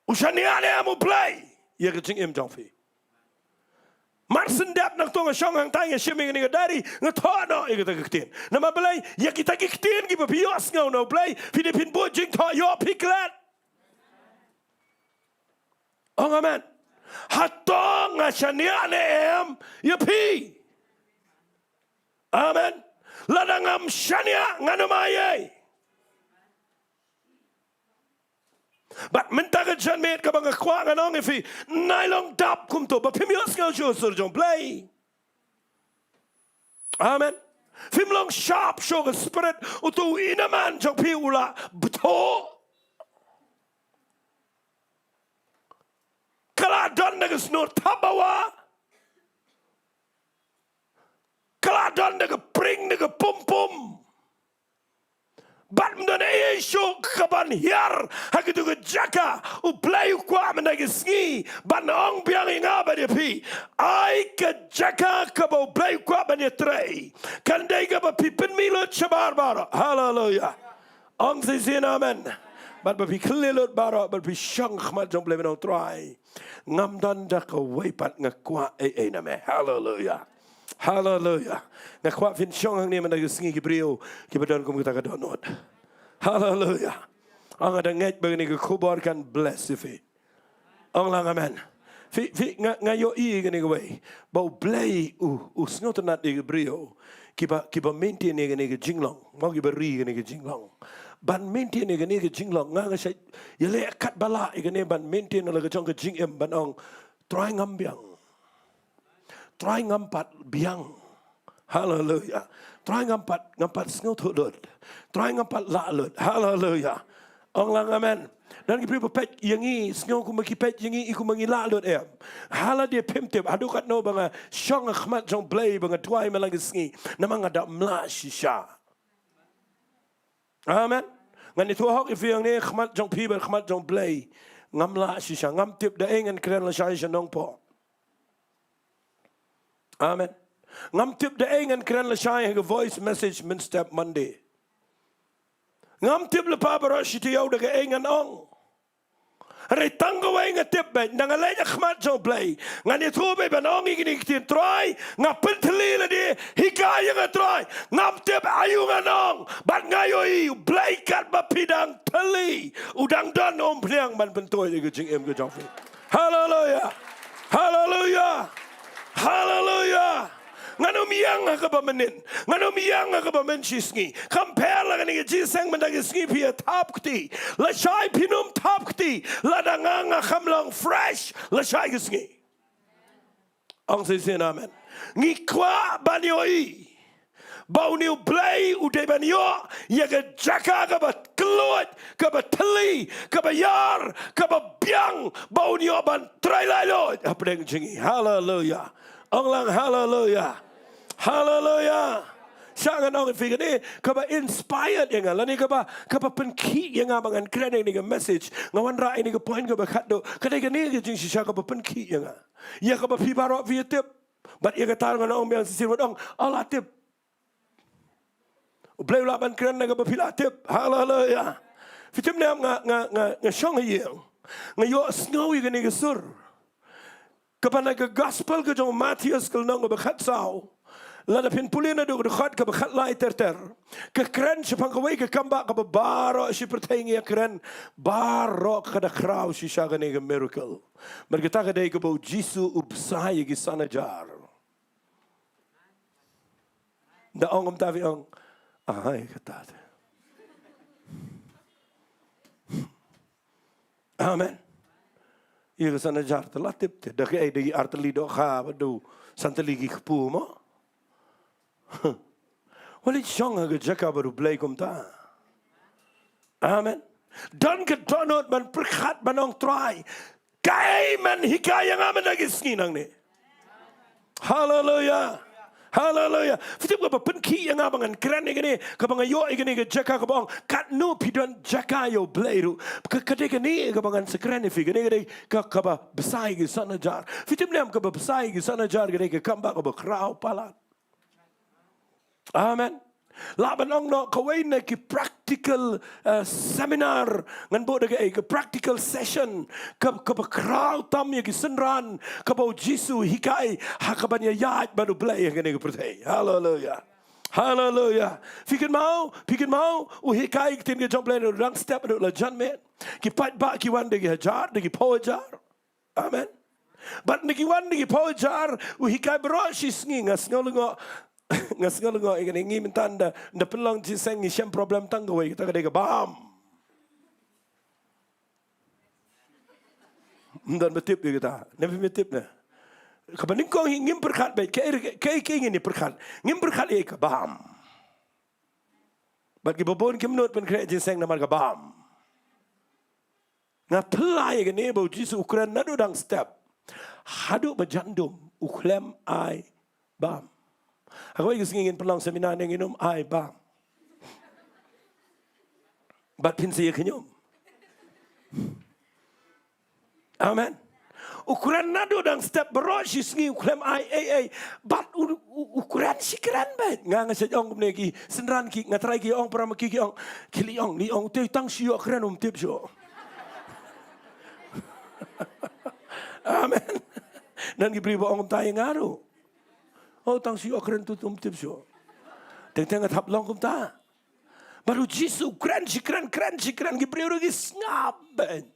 U shaniah ne em U Blei ïa ka jingim jong phi? Mar shen dep nangta nga shong hangtai, nga shim ïa kane ka diary, nga thoh noh ïa kata ka ktien. Namar balei? Ïa kita ki ktien kiba phi ïohsngew na U Blei, phi dei phin buh jingthoh, ïoh phi klet. Ong amen. Hato nga shaniah ne em ïa phi? Amen. Lada ngam shaniah, ngan ym ai ei. Bad mynta ka janmiet kaba nga kwah ngan ong ïa phi, nai long dap kumto ba phim ïohsngew shuh sur jong U Blei. Amen. Phim long sharp shuh ka spirit, uto u inner man jong phi u la bthuh. Ka la don da ka shnong thabawa. Ka la don da ka pring, da ka pum pum. Bad ym don ei ei shuh kaban hiar ha katu ka jaka. U Blei u kwah mynta ka sngi ban ong biang ïa nga bad ïa phi, ai ka jaka kaba U Blei u kwah ban ïatrei, kan dei kaba phi pynmih lut shabar baroh. Haleluia. Ong shisien amen. Bad ba phi kylli lut baroh, bad phi shong ha khmat jong U Blei ban ong, Trai, ngam don da kawei pat, nga kwah ei ei na me. Haleluia. Haleluia. Nga kwah phin shong hangne mynta ka sngi ki briew kiba don kum kata ka dohnud. Haleluia. Ong, nga da ngeit ba kane ka khubor kan bless ïa phi. Ong lang amen. Phi, phi, nga, nga ïohi kane kawei, ba U Blei u, u sngewtynnad ïa ki briew kiba, kiba maintain ïa kane ka jinglong, mo, kiba ri kane ka jinglong. Ban maintain ïa kane ka jinglong, nga, nga shait ïaleh katba lah ïa kane ban maintain la ka jong ka jingim ban ong, Trai, ngam biang. Trai, ngam pat biang. Haleluia. Trai, ngam pat, ngam pat sngewthuh lut. Trai, ngam pat lah lut. Haleluia. Ong lang amen. Don ki briew ba peit ïa ngi, sngew kumba ki peit ïa ngi i kumba ngi lah lut em. Ha lade phim tip, haduh katno ba nga shong ha khmat jong U Blei, ba nga duwai man la ka sngi, namar nga da ym lah shisha. Amen. Ngan ïathuh hok ïa phi hangne, khmat jong phi bad khmat jong U Blei, ngam lah shisha. Ngam tip da ei ngan kren lashai sha Nongpoh. Amen. Ngam tip da ei ngan kren lashai ha ka voice message mynstep Monday. Ngam tip lypa baroh shi taïew da kaei ngan ong. Hynrei tang kawei nga tip beit, ynda nga leit ha khmat jong U Blei, ngan ïathuh beit ban ong ïa kine ki ktien, Trai, nga pynthylli lade, hikai ïa nga Trai. Ngam tip aïu ngan ong, bad nga ïohi U Blei katba phi dang thylli, u dang don umphniang ban pyntuid ïa ka jingim ka jong phi. Haleluia. Haleluia. Haleluia. Ngan ym ïeng ha kaba mynnin. Ngan ym ïeng ha kaba mynshisngi. Compare la kane ka jingïaseng mynta ka sngi phi ïa thap kti. Lashai phin ym thap kti lada nga, nga kham long fresh lashai ka sngi. Ong shisien amen. Ngi kwah ban ïohi ba une U Blei u dei ban ïoh ïa ka jaka kaba kylluid, kaba thylli, kaba ïar, kaba biang, ba un ïoh ban trei laitluid hapdeng jong ngi. Haleluia. Ong lang haleluia. Haleluia. Sha ngan ong ïa phi kane kaba inspired ïa nga, lane kaba, kaba pynkhih ïa nga ba ngan kren ïa kane ka message. Nga wanrah ïa kane ka point kaba khatduh. Ka dei kane ka jingshisha kaba pynkhih ïa nga, ïa kaba phi baroh phi ïa tip. Bad ïa kata ngan ong biang shisien, wat ong, oh, la tip. U Blei u lah ban kren na kaba phi la tip. Haleluia. Phi tip ne em, nga, nga, nga, nga shong ha ïing, nga ïohsngew ïa kane ka sur kaba na ka gospel ka jong u Mathaios ka lynnong kaba khatsaw. Lada phin pule naduh ka dkhot kaba khatlai ter ter, ka kren shaphang kawei ka kambah kaba baroh shi pyrthei ngi ïa kren, baroh ka da khraw shisha kane ka miracle. Bad kata ka dei kaba u Jisu u bsa ïa ki san hajar. Da ong kumta phi ong, ai, kata te. Amen. Ïa ka san hajar te la tip te, da kaei, da ki artylli dohkha bad u san tylli ki kpu mo. Wat leit shong ha ka jaka bad U Blei kumta. Amen. Don ka dohnud ban pyrkhat ban ong Trai, kaei men hikai ïa nga mynta ki sngi nangne. Haleluya. Haleluya. Phi tip kaba pynkhih ïa nga ba ngan kren ïa kane, kaba nga ïoh ïa kane ka jaka kaba ong, katno phi don jaka ïa U Blei ruh. Ka, ka dei kane kaba ngan sa kren ïa phi, kane ka dei ka, kaba bsa ïa ki san hajar. Phi tip ne em kaba bsa ïa ki san hajar ka dei ka kam ba kaba khraw palat. Amen. Lah ban ong noh kawei na ki practical, eh, seminar, ngan buh da kaei, ka practical session, ka, kaba khraw tam ïa ki synran, kaba U Jisu hikai, ha kaban ïaid bad U Blei ha kane ka pyrthei. Haleluya. Haleluya. Phi kynmaw, phi kynmaw, u hikai ktien ka jong U Blei naduh dang step haduh la janmiet. Ki paidbah ki wan da ki hajar, da ki phew hajar. Amen. Bad na ki wan na ki phew hajar, u hikai baroh shi sngi, nga sngew lyngngoh. Nga sngew lyngngoh ïa kane, ngi mynta da, da pynlong jingïaseng ngi shem problem tang kawei, kata ka dei ka bam. Ym don ba tip ïa kata. Ne phim tip ne. Kaba nyngkong hi ngim pyrkhat beit, kaei, kaei, kaei ngin ïa pyrkhat. Ngim pyrkhat ïa ka bam. Bad kiba bun kim nud pynkhreh jingïaseng namar ka bam. Nga phylla ïa kane ba U Jisu u kren naduh dang step haduh ba jan dum, u khlem ai bam. Ha kawei ka sngi ngin pynlong seminar ne ngin ym ai bam. Bad phin sa ïa khñium. Amen. U kren naduh dang step baroh shi sngi u khlem ai ei ei. Bad u, u, u kren shi kren beit. Nga, nga shait ong kumne, ki synran ki, nga trai ki ong para ma ki, ki ong, ki leit ong, leit ong, te tang shu ïoh kren um tip shuh. Amen. Don ki briew ba ong kumta ïa nga ruh. Oh, tang shu ïoh kren tu um tip shuh. Teng teng nga hap long kumta. Bad U Jisu kren shi kren, kren shi kren, ki briew ruh ki sngap beit.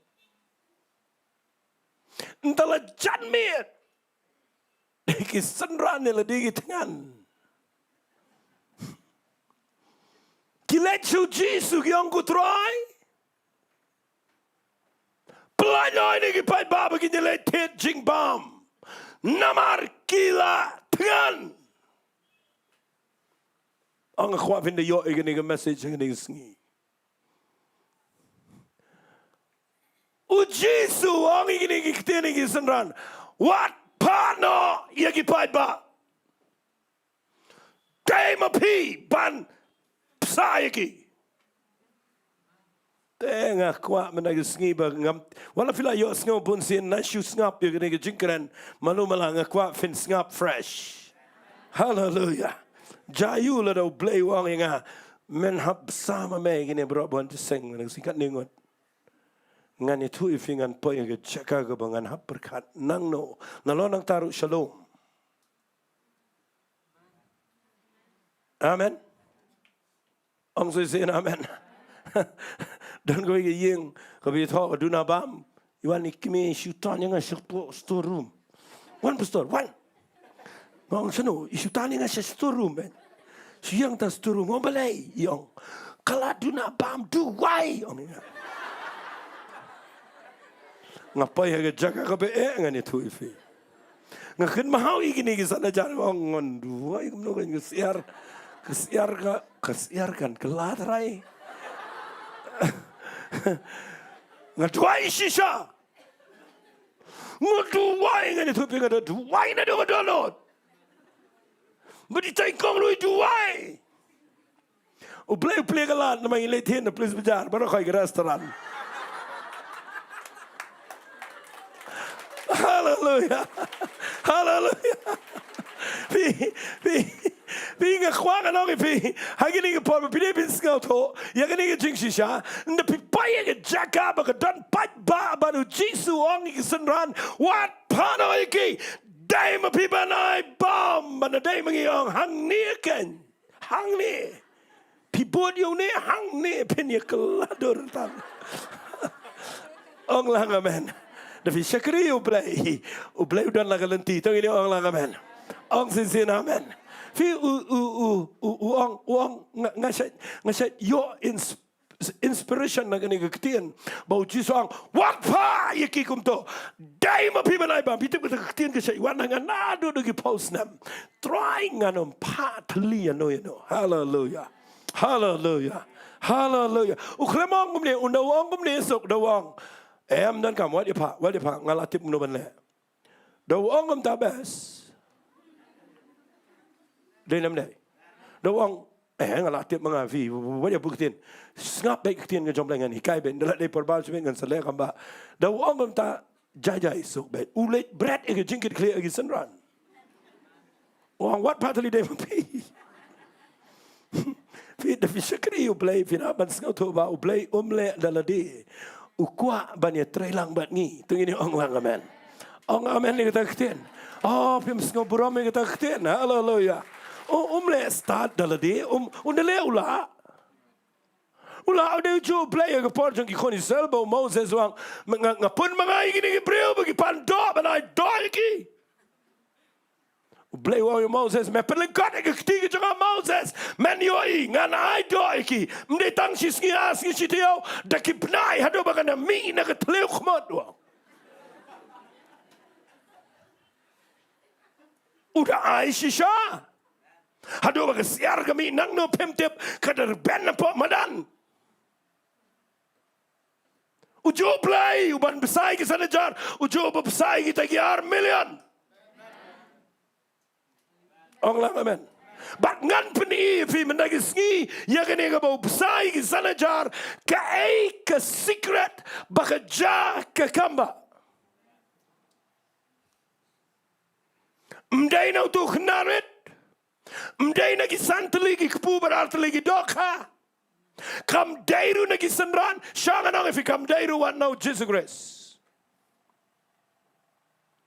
Nta la janmiet. Ki synran ne la dei ki thngan. Ki leit sha U Jisu ki ong, ko Trai, pyllait noh ïa ki paidbah ba kin ïaleit thied jingbam. Namar ki la thngan. Ong nga kwah phin da ïoh ïa kane ka message ha kane ka sngi. U Jisu u ong ïa kine ki ktien ïa ki synran, wat phah noh ïa ki paidbah. Dei ma phi ban bsa ïa ki. Te nga kwah mynta ka sngi ba ngam, wat la phi la ïohsngew bunsien, na shu sngap ïa kane ka jingkren, malu mala nga kwah phin sngap fresh. Haleluya. Jia ïa u lada U Blei u ong ïa nga, men hap bsa ma me ïa kine baroh ba wan jingïaseng mynta ka sngi, katne ngut. Ngan ïathuh ïa phi, ngan poi ha ka jaka kaba ngan hap pyrkhat nangno. Nalor nangta ruh shalom. Amen. Ong shisien amen. Don kawei ka ïing kaba ïathoh ka duna bam. I wan i kmie, i shu tan ïa nga sha store room. Wan pastor, wan. Nga ong shano, i shu tan ïa nga sha store room, man. Shu ïeng ha store room, nga ong balei, i ong, ka la duna bam, duwai, ong ïa nga. Nga poi ha ka jaka kaba eh, ngan ïathuh ïa phi. Nga kynmaw ïa kine ki san hajar, nga ong ngan duwai kumno kan ka syiar. Ka syiar ka, ka syiar kan kylla trai. Nga duwai shisha. Nga duwai, ngan ïathuh ïa phi, nga da duwai naduh ka dohnud. Bad i Trai Kong ruh i duwai. U Blei u plie ka lad namar ngi leit thied na police bazaar, baroh khoit ka restaurant. Haleluya. Haleluya. Phi, phi, phi, nga kwah ngan ong ïa phi, ha kine ki por ba phi dei phin sngewthuh ïa kane ka jingshisha, ynda phi poi ha ka jaka ba ka don paidbah bad U Jisu u ong ïa ki synran, wat phah noh ïa ki, dei ma phi ban ai bam, bad dei ma ngi ong hangne keiñ. Hangne. Phi bud ïa une hangne, phin ïa kylla dur tang. Ong lang amen. Da phi shakri ïa U Blei, U Blei u don la ka lynti. To ngin ong lang amen. Ong shisien amen. Phi u, u, u, u, u ong, u ong, nga, nga shait, nga shait ïoh ins-, inspiration na kane ka ktien. Ba u Jisu u ong, wat phah ïa ki kumto. Dei ma phi ban ai bam. Phi tip kata ka ktien ka shait wan na nga naduh, duh ki phew snem. Trai ngan ym phah thylli ïano ïano. Haleluia. Haleluia. Haleluia. U khlem ong kumne, u, da u ong kumne suk, da u ong, em, donkam, wat ïa phah, wat ïa phah, nga la tip kumno ban leh. Da u ong kumta bes. Dei ne ym dei? Da u ong, eh, nga la tip ma nga phi, wat ïa buh ktien. Sngap beit ktien ka jong U Blei, ngan hikai beit, da la dei por bam shibit ngan sa leh kam bah. Da u ong kumta, jai jai suk beit. U leit bret ïa ka jingkitkhlieh ïa ki synran. U ong, wat phah thylli, dei ma phi. Phi, da phi shakri U Blei, phin hap ban sngewthuh ba U Blei um leh da lade. U kwah ban ïatreilang bad ngi. To ngin ong lang amen. Ong amen ïa kata ka ktien. Oh, phim sngew burom ïa kata ka ktien. Haleluia. U, um leh stad da lade, um, un da leh, u lah. U lah, u dei u juh U Blei ïa ka por jong ki khun Israel ba u Moses u ong, nga, nga pun ma nga ïa kine ki briew ba ki pan doh, ban ai doh ïa ki. U Blei u ong ïa u Moses, me pynlyngkot ïa ka kti ka jong nga Moses, men ïohi, ngan ai doh ïa ki. Ym dei tang shi sngi, ar sngi, shi taïew, da ki bnai, haduh ba kan da mih na ka thliew khmut, u ong. U da ai shisha. Haduh ba ka siar ka mih nangno phim tip, ka da rben napoh madan. U juh U Blei uban bsa ïa ki san hajar, u juh uba bsa ïa kita ki ar million. Ong lang amen. Bad ngan pyni ïa phi mynta ka sngi, ïa kane kaba u bsa ïa ki san hajar, kaei ka secret ba ka jaka kam bah. Ym dei na uto u khynnah rit. Ym dei na ki san tylli ki kpu bad ar tylli ki dohkha. Kam dei ruh na ki synran, shah ngan ong ïa phi, kam dei ruh wat na u Jisu Khrist.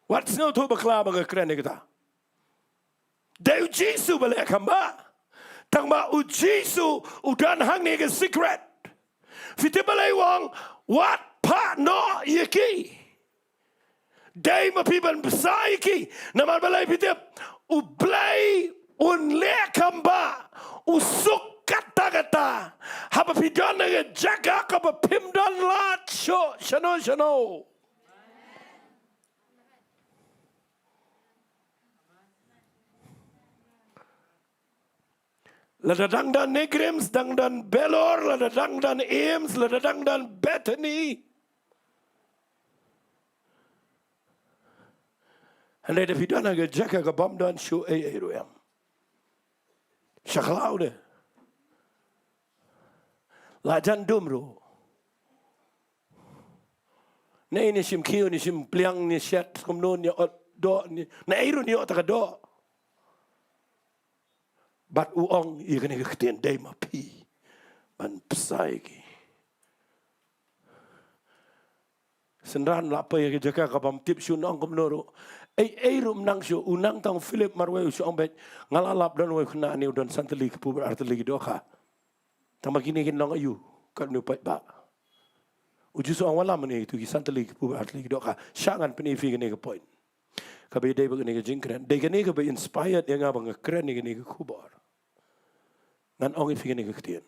Wat sngewthuh bakla ba nga kren ïa kata. Dei u Jisu ba leh kam bah. Tang ba u Jisu u don hangne ka secret. Phi tip balei u ong, wat phah noh ïa ki. Dei ma phi ban bsa ïa ki. Namar balei phi tip? U Blei un leh kam bah, u suk katta katta. Haba phi don ha ka jaka kaba phim don lad shuh shano shano. Lada dang don NEIGRIHMS, dang don Vellore, lada dang don AIIMS, lada dang don Bethany. Hynrei da phi don ha ka jaka ka bym don shuh ei ei ruh em. Sha khlaw de. La jan dum ruh. Ne, ne shim khiew, ne shim pliang, ne shet kumno, ne ot doh, ne, ne ei ruh ne ot ta ka doh. Bad u ong ïa kane ka ktien, dei ma phi ban bsa ïa ki. Synran la poi ha ka jaka ka bym tip shuh, nang kumno ruh. Ei ei ruh ym nang shuh, u nang tang Philip marwei u shu ong beit, nga la lap don wei u khynnah ne u don san tylli ki kpu bad ar tylli ki dohkha. Tang ba kine kin long aïu, kat une u paidbah. U Jisu u ong wat lam ïa itu ki san tylli ki kpu bad ar tylli ki dohkha. Shah ngan pyni ïa phi kane ka point. Kaba ïadei bad kane ka jingkren. Dei kane kaba inspired ïa nga ba nga kren ïa kane ka khubor. Ngan ong ïa phi kane ka ktien.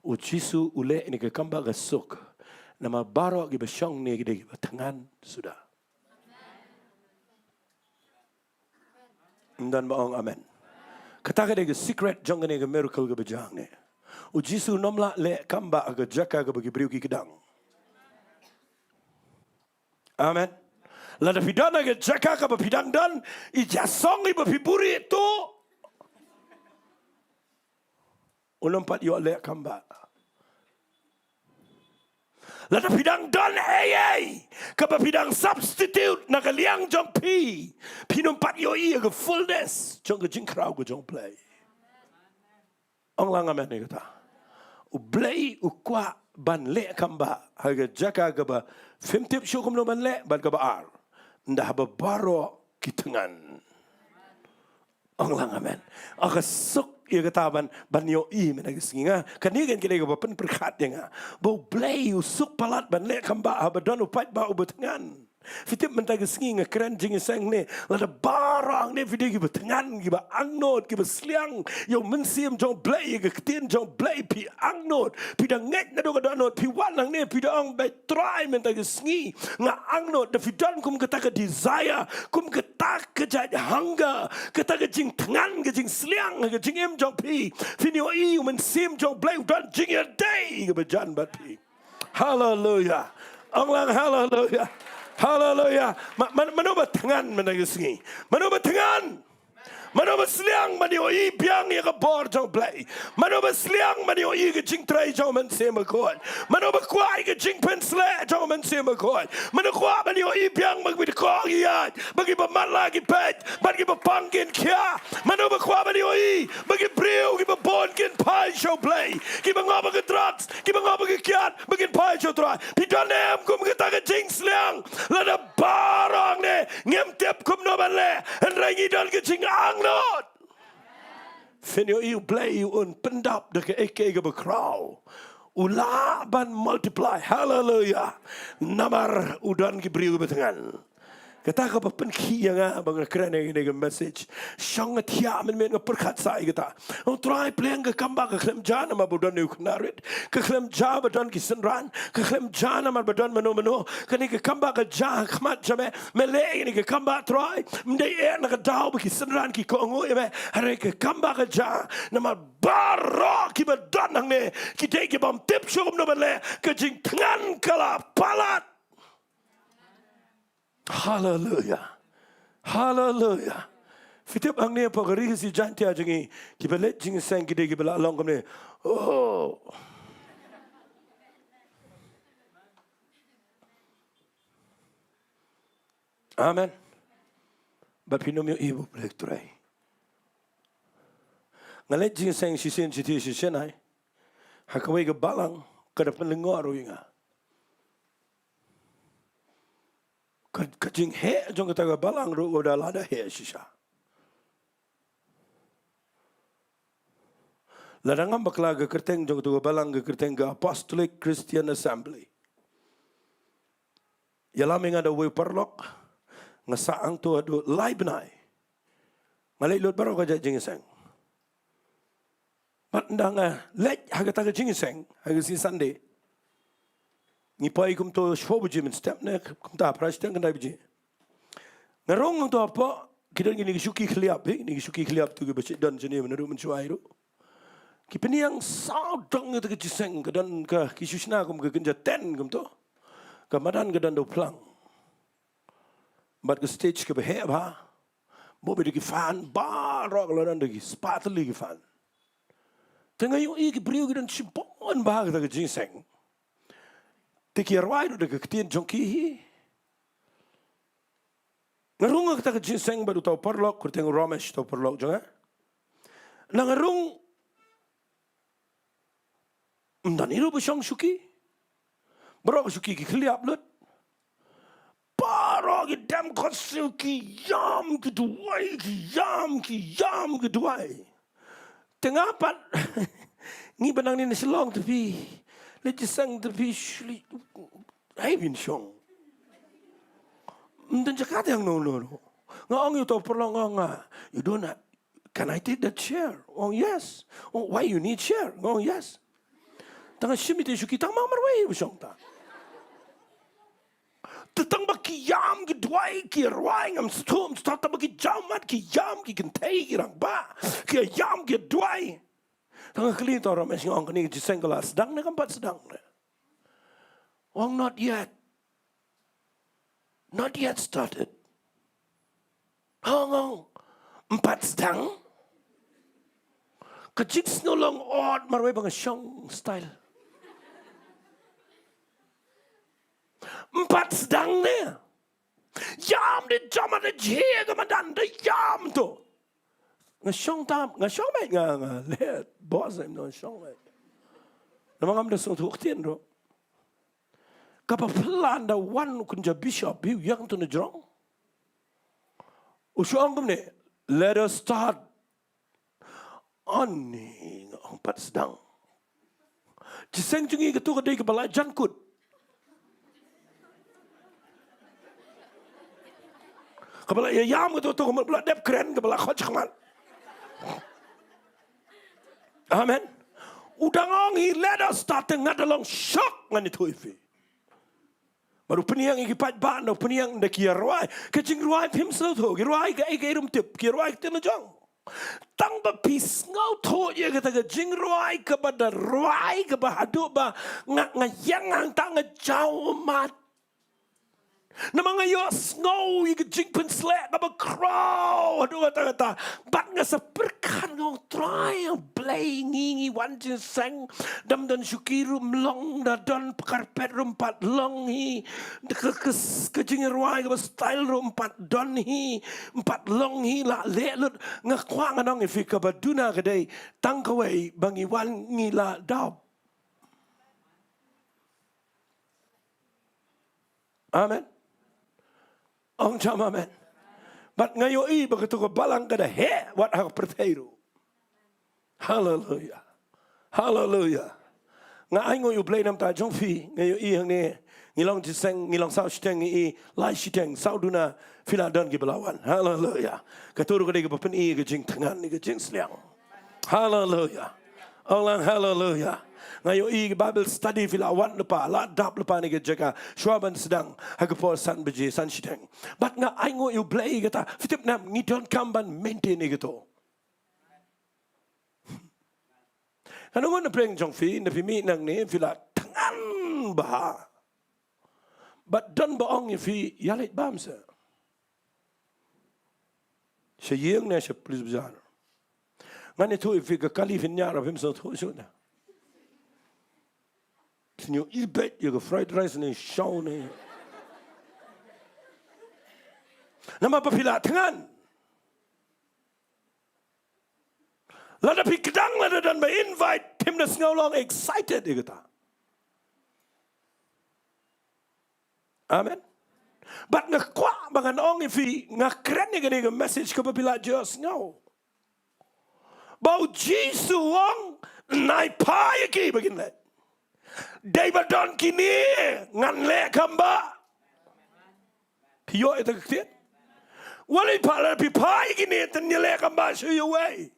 U Jisu u leh ïa kane ka kam bah ka suk. Namar baroh kiba shong ne ki dei kiba thngan suda. Ym don ba ong amen. Kata ka dei ka secret jong kane ka miracle kaba jia hangne. U Jisu um lah leh kam bah ha ka jaka kaba ki briew ki kdang. Amen. Lada phi don ha ka jaka kaba phi dang don, i jaka song iba phi buhrieh tuh, un ym pat ïoh leh kam bah. Lada phi dang don ei ei kaba phi dang substitute na ka liang jong phi, phin ym pat ïohi ïa ka fullness jong ka jingkhraw ka jong U Blei. Ong lang amen ïa kata. U Blei u kwah ban leh kam bah ha ka jaka kaba phim tip shuh kumno ban leh, bad kaba ar, ynda haba baroh ki thngan. Ong lang amen. Aka suk ïa kata ban, ban ïohi mynta ka sngi nga. Kane kan kane kaba pynpyrkhat ïa nga ba U Blei u suk palat ban leh kam bah haba don u paidbah uba thngan. Phi tip mynta ka sngi nga kren jingïaseng ne, lada baroh ne phi dei kiba thngan, kiba angnud, kiba sliang ïa u mynsiem jong Blei, ïa ka ktien jong Blei, phi angnud, phi da ngeit naduh ka dohnud, phi wan hangne, phi da ong, Trai, mynta ka sngi nga angnud. Da phi don kum kata ka desire, kum kata ka jait hunger, kata ka jingthngan, ka jingsliang, ka jingim jong phi, phin ïohi u mynsiem jong Blei u don jingïadei kaba jan bad phi. Haleluya. Ong lang haleluya. Haleluya. Ma-, man-, mano ba thngan mynta ka sngi? Mano ba thngan? Mano ba sliang ban ïohi biang ïa ka bor jong Blei? Mano ba sliang ban ïohi ka jingtrei jong u Mynsiem Bakhuid? Mano ba kwah ïa ka jingpynsleh jong u Mynsiem Bakhuid? Mano kwah ban ïohi biang ba kiba dkoh ki ïaid, ba kiba matlah ki peit, ba kiba pang kin khia? Mano ba kwah ban ïohi ba ki briew kiba bun kin phai sha u Blei, kiba ngop ha ka drugs, kiba ngop ha ka kiad, ba kin phai sha u Trai? Phi don em kum kata ka jingsliang? Lada baroh ne ngim tip kumno ban leh, hynrei ngi don ka jingangnud, phin ïohi u Blei un pyndap da kaei kaei kaba khraw. U lah ban multiply. Haleluya. Namar u don ki briew kiba thngan. Kata kaba pynkhih ïa nga ba nga kren ïa kane ka message. Shong nga thiah mynmiet, nga pyrkhat sa ïa kata. Ong, Trai, pyrshang ka kam ba ka khlem jia namar ba don ïa u khynnah rit. Ka khlem jia ba don ki synran. Ka khlem jia namar ba don mano mano. Kane ka kam ba ka jia ha khmat jong me, me leh ïa kane ka kam ba, Trai. Ym dei eh na ka daw ba ki synran ki kohnguh ïa me. Hynrei ka kam ba ka jia namar baroh kiba don hangne ki dei kibym tip shuh kumno ban leh. Ka jingthngan ka la palat. Haleluya. Haleluya. Phi tip hangne hapoh ka Ri Khasi Jaiñtia jong ngi, kiba leit jingïaseng ki dei kiba la long kumne. Oh. Amen. Bad phin ym ïohi ba U Blei u trei. Nga leit jingïaseng shisien shi thiah shisien ai ha kawei ka balang, ka da pynlyngngoh ruh ïa nga. Ka, ka jingheh jong kata ka balang ruh ka da la da heh shisha. Lada ngam bakla ka kyrteng jong kata ka balang, ka kyrteng ka Apostolic Christian Assembly. Ïalam ïa nga da uwei u paralok, nga sah hangto haduh lai bnai. Nga leit lut baroh ka jait jingïaseng. Bad ynda nga leit ha kata ka jingïaseng ha ka sngi Sunday, ngi poi kumto shiphew baje mynstep ne kumta, phra shiteng khyndai baje. Nga rung hangto hapoh, ki don kine ki shuki khliap, eh, kine ki shuki khliap to kiba shait don shane mynta ruh mynshuwa ruh. Ki pynïeng sawdong ïa kata ka jingïaseng, ka don ka, ki shu shna kum ka kynja tent kumto. Ka madan ka don da u phlang. Bad ka stage kaba heh bha. Bun bha da ki fan, baroh ka la don da ki spah tylli ki fan. Te nga ïohi ki briew ki don shibun bha ha kata ka jingïaseng. Te ki rwai ruh da ka ktien jong ki hi. Nga rung ha kata ka jingïaseng bad uta u paralok, kyrteng u Ramesh uta u paralok jong nga. Ynda nga rung, ym don ei ruh ba shong shuki. Baroh ka shuki ki khliap lut. Baroh ki dem khohsiew, ki ïam ki duwai, ki ïam, ki ïam ki duwai. Te nga pat, ngi ba nangne na Shillong te phi leit jingïaseng te phi shu leit, ai, phin shong. Ym don jaka te hangno hangno ruh. Nga ong ïa uta u paralok, nga ong, ah, you don't ha-, can I take that chair? U ong yes. U ong, why you need chair? Nga ong yes. Tang nga shim ïa ita i shuki, tang ma marwei ba shong ta. Te tang ba ki ïam ki duwai, ki rwai, ngam sngewthuh, tang ba ki jaw mat, ki ïam, ki kynthei, ki rangbah, ki ïam ki duwai. Tang nga kylli uta u Ramesh, nga ong, kane ka jingïaseng ka la sdang ne kam pat sdang ne? U ong, not yet. Not yet started. Ong, ong. Ym pat sdang? Ka jingsngew long ot marwei ba nga shong style. Ym pat sdang ne? Ïam de jam, de jia ka madan de ïam to. Nga shong tam, nga shong beit, nga, nga leh bos em, nga shong beit. Namar ngam da sngewthuh ktien ruh. Kaba phylla ynda wan u kynja bishop, u ïeng to na jrong. U shu ong kumne, let us start. Ani, nga ong, ym pat sdang. Jingïaseng jong ngi kato ka dei kaba la jan kut. Kaba la ïa ïam kato, to ka mut ba la dep kren, kaba la khot shakhmat. Amen. U dang ong hi, lada start nga da long shock, ngan ïathuh ïa phi. Bad u pynïeng ïa ki paidbah, u pynïeng da ki rwai. Ka jingrwai phim sngewthuh, ki rwai kaei kaei ruh ym tip, ki rwai ka ktien la jong. Tang ba phi sngewthuh ïa kata ka jingrwai kaba da rwai kaba haduh ba nga, nga ïeng hangta nga jaw ummat. Namar nga ïohsngew ïa ka jingpynsleh kaba khraw haduh katta katta. Bad nga sa pyrkhat, nga ong Trai, ïa Blei, ngi, ngi wan jingïaseng, dang don shuki ruh ym long, da don karpet ruh ym pat long hi, ka, ka, ka jingrwai kaba style ruh ym pat don hi, ym pat long hi, la leh lut. Nga kwah ngan ong ïa phi, kaba duna ka dei tang kawei, ba ngi wan ngi la dap. Amen. Ong jam amen. Bad nga ïohi ba kato ka balang ka da heh wat ha ka pyrthei ruh. Haleluia. Haleluia. Nga ainguh ïa U Blei namar jong phi, nga ïohi hangne, ngi long jingïaseng, ngi long saw shiteng, ngi i lai shiteng, saw duna phi la don kiba la wan. Haleluia. Kato ruh ka dei kaba pyni ka jingthngan, ka jingsliang. Haleluia. Ong lang haleluia. Nga ïohi Bible study phi la wan lypa, la dap lypa na ka jaka shuwa ban sdang ha ka por san baje, san shiteng. Bad nga ainguh ïa U Blei ïa kata. Phi tip ne em, ngi donkam ban maintain ïa kato. Ka nongwan na pyrshang jong phi, na phi mih nangne, phi la thngan bha. Bad don ba ong ïa phi, ïa leit bam sa. Sha ïing ne sha police bazar. Ngan ïathuh ïa phi, ka kali phin ñiah ruh phim sngewthuh shuh na. Phin ïohi beit ïa ka fried rice ne shaw ne. Namar ba phi la thngan. Lada phi kdang, lada don ba invite, phim da sngew long excited ïa kata. Amen. Bad nga kwah ba ngan ong ïa phi, nga kren ïa kane ka message kaba phi la ju sngew. Ba U Jisu u ong, nai phai ïa ki ba kin leit. Dei ba don kine ngan leh kam ba. Phi ïoh ïa kata ka ktien? Wat leit phai, lada phi phai ïa kine, te ngan leh kam ba shuh ïa uwei.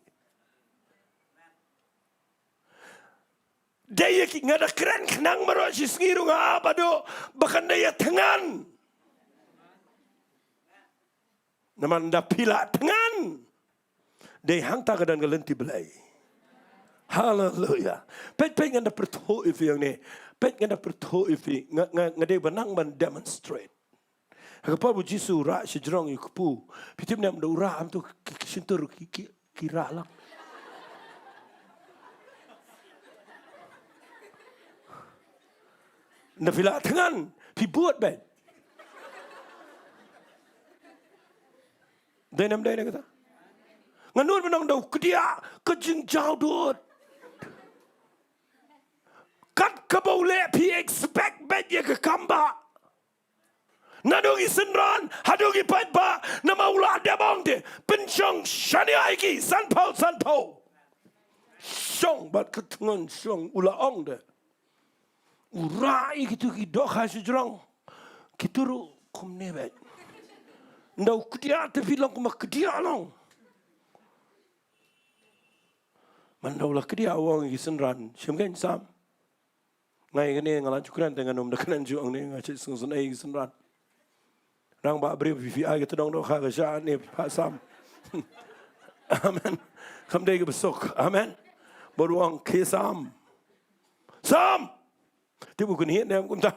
Dei ïa ki, nga da kren khnang baroh shi sngi ruh nga ap haduh ba kan da ïa thngan. Namar ynda phi la thngan, dei hangta ka don ka lynti Blei. Haleluia. Peit, peit, ngan da pyrthuh ïa phi hangne. Peit, ngan da pyrthuh ïa phi. Nga, nga, nga dei ba nang ban demonstrate. Ha ka por ba U Jisu u rah shajrong ïa u kpu. Phi tip ne em, ynda u rah, em, to ki, ki shyntur ki, ki, ki rah lang. Ynda phi la thngan, phi bud beit. Dei ne em, dei ne em kata? Nga nud ban ong, ynda u kdiah, ka jingjaw dud. Kat kaba u leh, phi expect beit ïa ka kam ba. Naduh ki synran haduh ki paidbah, namar u la dep ong te, pynshong shaniah ïa ki, sanphew, sanphew. Shong bad ka thngan shong, u la ong te. U rah ïa kito ki dohkha shajrong. Kito ruh kumne beit. Ynda u kdiah te phi long kumba kdiah long. Ynda u la kdiah u ong ïa ki synran, shim kein Sam. Nga ïa kane nga la ju kren te ngan ym da kren ju hangne, nga shu sngewsynei ïa ki synran. Rangbah briew, phi, phi ai ka tdong dohkha ka shah ne phi phah Sam. Amen. Kam dei kaba suk. Amen. Bad u ong, khie Sam. Sam! Tip u kynhied ne em kumta.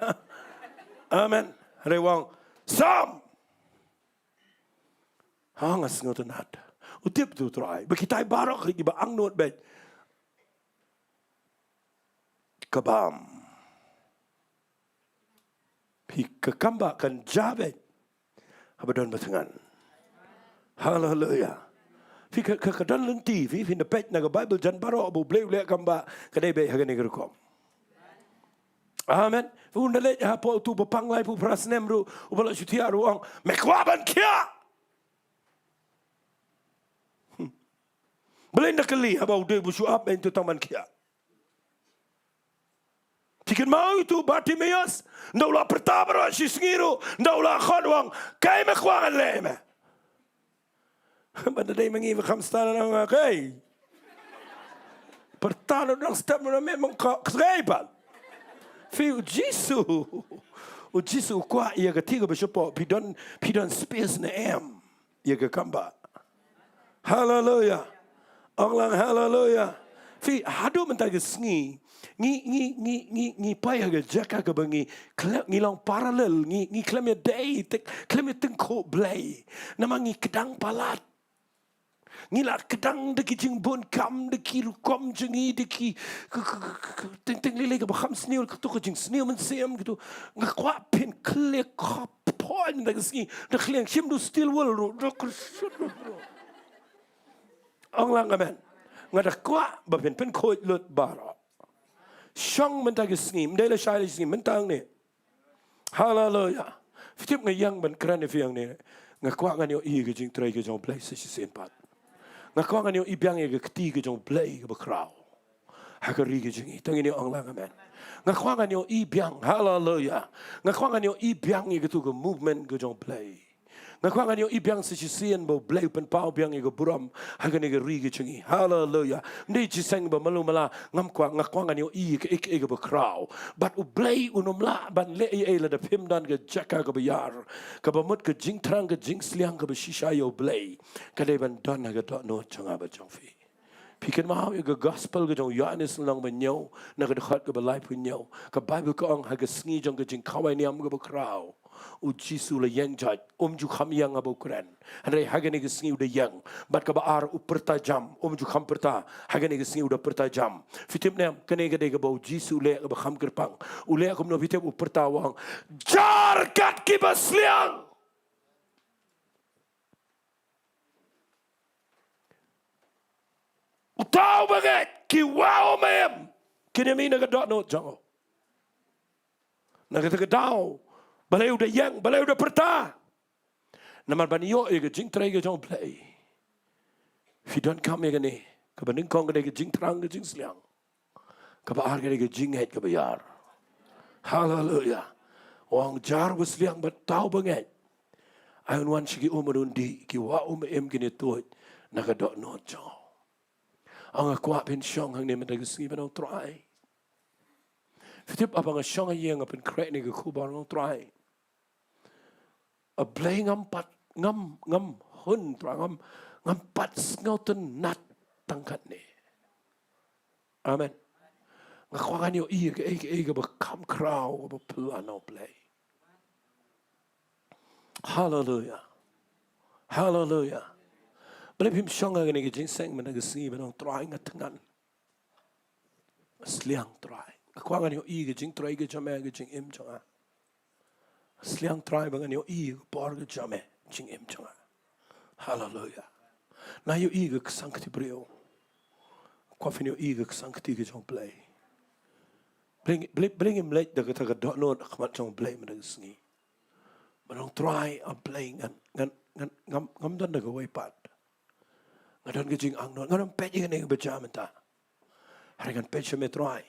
Amen. Hynrei u ong, Sam! Ha, nga sngewtynnat. U tip te u Trai ba kitai baroh kiba angnud beit. Ka bam. Phi, ka kam ba kan jia beit. Haba don ba thngan. Haleluia. Phi, ka, ka, ka don lynti, phi, phin da peit na ka Baibl jan baroh ba U Blei u leh kam ba ka dei beit ha kane ka rukom. Amen. Phi, u naleit hapoh utu u ba pang laiphew phra snem ruh, uba la shu thiah ruh u ong, me kwah ban khiah? Hmm. Balei nda kylli haba u dei u shu ap, eh, utu tang ban khiah. Phi kynmaw ïa utu u Bartimaeus, ynda u la pyrta baroh shi sngi ruh, ynda u la khot u ong, kaei me kwah ngan leh ïa me? Ban da dei ma ngi ba kham style na nga kei. Pyrta na dang step na me mong ka kei pat. Phi u Jisu. U Jisu u kwah ïa ka ti ka ba shapoh. Phi don, phi don space ne em ïa ka kamba. Haleluya. Ong lang haleluya. Phi haduh mynta ka sngi ngi, ngi, ngi, ngi, ngi poi ha ka jaka kaba ngi khlem, ngi long parallel, ngi, ngi khlem ïa dei, te, khlem ïa tyngkhuh Blei. Namar ngi kdang palat. Ngi la kdang da ki jingbun kam, da ki rukom jong ngi, da ki, k-, k-, k-, k-, teng teng lei lei kaba kham sniew, kato ka jingsniew mynsiem, kato. Nga kwah phin khleh khop pon da ka sngi, da khleh shim du still world ruh, da ka shut ruh, ruh. Ong lang amen. Nga da kwah ba phin pynkhuid lut baroh. Shong mynta ka sngi, ym dei lashai la sngi, mynta hangne. Haleluya. Phi tip nga ïeng ban kren ïa phi hangne. Nga kwah ngan ïohi ka jingtrei ka jong U Blei sa shisien pat. Nga kwah ngan ïohi biang ïa ka kti ka jong U Blei kaba khraw ha ka ri ka jong ngi. To ngin ïa ong lang amen. Nga kwah ngan ïohi biang. Haleluya. Nga kwah ngan ïohi biang ïa katu ka movement ka jong U Blei. Nga kwah ngan ïohi biang sa shisien ba U Blei u pynpaw biang ïa ka burom ha kane ka ri ka jong ngi. Haleluya. Ym dei jingïaseng ba malu mala, ngam kwah, nga kwah ngan ïohi ïa kaei kaei kaba khraw. Bad U Blei un ym lah ban leh ei ei lada phim don ka jaka kaba ïar, kaba mut ka jingthrang ka jingsliang kaba shisha ïa U Blei. Ka dei ban don ha ka dohnud jong nga bad jong phi. Phi kynmaw ïa ka gospel ka jong u Ïoannis lynnong ba hynñiew, na ka dkhot kaba laiphew hynñiew. Ka Baibl ka ong ha ka sngi jong ka jingkhawai niam kaba khraw, u Jisu u la ïeng joit, um ju kham ïeng haba u kren. Hynrei ha kane ka sngi u da ïeng. Bad kaba ar u pyrta jam, um ju kham pyrta. Ha kane ka sngi u da pyrta jam. Phi tip ne em, kane ka dei kaba u Jisu u leh kaba kham kyrpang. U leh kumno phi tip, u pyrta u ong, jar kat kiba sliang. Uta uba ngeit, ki wah um im, kin ïa mih na ka dohnud jong u. Na kata ka daw, balei u da ïeng, balei u da pyrta? Namar ban ïoh ïa ka jingtrei ka jong U Blei, phi donkam ïa kane, kaba nyngkong ka dei ka jingthrang ka jingsliang. Kaba ar ka dei ka jingngeit kaba ïar. Haleluya. U ong jar ba sliang bad uta uba ngeit. Ai un wan sha ki um bad un dih, ki wah um im kin ïa tuid na ka dohnud jong u. Nga kwah phin shong hangne mynta ka sngi ban ong Trai. Phi tip haba nga shong ha ïing nga pynkhreh ïa kane ka khubor nga ong Trai. A Blei ngam pat, ngam, ngam hun Trai, ngam, ngam pat sngewtynnat tang katne. Amen. Nga kwah ngan ïohi kaei kaei kaba kham khraw kaba pynlong na U Blei. Haleluya. Haleluya. Balei phim shong ha kane ka jingïaseng mynta ka sngi ban ong Trai nga thngan. Sliang Trai. Nga kwah ngan ïohi ka jingtrei ka jong me ha ka jingim jong nga. Sliang Trai ba ngan ïohi ka bor ka jong me ha ka jingim jong nga. Haleluya. Nga ïohi ka ksang kti briew. Kwah phin ïohi ka ksang kti ka jong U Blei. Balei, balei, balei ngim leit da kata ka dohnud ha khmat jong U Blei mynta ka sngi? Ban ong Trai, A Blei, ngan, ngan, ngan, ngam, ngam don da kawei pat. Nga don ka jingangnud, nga don peit ïa kane kaba jia mynta. Hynrei ngan peit sha me Trai.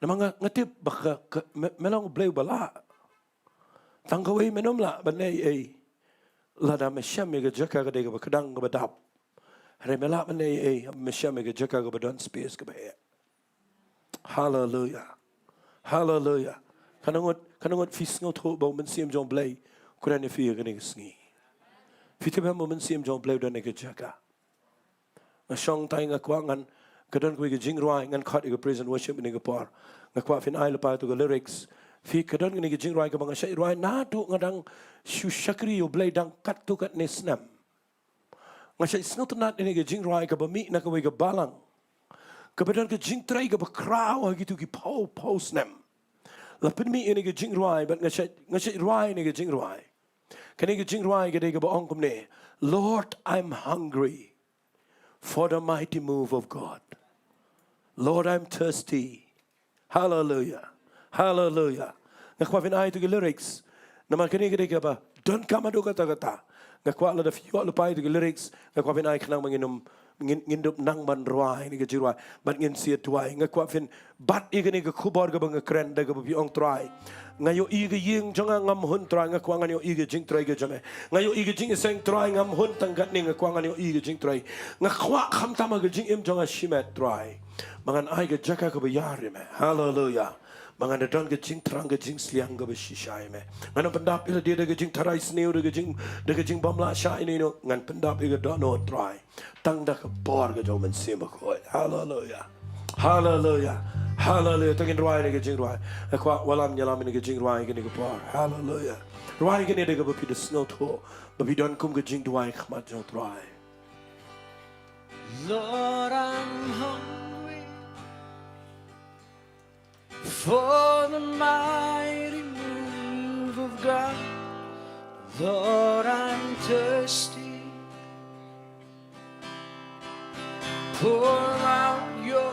Namar nga, nga tip ba ka, ka, me, me long U Blei uba lah. Tang kawei me nym lah ban leh ei ei. Lada me shem ïa ka jaka ka dei kaba kdang kaba dap. Hynrei me lah ban leh ei ei, me shem ïa ka jaka kaba don space kaba heh. Haleluya. Haleluya. Katno ngut, katno ngut phi sngewthuh ba u Mynsiem jong U Blei u kren ïa phi ha kane ka sngi? Phi tip em ba u Mynsiem jong U Blei u don ha ka jaka? Nga shong tai nga kwah ngan, ka don kawei ka jingrwai, ngan khot ïa ka praise and worship ha kane ka por. Nga kwah phin ai lypa ïa tu ka lyrics. Phi, ka don kane ka jingrwai kaba nga shait rwai naduh nga dang shu shakri ïa U Blei dang katto katne snem. Nga shait sngewtynnat ïa kane ka jingrwai kaba mih na kawei ka balang kaba don ka jingtrei kaba khraw ha kito ki phew phew snem. La pynmih ïa kane ka jingrwai bad nga shait, nga shait rwai ïa kane ka jingrwai. Kane ka jingrwai ka dei kaba ong kumne: Lord, I'm hungry for the mighty move of God. Lord, I'm thirsty. Haleluya. Haleluya. Nga kwah phin ai ïa tu ki lyrics. Namar kane ka dei kaba donkam haduh katta katta. Nga kwah lada phi ïoh lypa ïa tu ki lyrics, nga kwah phin ai khnang ba ngin ym ngin, ngin dup nang ban rwai ïa kane ka jingrwai, bad ngin sa ïa duwai. Nga kwah phin bat ïa kane ka khubor kaba nga kren da kaba phi ong, Trai, nga ïohi ïa ka ïing jong nga ngam hun, Trai, nga kwah ngan ïohi ïa ka jingtrei ka jong me. Nga ïohi ïa ka jingïaseng, Trai, ngam hun tang katne, nga kwah ngan ïohi ïa ka jingtrei. Nga kwah khamtam ha ka jingim jong nga shimet, Trai, ba ngan ai ka jaka kaba ïar ïa me. Haleluya. Ba ngan da don ka jingthrang, ka jingsliang kaba shisha ïa me. Ngan ym pyndap ïa lade da ka jingtharai sniew, da ka jing, da ka jingbymlah shah ïa ino ino. Ngan pyndap ïa ka dohnud, Trai, tang da ka bor ka jong u Mynsiem Bakhuid. Haleluya. Haleluya. Haleluya. To ngin rwai ïa kane ka jingrwai. Nga kwah wallam ïalam ïa kane ka jingrwai ha kane ka por. Haleluya. Rwai ïa kane da kaba phi da sngewthuh ba phi don kum ka jingduwai ha khmat jong u Trai. Lord, I'm hungry for the mighty move of God. Lord, I'm thirsty. Pour out your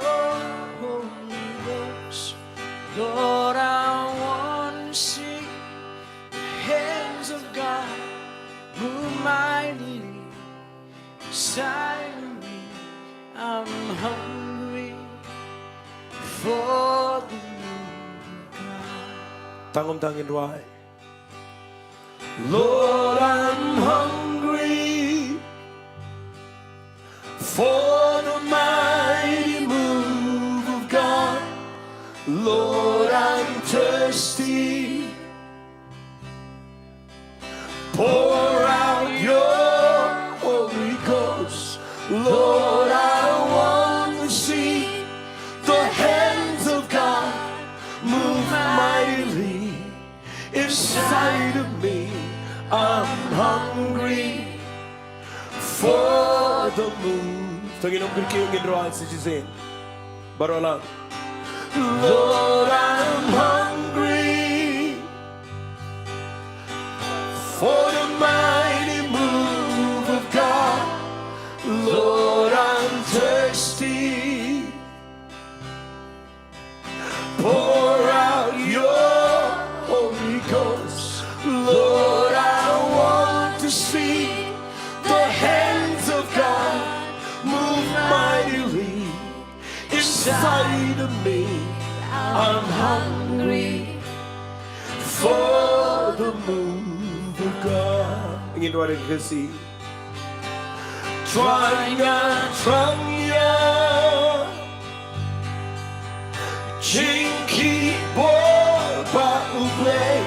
Holy Ghost. Lord, I want to see the hands of God move mightily inside of me. I'm hungry for the move of God. Tang um tang ngin rwai. Lord, I'm hungry for the mighty move of God. Lord, I'm thirsty. Pour out your Holy Ghost. Lord, I want to see the hands of God move mightily inside of me. I'm hungry for the move. To ngin ym kyrkieh, ngin rwai sa shisien. Baroh lang. Lord, I'm hungry for the mighty move of God. Lord, I'm thirsty. Pour out your Holy Ghost. Lord, I want to see the hands of God move mightily inside of me. I'm hungry for the move of God. Ngin rwai da ka Khasi. Trai nga thrang ïa ka jingkitbor bad U Blei.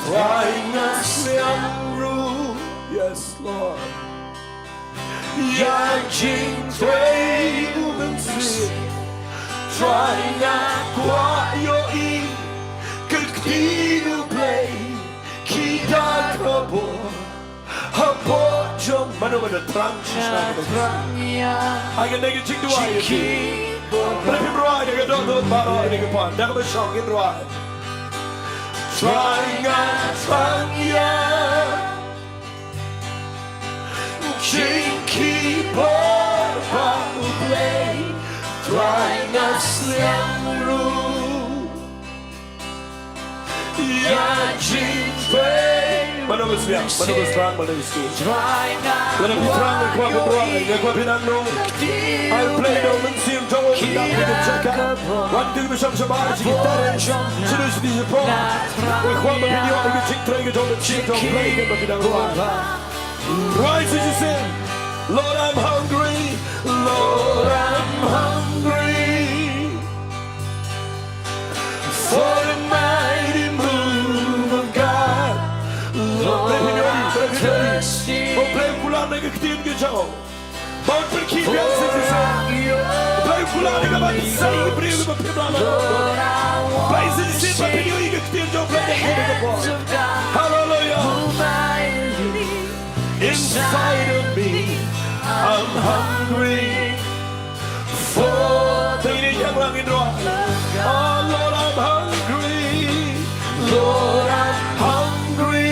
Trai nga sliang ruh. Yes, Lord. Ïa ka jingtrei U Mynsiem. Trai nga kwah ïohi ka ktien U Blei. Ki da ka bor. Hapoh jong mano ba da thrang shisha. Ai ka dei ka jingduwai ïa phi. Ba phim rwai da ka dohnud baroh ïa ka pan. Da kaba shong ngin rwai. Trai nga thrang ïa ka jingkitbor bad U Blei. Trai nga sliang ruh. Ïa ka jingtrei. Mano ba sliang, mano ba thrang, mano ba sliang. Lada phi thrang, nga kwah phin rwai, nga kwah phin angnud. Ai U Blei da U Mynsiem jong u, phin dang phi ka jaka. Wan to ki ba shong shabar, sha ki taryn, shaduh sha ki shapoh. Nga kwah ba phin ïoh ïa ka jingtrei ka jong U Mynsiem jong U Blei, kaba phi dang rwai. Rwai sa shisien. Lord, I'm hungry. Lord, I'm hungry for the mighty move of God. Lord, I'm thirsty. U Blei, kular na ka ktien ka jong u. Ba un pynkiew biang sa shisien. U Blei, kular na kaba sa ïa ki briew kiba phim lah ban. U Blei, sa shisien ba phin ïohi ïa ka ktien jong U Blei ha kane ka por. Hallelujah. Inside of me, I'm hungry for the, oh Lord, I'm hungry. Lord, I'm hungry.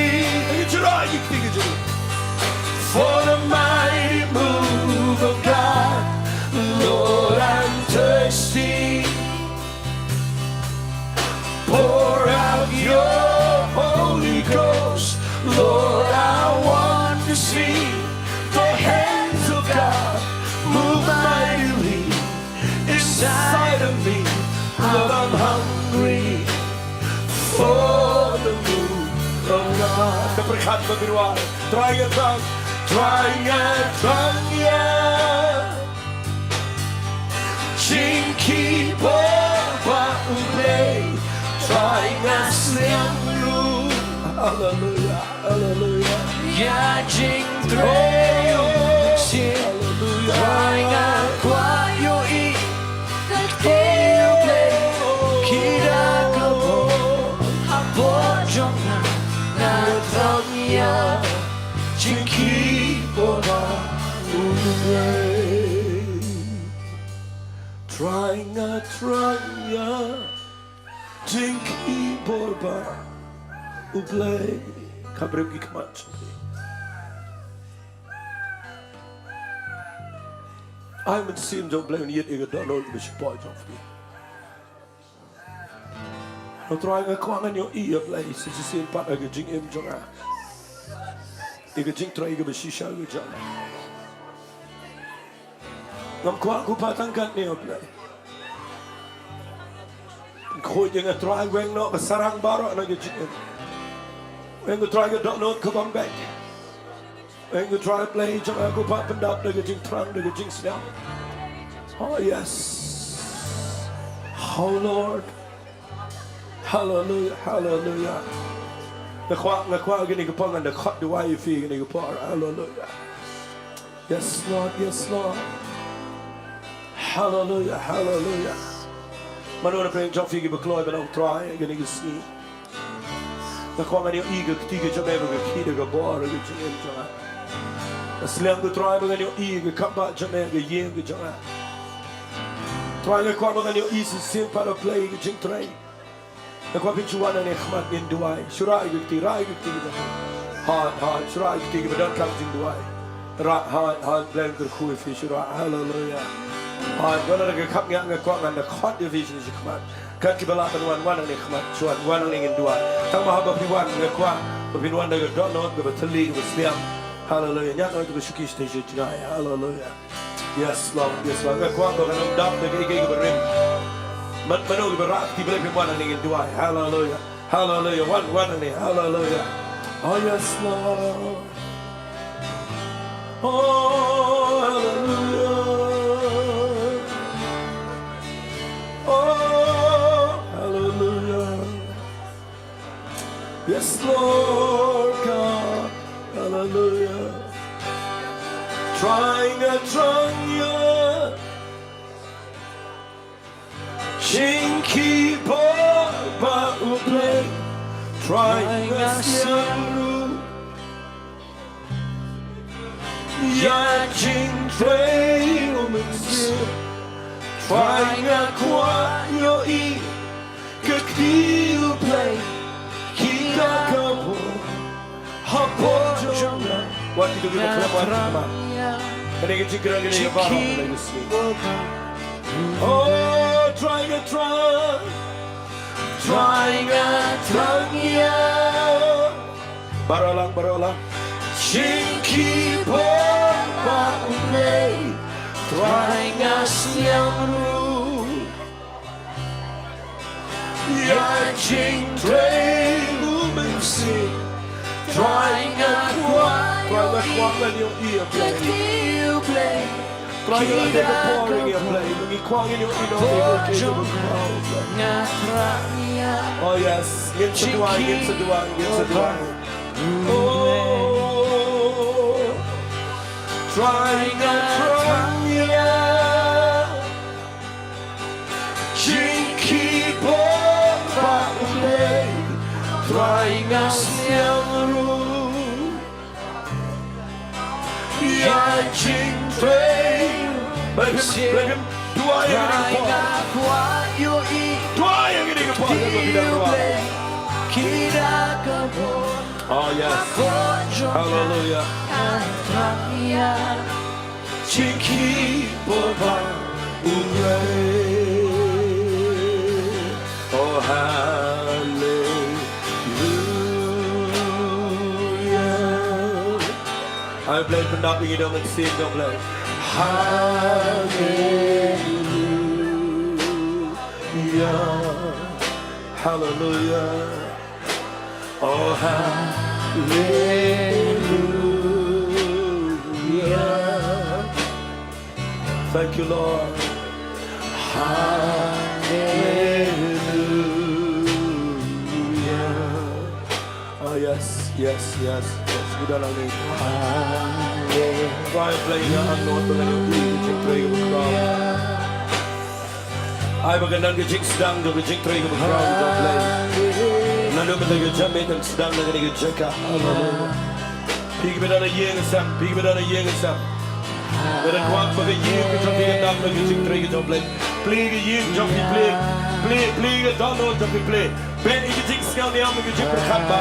For the mighty move of God. Lord, I'm thirsty. Pour out your Holy Ghost. Lord, I want to see the hands of God move. Khat, khatwei, khatwei. Trai nga thrang, Trai nga thrang ïa jingkhih bor ba U Blei. Trai nga sliang ruh. Haleluia, haleluia. Ïa jingtrei, oh, u Mynsiem. Haleluia. Trai nga kwah ïohi ka kti U Blei, ki da ka bor hapoh jong nga. Nga thrang ïa jingkhih bor ba U Blei. Trai nga thrang ïa jingkhih bor ba U Blei. Kham briew ki khmat. Ai Mynsiem jong U Blei un ïit ïa ka dohnud kaba shapoh jong phi. Ïa Trai, nga kwah ngan ïohi ïa U Blei sa shisien pat ha ka jingim jong nga, ïa ka jingtrei kaba shisha ka jong nga. Ngam kwah ko pat tang katne, ïa U Blei. Khuid ïa nga Trai, weng noh ka sarang baroh na ka jingim. Weng ko Trai ka dohnud ka bym beit. Weng ko Trai Blei jong nga, ko pat pyndap da ka jingthrang, da ka jingsliang. Oh yes. Oh Lord. Haleluia, haleluia. Nga kwah, nga kwah kane ka por ngan da khot duwai ïa phi kane ka por. Haleluia. Yes Lord, yes Lord. Haleluia, haleluia. Mano na pdeng jong phi kiba kloi ban ong Trai kane ka sngi. Nga kwah ngan ïohi ka kti ka jong me ba ka khih da ka bor ha ka jingim jong nga. Nga sliang ko Trai ba ngan ïohi ka kambah jong me ha ka ïing ka jong nga. Trai nga kwah ba ngan ïohi shisien pat, A Blei, ka jingtrei. Nga kwah phin shu wan nangne khmat ngin duwai. Shu rah ïa ka kti, rah ïa ka kti ka jong me. Hooid, hooid, shu rah ïa ka kti kiba donkam jingduwai. Rah, hooid, hooid, Blei un kyrkhu ïa phi, shu rah, haleluia. Hooid, wan na ka khmat nga, nga kwah ngan da khot ïa phi sha khmat. Kat kiba lah ban wan, wan nangne khmat, shu wan, wan nangne ngin duwai. Tang ba haba phi wan, nga kwah ba phin wan da ka dohnud kaba thylli, kaba sliang. Haleluia. Ñiad noh ïa ka shuki sha jngai. Haleluia. Yes Lord, yes Lord. Nga kwah ba kan ym dap da kaei kaei kaba rim. Mano mano kiba rah kti, Blei, phin wan nangne ngin duwai. Haleluia. Haleluia. Wan, wan nangne. Haleluia. Oh yes Lord. Oh haleluia. Oh haleluia. Yes Lord God. Haleluia. Trai nga thrang ïa jingkhih bor ba U Blei. Trai nga sliang ruh ïa jingtrei U Mynsiem. Trai nga kwah ïohi ka kti U Blei, ki da ka bor hapoh jong nga. Wan kito kiba khlem wan, kane ka jingkren kane ka baroh kane ka sngi. Oh Trai nga thrang, Trai nga thrang ïa. Baroh lang, baroh lang. Jingkhih bor ba U Blei, Trai nga sliang ruh ïa jingtrei U Mynsiem. Trai nga kwah, Trai nga kwah ngan ïohi ïa U Blei. Trai nga la dei ka por ïa ngi, Blei, ngi kwah ngin ïohi noh ïa U Blei. Oh yes, ngin sa duwai, ngin sa duwai, ngin sa duwai. Oh, Trai nga thrang ïa jingkhih bor ba U Blei, Trai nga sliang ruh ïa jingtrei. Blei phin, Blei phin duwai ïa kane ka por. Duwai ïa kane ka por. Oh yes. Haleluia. Jingkhih bor ba U Blei. Oh haleluia. Ai Blei, pyndap ïa ngi da U Mynsiem jong U Blei. Haleluia. Haleluia. Oh ha Hallelujah. Thank you, Lord. Hallelujah. Oh, yes, yes, yes, yes. Ngi don lang ne. Hallelujah. Trai Blei, nga angnud ba ngan ïohi ïa ka jingtrei kaba khraw. Ai ba kan don ka jingsdang jong ka jingtrei kaba khraw jong U Blei. Naduh mynta ka jingmut kan sdang na kane ka jaka. Haleluya. Phi kiba don ha ïing ha sem, phi kiba don ha ïing ha sem. Nga kwah ba ka ïing ka jong phi kan dap na ka jingtrei ka jong U Blei. Plie ka ïing jong phi, plie, plie, plie ka dohnud jong phi, plie. Beh ïa ka jingsngew niam, ïa ka jingpyrkhat ba.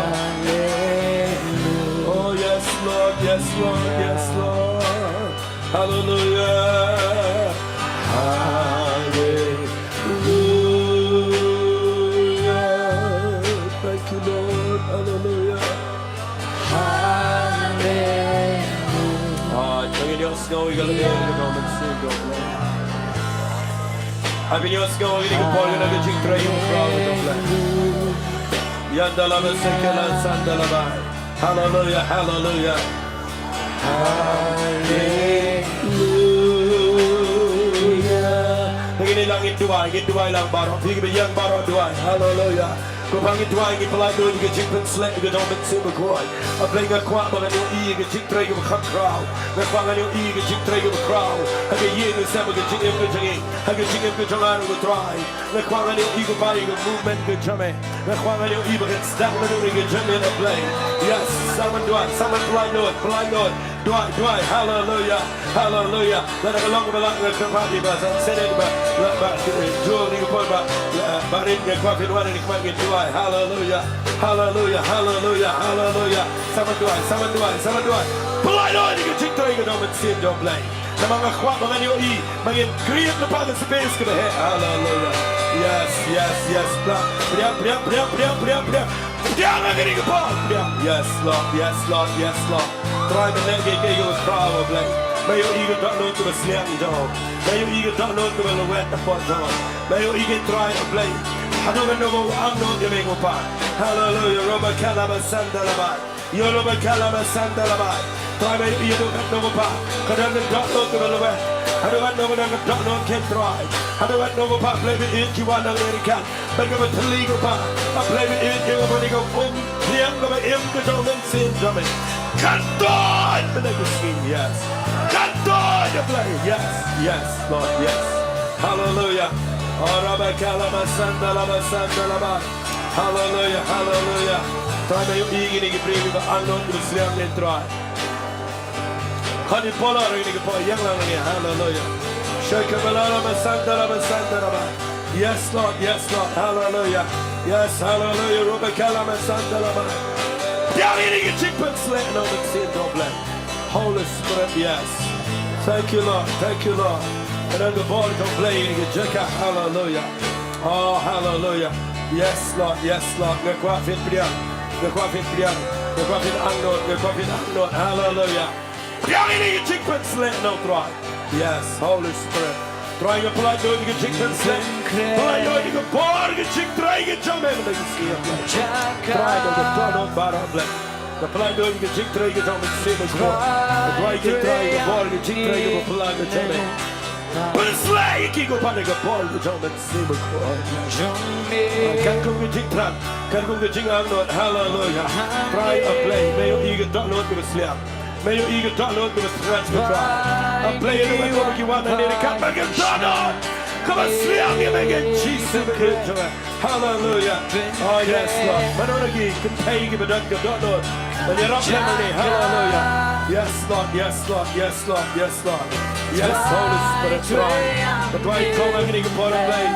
Oh yes Lord, yes Lord, yes Lord. Hallelujah. Hallelujah. Thank you, Lord. Hallelujah. Hallelujah. Ah, to ngin ïohsngew ïa ka lyngngoh ka jong U Mynsiem jong U Blei. Ai ba ngin ïohsngew ïa kane ka por, ïa kane ka jingtrei kaba khraw ka jong U Blei. Yandalaba sekela sandalaba. Hallelujah, hallelujah. Hallelujah. Ngin ïa lang, ngin duwai, ngin duwai lang baroh. Phi kiba ïeng baroh duwai. Hallelujah. Ko Kpa, ngi duwai, ngi pyllait ïa ka jingpynshlur ka jong U Mynsiem Bakhuid. A Blei, nga kwah ba ngan ïohi ïa ka jingtrei kaba kham khraw. Nga kwah ngan ïohi ïa ka jingtrei kaba khraw ha ka ïing, ha ka sem, ha ka jingim ka jong ngi, ha ka jingim ka jong nga ruh, ko Trai. Nga kwah ngan ïohi, ko Kpa, ïa ka movement ka jong me. Nga kwah ngan ïohi ba kan sdang naduh kane ka jingim, A Blei. Yes, sa myn duwai, sa myn pyllait lut, pyllait lut. Duwai, duwai, haleluya, haleluya. Lada ka long ba la, nga kyrpad ïa ba, sa sdang ba, la ba, eh, jur ïa ka por ba, la ba rit, nga kwah phin wan ïa ka khmat, ngin duwai, haleluya, haleluya, haleluya, haleluya. Sa myn duwai, sa myn duwai, sa myn duwai. Pyllait lut ïa ka jingtrei ka jong U Mynsiem jong U Blei. Namar nga kwah ba ngan ïohi ba ngin create lypa ka space kaba heh. Haleluya. Yes, yes, yes. Pdiang, pdiang, pdiang. Pdiang ha kane ka por. Pdiang. Yes, Lord. Yes, Lord. Yes, Lord. Trai, me leh kiei kiei kiba khraw, A Blei. Me ïohi ka dohnud kaba sliang jong. Me ïohi ka dohnud kaba lawet hapoh jong. Me ïohi, ko Trai, A Blei. Haduh katno ba u angnud ïa me, ko Pa. Haleluya. Roba kalaba santa laba. Ïoh laba kalaba santa laba. Trai, me ïohi haduh katno, ko Pa, ka don ka dohnud kaba laweh. Haduh katno ka don ka dohnud, ko Trai. Haduh katno, ko Pa, Blei, ba ïeit ki wan na ka liang kan. Bad kaba thylli, ko Pa, A Blei, ba ïeit, ïa kaba ni ka um pdiang kaba im ka jong U Mynsiem jong me. Kan don mynta ka sngi, yes. Kan don, A Blei, yes, yes, Lord, yes. Haleluya. Oraba kalaba santa laba santa laba. Haleluya, haleluya. Trai, me ïohi kine ki briew kiba angnud, kiba sliang, ko Trai. Khot ïa ki palat ha kine ki por, ïeng lang hangne, haleluya. Shaka balala masanta la masanta la ba. Yes, Lord, yes, Lord, haleluya. Yes, haleluya, roba kala masanta la ba. Pdiang ïa kine ki jingpynshlur na U Mynsiem jong U Blei. Holy Spirit, yes. Thank you, Lord, thank you, Lord. Ka don ka bor jong U Blei ha kane ka jaka, haleluya. Oh, haleluya. Yes, Lord. Yes, Lord. Nga kwah phin pdiang. Nga kwah phin pdiang. Nga kwah phin angnud. Nga kwah phin angnud. Haleluya. Pdiang ïa kine ki jingpynshlur na U Trai. Yes, Holy Spirit. Trai, nga pyllait lut ïa ki jingpynshlur. Pyllait lut ïa ka bor ka jingtrei ka jong me mynta ka sngi. Trai, nga kwah phin pdiang baroh, Blei. Nga pyllait lut ïa ka jingtrei ka jong U Mynsiem Bakhuid. Nga kwah ïa ka jingtrei, ka bor ka jingtrei kaba phylla ka jong me. Pynsleh ïa ki, ko Pa, da ka bor ka jong U Mynsiem Bakhuid. Katkum ka jingthrang, katkum ka jingangnud, haleluya. Trai A Blei, me ïohi ka dohnud kaba sliang. Me ïohi ka dohnud kaba sliang, ko Trai. A Blei, ïa kaba ki wan hangne, katba ka dohnud kaba sliang ïa me, ko Jisu Khrist jong nga. Haleluya. Oh, yes, Lord. Mano na ki kynthei kiba don ka dohnud ban ïarap lem hangne? Haleluya. Yes, Lord. Yes, Lord. Yes, Lord. Yes, Lord. Yes, Holy Spirit, Trai. Ka duwai kong ha kine ki por, Blei.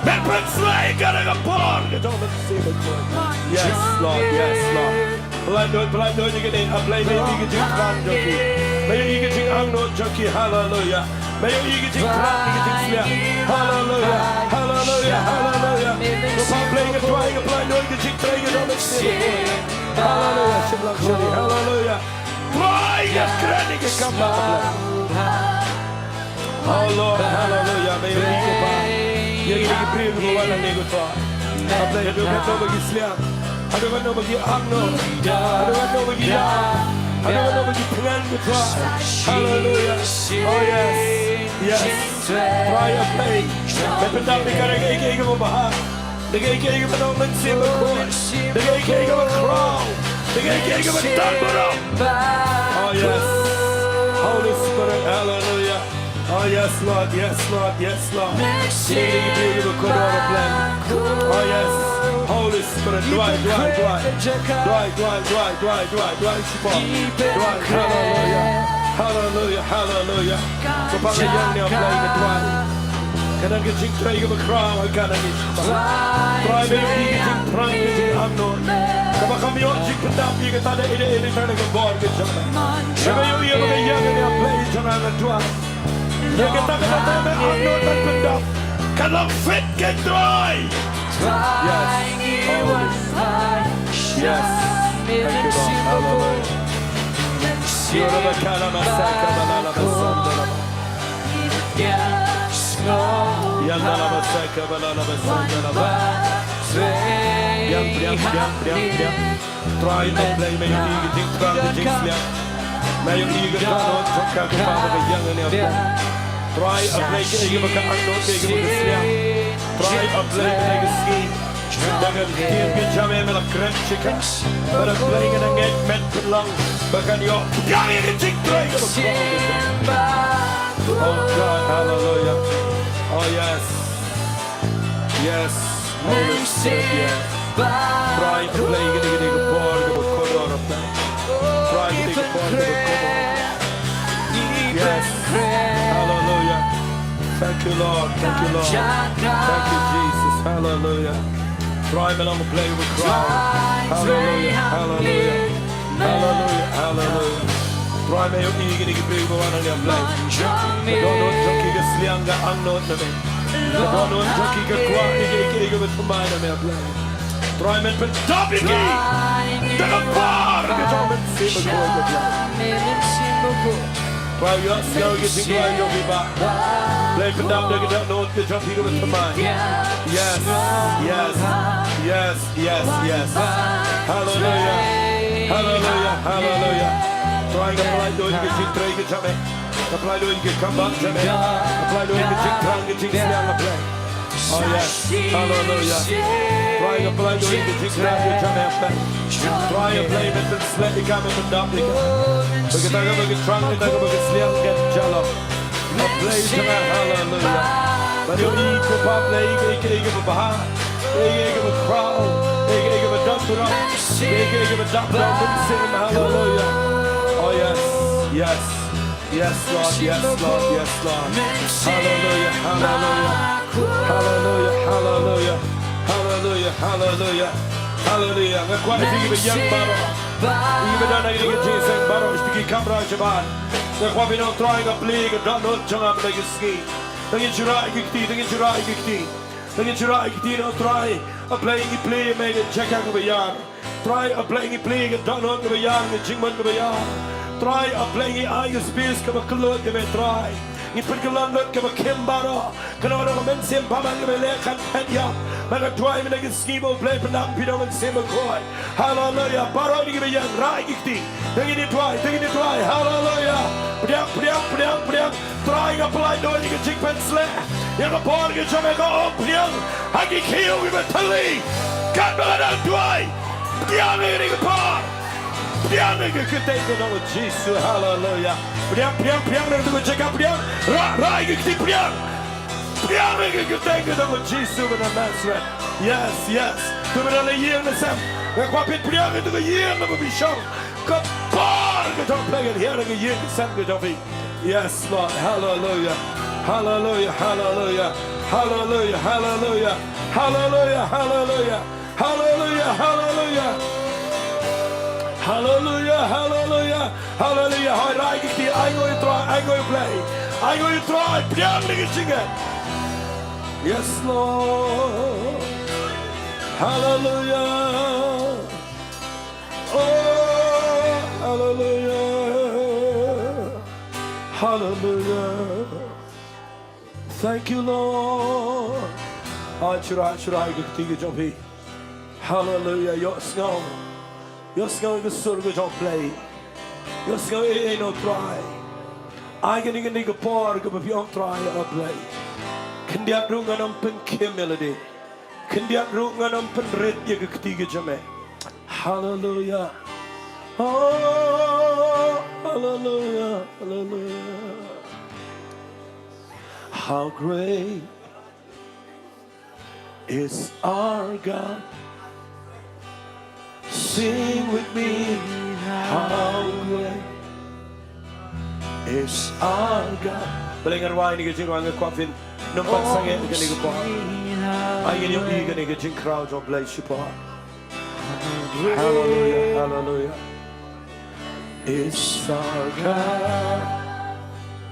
Men pynsleh ïa ka da ka bor ka jong U Mynsiem Bakhuid. Yes, Lord. Yes, Lord. Pyllait lut, pyllait lut ïa kine, A Blei, me ïohi ka jingthrang jong ki. Me ïohi ka jingangnud jong ki. Haleluya. Me ïohi ka jingthrang, ka jingsliang. Haleluya. Haleluya. Haleluya. Ko Pa Blei, nga duwai, nga pyllait lut ka jingtrei ka jong U Mynsiem Bakhuid. Haleluya. Shim lang shane. Haleluya. Trai, nga kren ïa ka kam, A Blei. Oh Lord, haleluya. Me ïohi, ko Pa, ïa kine ki briew kiba wan hangne, ko Trai. A Blei, haduh katno ba ki sliang. Haduh katno ba ki angnud. Haduh katno ba ki ïa. Haduh katno ba ki thngan, ko Trai. Haleluia. Oh yes. Yes. Trai, A Blei, me pyndap ïa ka da kaei kaei kaba bha, da kaei kaei kaba don mynsiem bakhuid, da kaei kaei kaba khraw, da kaei kaei kaba don burom. Oh yes. Holy Spirit, hallelujah. Oh yes, Lord, yes, Lord, yes, Lord. Sing it to you, the Kodor of Lamb. Oh yes, Holy Spirit, Duwai, Duwai, Duwai. Duwai, Duwai, Duwai, Duwai, Duwai, Duwai, Shipor. Duwai, hallelujah, hallelujah, hallelujah. Kpa ka ïeng ne, A Blei, ka Duwai. Ka don ka jingtrei kaba khraw ha ka, na ngi Shipor. Trai, me ïohi ka jingthrang, ka jingangnud. Kaba kham ïoh jingpyndap ïa kata da ei ei ei tang da ka bor ka jong me. Ka ba ïohi ïa ba ka ïeng ne, A Blei jong nga, ka Duwai. Ïa kata kaba me angnud ban pyndap, ka long fit, ko Trai. Yes. Yes. Thank you, Lord. Hallelujah. Yora ba kala masaka ba la la ba sanda la ba. Yanda la masaka ba la la ba sanda la ba. Yam, yam, yam, yam, yam. Trai, A Blei, me ïohi ka jingthrang, ka jingsliang. Me ïohi ka dohnud jong ka, ka kpa ba ka ïeng ne, A Blei. Trai, A Blei, kaei kaba ka angnud, kaei kaba ka sliang. Trai, A Blei, mynta ka sngi, da ka ktien ka jong me, me la kren sha ka. Bad A Blei, nga ngeit men pynlong ba kan ïoh pdiang ïa ka jingtrei kaba khraw. Oh God, hallelujah. Oh yes. Yes, Holy Spirit, yes. Trai, A Blei, kane, kane ka por kaba kordor, A Blei. Trai, kane ka por kaba kordor. Yes. Hallelujah. Thank you, Lord. Thank you, Lord. Thank you, Jesus. Hallelujah. Trai, me long A Blei kaba khraw. Hallelujah. Hallelujah. Haleluia, haleluia. Trai, me ïohi kine ki briew ba wan hangne, A Blei. Ka dohnud jong ki ka sliang, ka angnud na me. Ka dohnud jong ki ka kwah ïa kiei kiei kiba thymmai na me, A Blei. Trai, men pyndap ïa ki da ka bor ka jong U Mynsiem Bakhuid, A Blei. Trai, ïohsngew ïa ki jingduwai jong ki, Bah. Blei, pyndap da ka dohnud ka jong ki kaba thymmai. Yes, yes, yes. Yes, yes. Haleluia. Haleluia. Haleluia. Trai, nga pynlait noh ïa ka jingtrei ka jong me. Nga pynlait noh ïa ka kam ba jong me. Nga pynlait noh ïa ka jingthrang, ka jingsliang, A Blei. Oh yes. Haleluia. Trai, nga pynlait noh ïa ka jingthrang ka jong me, A Blei. Trai, A Blei, men pynshlur ïa ka, men pyndap ïa ka. Ba kata kaba ka thrang, kata kaba ka sliang kan jia noh. A Blei jong nga, haleluia. Ban ïohi, ko Pa Blei, kaei kaei kaba bha, kaei kaei kaba khraw, kaei kaei kaba dap burom, kaei kaei kaba dap burom, mynsiem, haleluia. Oh yes, yes, yes Lord, yes Lord, yes Lord. Haleluia, haleluia. Haleluia, haleluia. Haleluia, haleluia. Haleluia. Nga kwah ïa phi kiba ïeng baroh, kiba don ha kane ka jingïaseng baroh, sha ki kamra shabar. Nga kwah phi ong, Trai, nga plie ka dohnud jong nga mynta ka sngi. Tang ïa shu rah ïa ki kti, tang ïa shu rah ïa ki kti. Tang ïa shu rah ïa ki kti, ong Trai. A Blei, ngi plie ïa me ka jaka kaba ïar. Trai, A Blei, ngi plie ïa ka dohnud kaba ïar, ka jingmut kaba ïar. Trai, A Blei, ngi ai ka space kaba kylluid ïa me, Trai. Ngi pynkylla lut kaba khim baroh. Ka long ka mynsiem bymman kaba leh kan phet ïap. Nga duwai mynta ka sngi ba U Blei pyndap, pyndonkam Mynsiem Bakhuid. Haleluia. Baroh ngi kiba ïeng, rah ïa ki kti. Tang ïa duwai, tang ïa duwai. Haleluia. Pdiang, pdiang, pdiang, pdiang. Trai, nga pynlait noh ïa ka jingpynshlur. Ïa ka bor ka jong me, ka ong pdiang ha ki khiew kiba thylli. Katba nga dang duwai, pdiang ïa kane ka bor. Pdiang ïa ka kyrteng ka jong U Jisu. Haleluia. Pdiang, pdiang, pdiang na katu ka jaka, pdiang. Rah, rah ïa ka kti, pdiang. Pdiang ïa ka kyrteng ka jong U Jisu ba na Nasareth. Yes, yes. To ba na la ïing na sem, nga kwah phin pdiang ïa katu ka ïing kaba phi shong. Ka bor ka jong U Blei kan hiar ha ka ïing ka sem ka jong phi. Yes, Lord. Haleluia. Haleluia, haleluia. Haleluia, haleluia. Haleluia, haleluia. Haleluia, haleluia. Haleluia, haleluia. Haleluia. Hoi, rah ïa ki kti, ainguh ïa U Trai, ainguh ïa U Blei. Ainguh ïa U Trai, pdiang ïa ka jingngeit. Yes, Lord. Haleluia. Oh, haleluia. Haleluia. Thank you, Lord. Ah, shu rah, shu rah ïa ki kti ki jong phi. Haleluya. Ïohsngew. Ïohsngew ïa ka sur ka jong U Blei. Ïohsngew ïa, ïa U Trai. Ai kane, kane ka por kaba phi ong Trai, ah Blei. Khyndiat ruh ngan ym pynkhim ïa lade. Khyndiat ruh ngan ym pynrit ïa ka kti ka jong me. Haleluya. Oh, haleluya, haleluya. How great is our God. Sing with me, how great is our God. Balei nga rwai ïa kane ka jingrwai? Nga kwah phin ym pat sangeh ïa kane ka por. Ai ngin ïohi ïa kane ka jingkhraw jong U Blei shipor. Haleluya, haleluya. Is our God.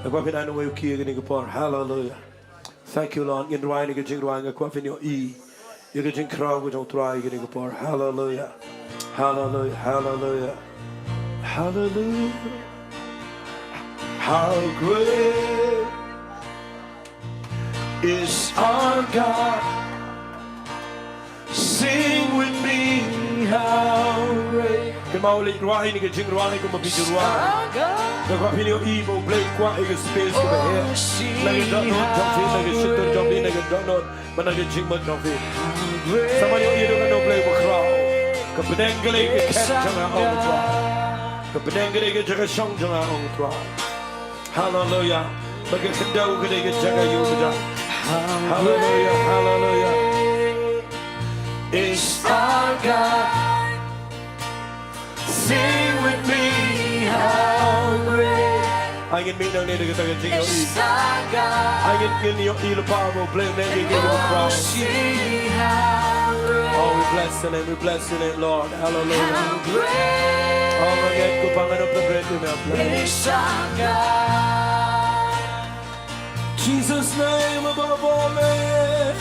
Nga kwah phin ai nongwei u key ïa kane ka por. Haleluya. Thank you, Lord. Ngin rwai ïa kane ka jingrwai, nga kwah phin ïohi ïa ka jingkhraw ka jong U Trai ïa kane ka por. Haleluya. Haleluya. Haleluya. Haleluya. How great is our God. Sing with me, how great. Kynmaw, leit rwai ïa kane ka jingrwai kumba phi ju rwai. Nga kwah phin ïohi ba U Blei u kwah ïa ka space kaba heh. Na ka dohnud jong phi, na ka shyntur jong phi, na ka dohnud, bad na ka jingmut jong phi. Sa man ïohi ïa kane U Blei uba khraw. Ka bneng ka dei ka khet jong nga, ong U Trai. Ka bneng ka dei ka jaka shong jong nga, ong U Trai. Haleluya. Ba ka khyndew ka dei ka jaka ïuh ka jam. Haleluya, haleluya. Is our God. Sing with me, how great. Ai ngin mih nangne da kata ka jingïohi. Is our God. Ai ngin, ngin ïohi lypa ba U Blei u neh ïa kiei kiei kiba khraw. Oh, we bless your name, we bless your name, Lord. Hallelujah. How great. Oh, nga ngeit ko ba ngan ym pynrit ïa me, Blei. Is our God. Jesus' name above all names.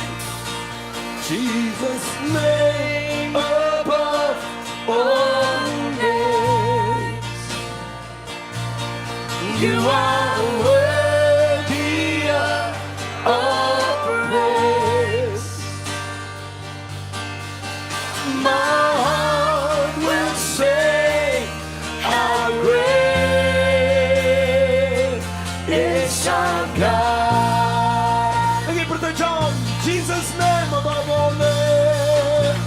Jesus' name above all names. You are worthy of all praise. My heart will sing, how great is our God. Again, put the John, Jesus' name above all names.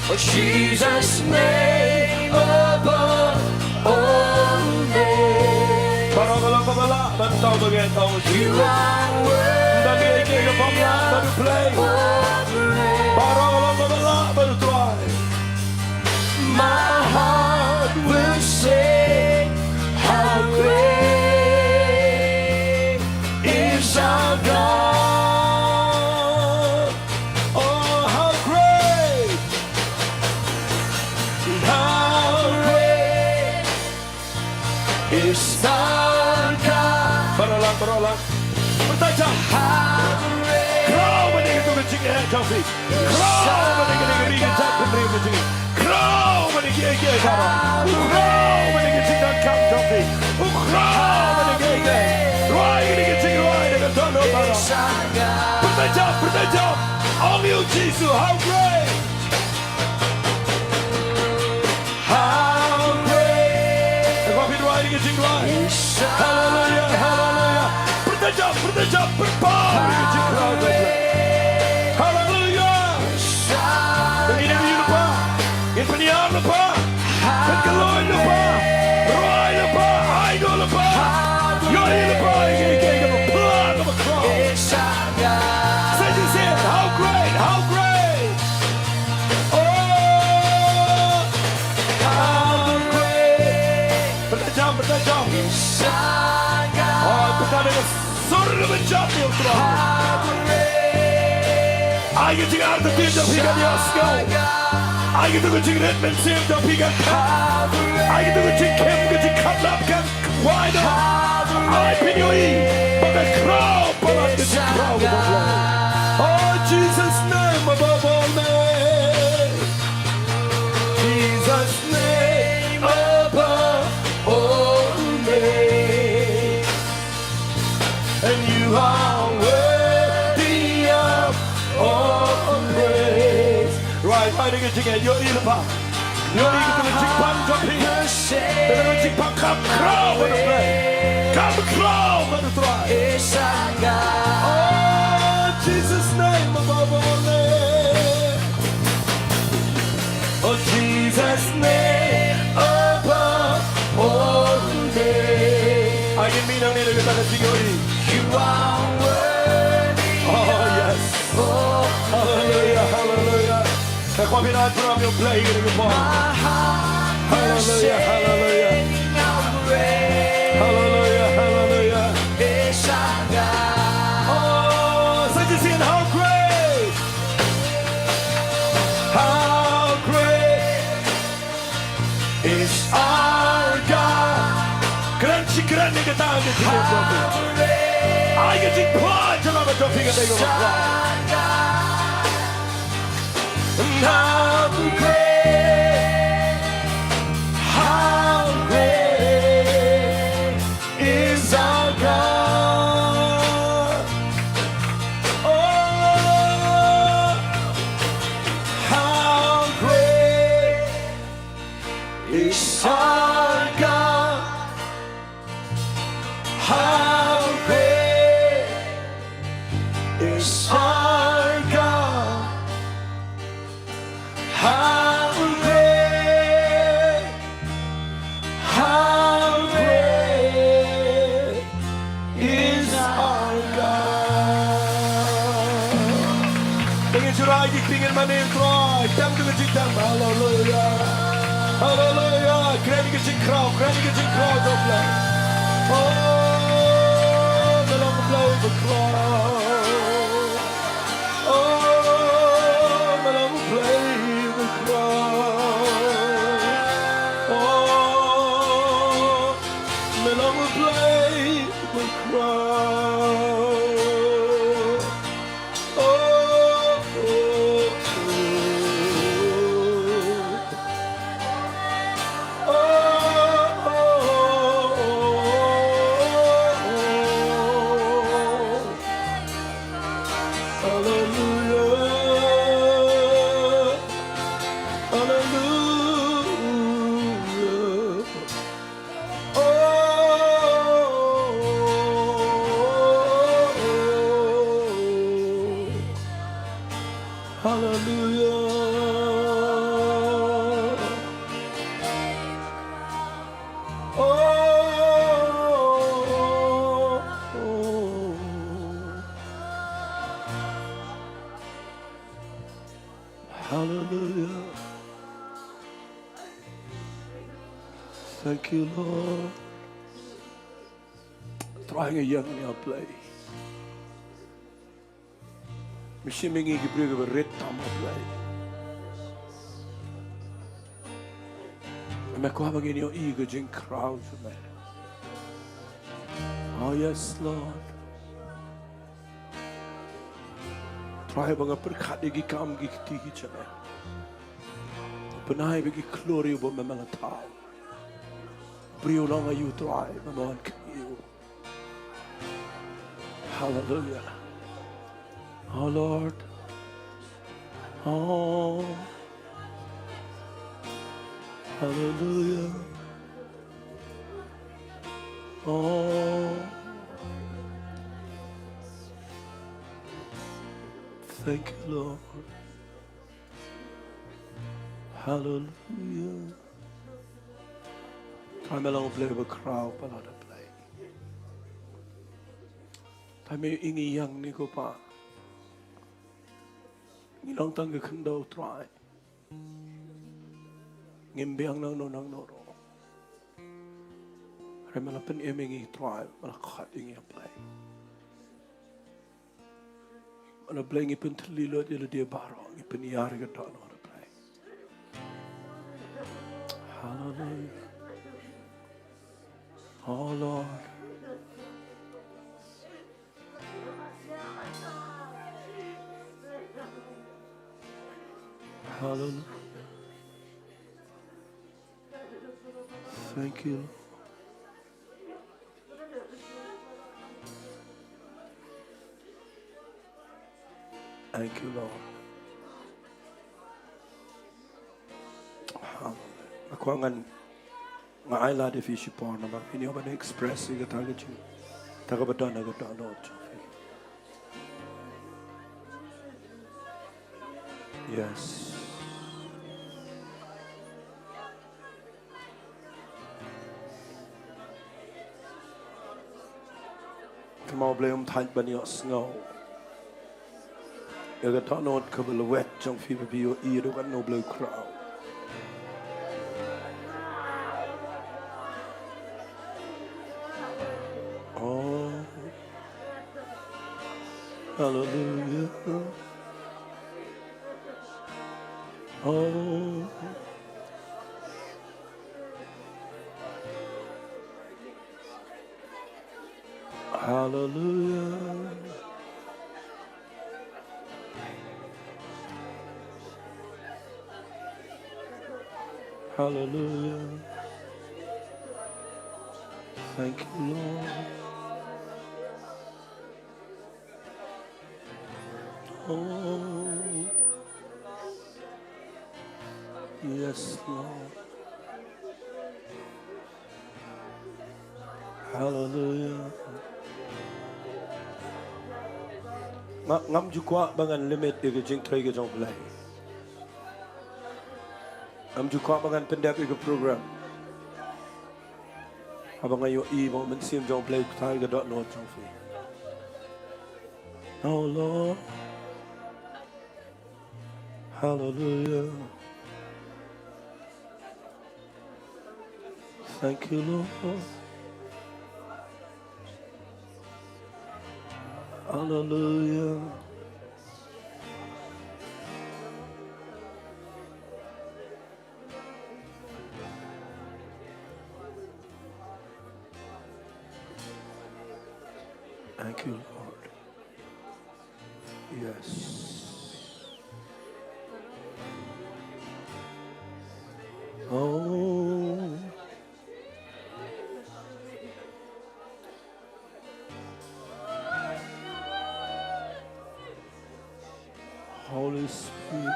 Oh, Jesus' name above all names. Baroh ka long kaba lah ban thaw bad ngeit, ong U Jisu. You are worthy. Ym don kiei kiei kaba ym lah ban ïoh pynlong. Baroh ka long kaba lah bad U Trai. My heart will sing, how great is our God. Oh, how great, how great is our God. Baroh lang, baroh lang. Pyrta jam. Khraw ban ïa katu ka jingeh jong phi. Khraw ban ïa kane ka ri ka jaitbynriew ka jingeh. Khraw ban ïa kiei kiei baroh. Khraw ban ïa ka jingdonkam jong phi. Khraw ban ïa kiei kiei. Rwai kane ka jingrwai da ka dohnud baroh. Pyrta jam, pyrta jam. Ong ïa U Jisu, how great. How great. Te ba phi rwai ïa ka jingrwai. Haleluya, haleluya. Pyrta jam, pyrta jam, pyrta ïa ka jingkhraw jong U Blei. Haleluya. Ngin ïa ïohi lypa. Ngin pynïar lypa. Pynkylla lypa. Rwai lypa. Ai noh lypa. Ïohi lypa ïa kiei kiei kaba pla kaba khraw. Say this, how great, how great. Oh, how great. Pynta jam, pynta jam. Oh, pynta da ka sur kaba jam ïa U Trai. Ai ka jingartatien jong phi kan ïohsngew. Ai katu ka jingrit mynsiem jong phi kan khang. Ai katu ka jingkhim, ka jingkhamlap kan wai noh. Ai phin ïohi ba ka khraw palat ka jingkhraw ka jong U Blei. Oh, Jesus' name above all names. Jesus' name above all names. And you are worthy of all praise. Ai, ai, ai, jingïohi lypa. Ïohi ka jingpang jong phi. Ka jingpang, kham khraw ban ïa U Blei. Kham khraw ban ïa U Trai. Oh, Jesus' name above all name. Oh, Jesus' name above all name. Ai, ngin mih nangne da kata ka jingïohi. You are worthy. Oh, yes. Hallelujah, hallelujah. Ka kwah pynat pram ïa U Blei kane ka por. Hallelujah, hallelujah. Hallelujah, hallelujah. Oh, such a sin, how great, how great is our God. Kren shi kren ïa kata ka jingïaid jong phi. Ai ka jingpynlong jong ka jong phi ka dei ka bakla. And how great, how great is our God. Oh, how great is our God. How great is our God. How great, how great is our God. Te ngin shu rai ki kti ngin mane Trai, tem tu ka jingtem. Hallelujah. Hallelujah. Kren ki jingkhraw, kren ki jingkhraw jong U Blei. Oh, me long U Blei bakhraw. Oh, me long U Blei bakhraw. Oh, me long U Blei bakhraw. Oh, oh, oh. Oh, oh, oh, oh. Hallelujah. Hallelujah. Oh, oh, oh, oh. Hallelujah. Oh, oh, oh. Hallelujah. Thank you, Lord. Trai, nga ïeng ïa U Blei. Me shim ïa ngi ki briew kiba rit tam, U Blei. Me kwah ba ngin ïohi ka jingkhraw jong me. Oh yes, Lord. Trai, ba nga pyrkhat ïa ki kam ki kti ki jong me. Bnai ba ki khlur ïa u ba me la thaw. Briew long aïu Trai ba me wan khmih ïa u. Hallelujah. Oh Lord. Oh. Hallelujah. Oh. Thank you, Lord. Hallelujah. Trai, me long U Blei bakhraw, palat U Blei. Trai, me ïohi ngi ïeng ne ko Pa. Ngi long tang ka khyndew Trai. Ngim biang nangno nangno ruh. Hynrei me la pynim ïa ngi Trai, me la khot ïa ngi, Blei. Me la, Blei, ngi pynthylli lut ïa lade baroh, ngi pynïar ïa ka doh noh, Blei. Hallelujah. Oh Lord. Hallelujah. Thank you, Lord. Thank you, Lord. Kwah ngan, nga ai lad ïa phi shipor namar phin ïoh ban express ïa kata ka jing, kata kaba don ha ka dohnud jong phi. Yes. Kumno U Blei um thait ban ïohsngew ïa ka dohnud kaba lwet jong phi ba phi ïohi ïa ka dohnud U Blei u Khraw. Oh, hallelujah. Oh. Hallelujah. Hallelujah. Thank you, Lord. Oh, yes, Lord. Hallelujah. Nga, ngam ju kwah ba ngan limit ïa ka jingtrei ka jong U Blei. Ngam ju kwah ba ngan pyndep ïa ka program. Haba nga ïohi ba U Mynsiem jong U Blei u kthai ïa ka dohnud jong phi. Oh Lord. Hallelujah. Thank you, Lord. Hallelujah. Thank you, Lord. Yes. Oh. Holy Spirit.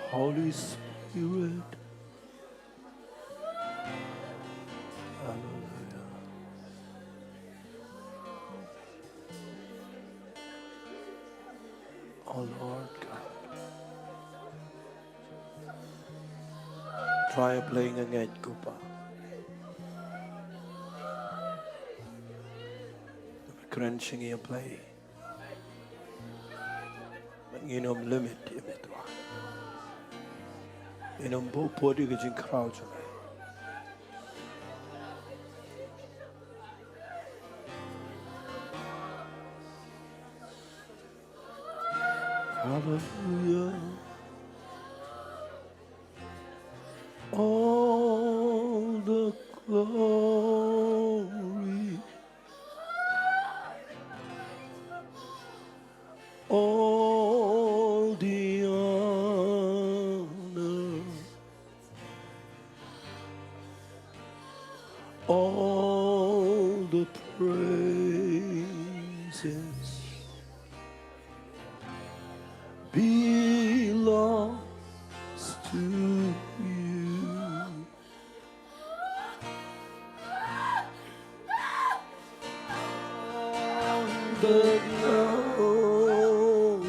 Holy Spirit. Hallelujah. Oh Lord God. Trai U Blei nga ngeit ko Pa. Kren sha ngi U Blei. Ngin ym limit ïa me, Trai. Ngin ym buh pud ïa ka jingkhraw jong me. Hallelujah. All the glory, all the honor, all the praises belongs to you. The glory,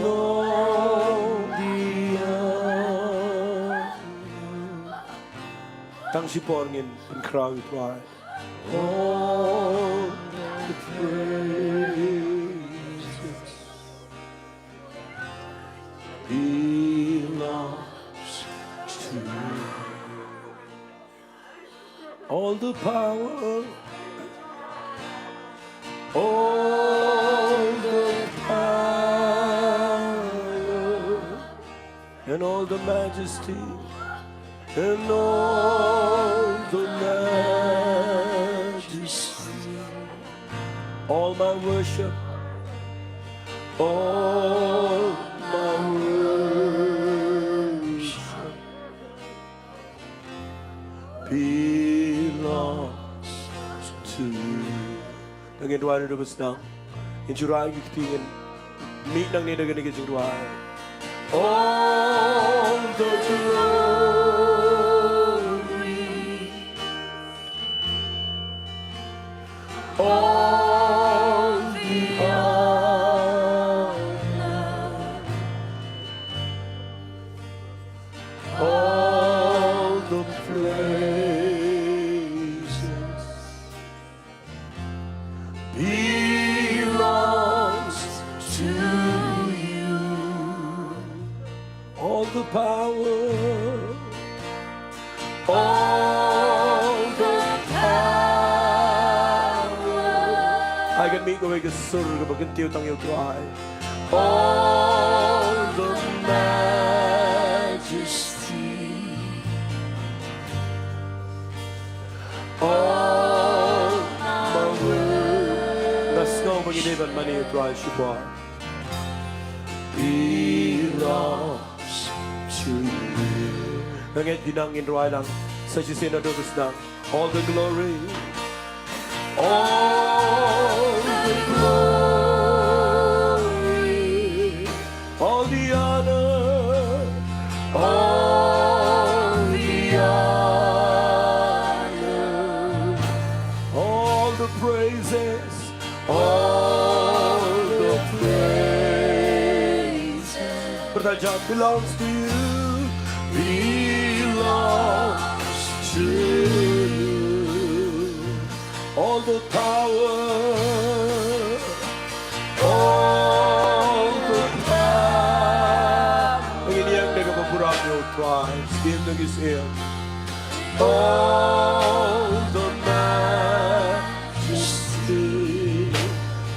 all the honor. Tang shipor ngin pynkhraw ïa U Trai. All the praises belongs to you. All the power, all the power, and all the majesty, and all the majesty. All my worship, all my worship belongs to you. Ngin rwai naduh ba sdang. Ngin shu rwai ki kti, ngin mih nangne da kane ka jingrwai. All the glory, all the honor, all the praises belongs to you. All the power, all the power. Ai kan mih kawei ka sur kaba kyntiew tang ïa U Trai. All the majesty, all the worship. Nga sngew ba ngi dei ban mane ïa U Trai shipor. Belongs to you. Nga ngeit dei nang ngin rwai lang sa shisien naduh ba sdang. All the glory, all the glory, all the honor, all the honor, all the praises, all the praises. Pyrta jam, belongs to you, belongs to you. All the power, all the power. Ngin ïeng da kaba burom ïa U Trai. Sngewbha ngin ïeng. All the majesty,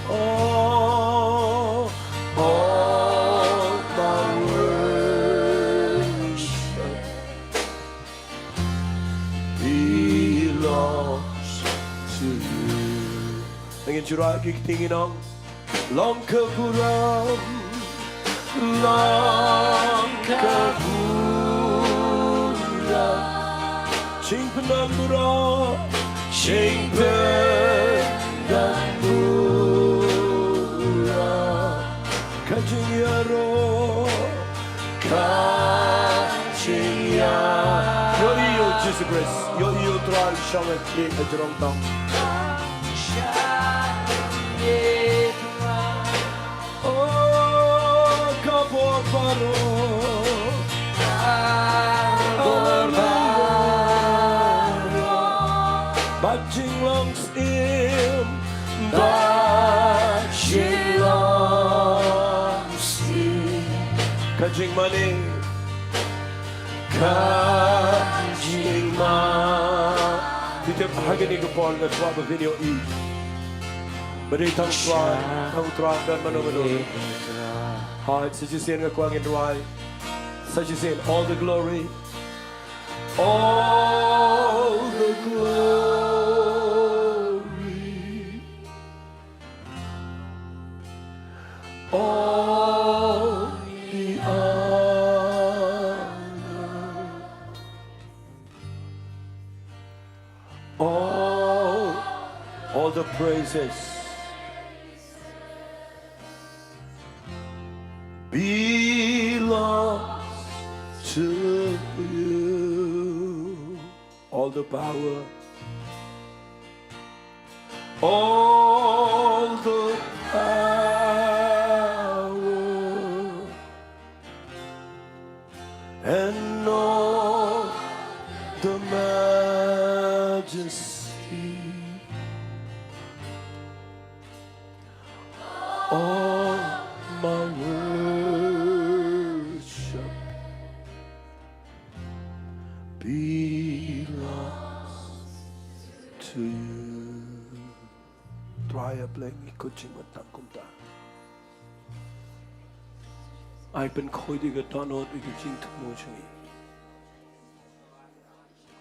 all, all the worship belongs to you. Ngin shu rwai ki kti, ngin ong. Long ka burom, long ka burom. Jingpynban burom, jingpynban burom. Ka jingïaroh, ka jingïaroh. Ïohi ïa U Jisu Khrist, ïohi ïa U Trai, shong ha khlieh ka jrong tam. Oh, ka bor baroh, ka bor baroh. Ba jinglong im ba jinglong im. Ka jingmane, ka jingmane. Phi tip ha kane ka por nga kwah ba phin ïohi ba dei tang U Trai, tang U Trai, don mano mano. Hooid, sa shisien nga kwah ngin rwai. Sa shisien, all the glory. All the glory, all the honor, all, all the praises belongs to you. All the power, all the power, and all the majesty. All my worship belongs to you. Trai, A Blei, ngi kut jingmut tang kumta. Ai pynkhuid ïa ka dohnud, ïa ka jingthmu jong ngi.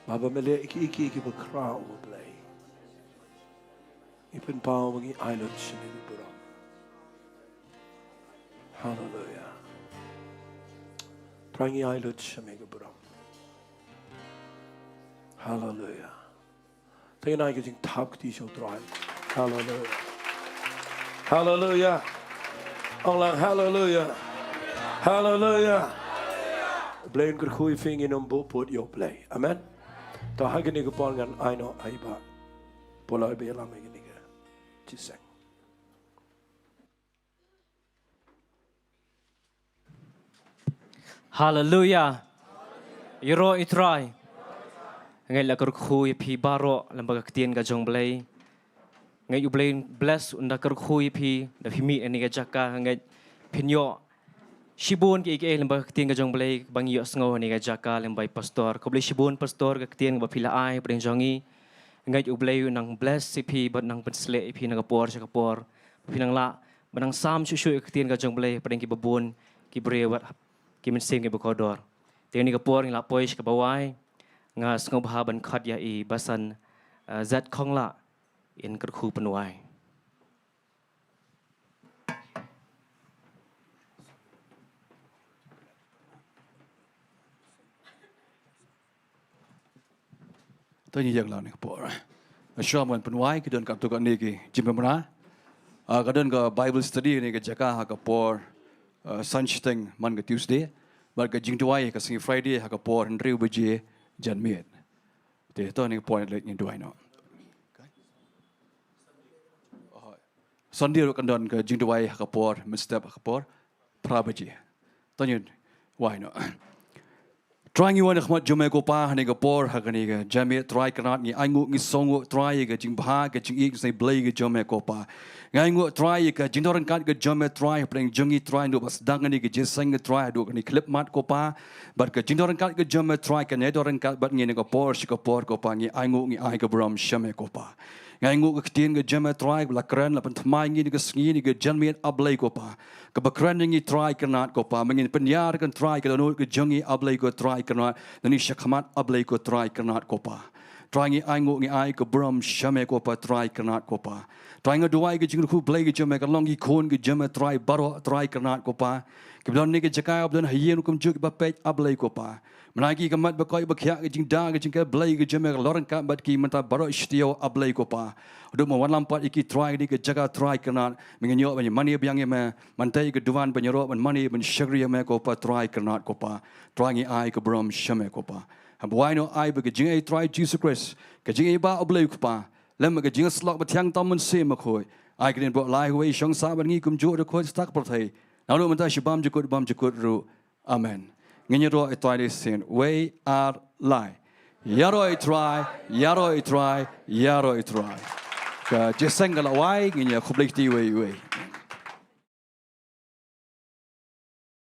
Ba, ba me leh ïa ki, ïa ki, ïa ki bakhraw, A Blei. Ngi pynpaw ba ngi ai lut sha me ka burom. Haleluya. Trai, ngi ai lut sha me ka burom. Haleluya. Te ngin ai ka jingthap kti sha U Trai. Haleluya. Haleluya. Ong lang haleluya. Haleluya. Blei un kyrkhu ïa phi, ngin ym buh pud ïa U Blei. Amen. To ha kane ka por ngan ai noh ïa i Bah Puloi ba ïalam ïa kane ka jingïaseng. Haleluya. Ïaroh ïa U Trai. Ngeit la kyrkhu ïa phi baroh lem bad ka ktien ka jong U Blei. Ngeit U Blei un bless, un da kyrkhu ïa phi da phi mih ha kane ka jaka. Ngeit phin ïoh shibun kiei kiei lem bad ka ktien ka jong U Blei ba ngi ïohsngew ha kane ka jaka lem bad i pastor. Khublei shibun pastor, ka ktien ba phi la ai hapdeng jong ngi. Ngeit U Blei un nang bless ïa phi bad nang pynshlur ïa phi na ka por sha ka por. Phi nang lah ba nang sam shuh shuh ïa ka ktien ka jong U Blei hapdeng kiba bun ki briew bad ki mynsiem kiba kordor. Te ha kane ka por ngi la poi sha kaba wai, nga sngewbha ban khot ïa i Basan, eh, Zat Khongla, in kyrkhu pynwai. To ngin ïa khlem pynwai. Shuwa ban pynwai, ki don katto katne ki jingpynbna. Ah, ka don ka Bible study ha kane ka jaka ha ka por, ah, san shiteng man ka Tuesday. Bad ka jingduwai ka sngi Friday ha ka por hynriew baje janmiet. Te to ha kane ka por leit ngin duwai noh. Sunday ruh kan don ka jingduwai ha ka por mynstep ha ka por phra baje. To ngin wai noh. Trai, ngi wan ha khmat jong me ko Pa ha kane ka por, ha kane ka janmiet Trai Kynrad, ngi ainguh ngi sngewnguh Trai ïa ka jingbha ka jingïeit ka jingïeit Blei ka jong me ko Pa. Ngi ainguh Trai ïa ka jingdon ryngkat ka jong me Trai hapdeng jong ngi Trai, naduh ba sdang kane ka jingïaseng Trai haduh kane ka khyllipmat ko Pa. Bad ka jingdon ryngkat ka jong me Trai kan ïadon ryngkat bad ngi na ka por sha ka por ko Pa, ngi ainguh ngi ai ka burom sha me ko Pa. Ngi ainguh ka ktien ka jong me Trai ba la kren la pynthymmai ïa ngi ha kane ka sngi ha kane ka janmiet A Blei ko Pa. Kaba kren ïa ngi Trai Kynrad ko Pa, ba ngin pynïar kan Trai ka dohnud ka jong ngi A Blei ko Trai Kynrad, nangne shakhmat A Blei ko Trai Kynrad ko Pa. Trai, ngi ainguh ngi ai ka burom sha me ko Pa Trai Kynrad ko Pa. Trai, nga duwai ka jingkyrkhu Blei ka jong me kan long ïa ki khun ka jong me Trai baroh Trai Kynrad ko Pa. Kiba don ha kane ka jaka, ba don ha ïing kumjuh kiba peit A Blei ko Pa. Mynta ki ka mat ba koit ba khiah, ka jingda ka jingkyrkhu Blei ka jong me kan long ryngkat bad ki mynta baroh shi taïew A Blei ko Pa. Haduh ba wan lam pat ïa ki Trai ha kane ka jaka Trai Kynrad, ba ngin ïoh ban ïa mane biang ïa me, ban tei ka duwan ban ïaroh ban mane ban shakri ïa me ko Pa Trai Kynrad ko Pa. Trai, ngi ai ka burom sha me ko Pa. Haba wai noh, ai ba ka jingaiei Trai Jisu Khrist, ka jingaiei Bah U Blei ko Pa, lem bad ka jingïasyllok ba thiang tam Mynsiem Bakhuid, ai ka dien ba la ïa kawei shong sah bad ngi kumjuh da khuid sha kata ka pyrthei, naduh mynta sha bymjukut bymjukut ruh. Amen. Ngin ïaroh ïa U Trai da ka jingïaseng, wei ar lai. Ïaroh ïa U Trai, ïaroh ïa U Trai, ïaroh ïa U Trai. Ka jingïaseng ka la wai, ngin ïa khublei kti uwei uwei.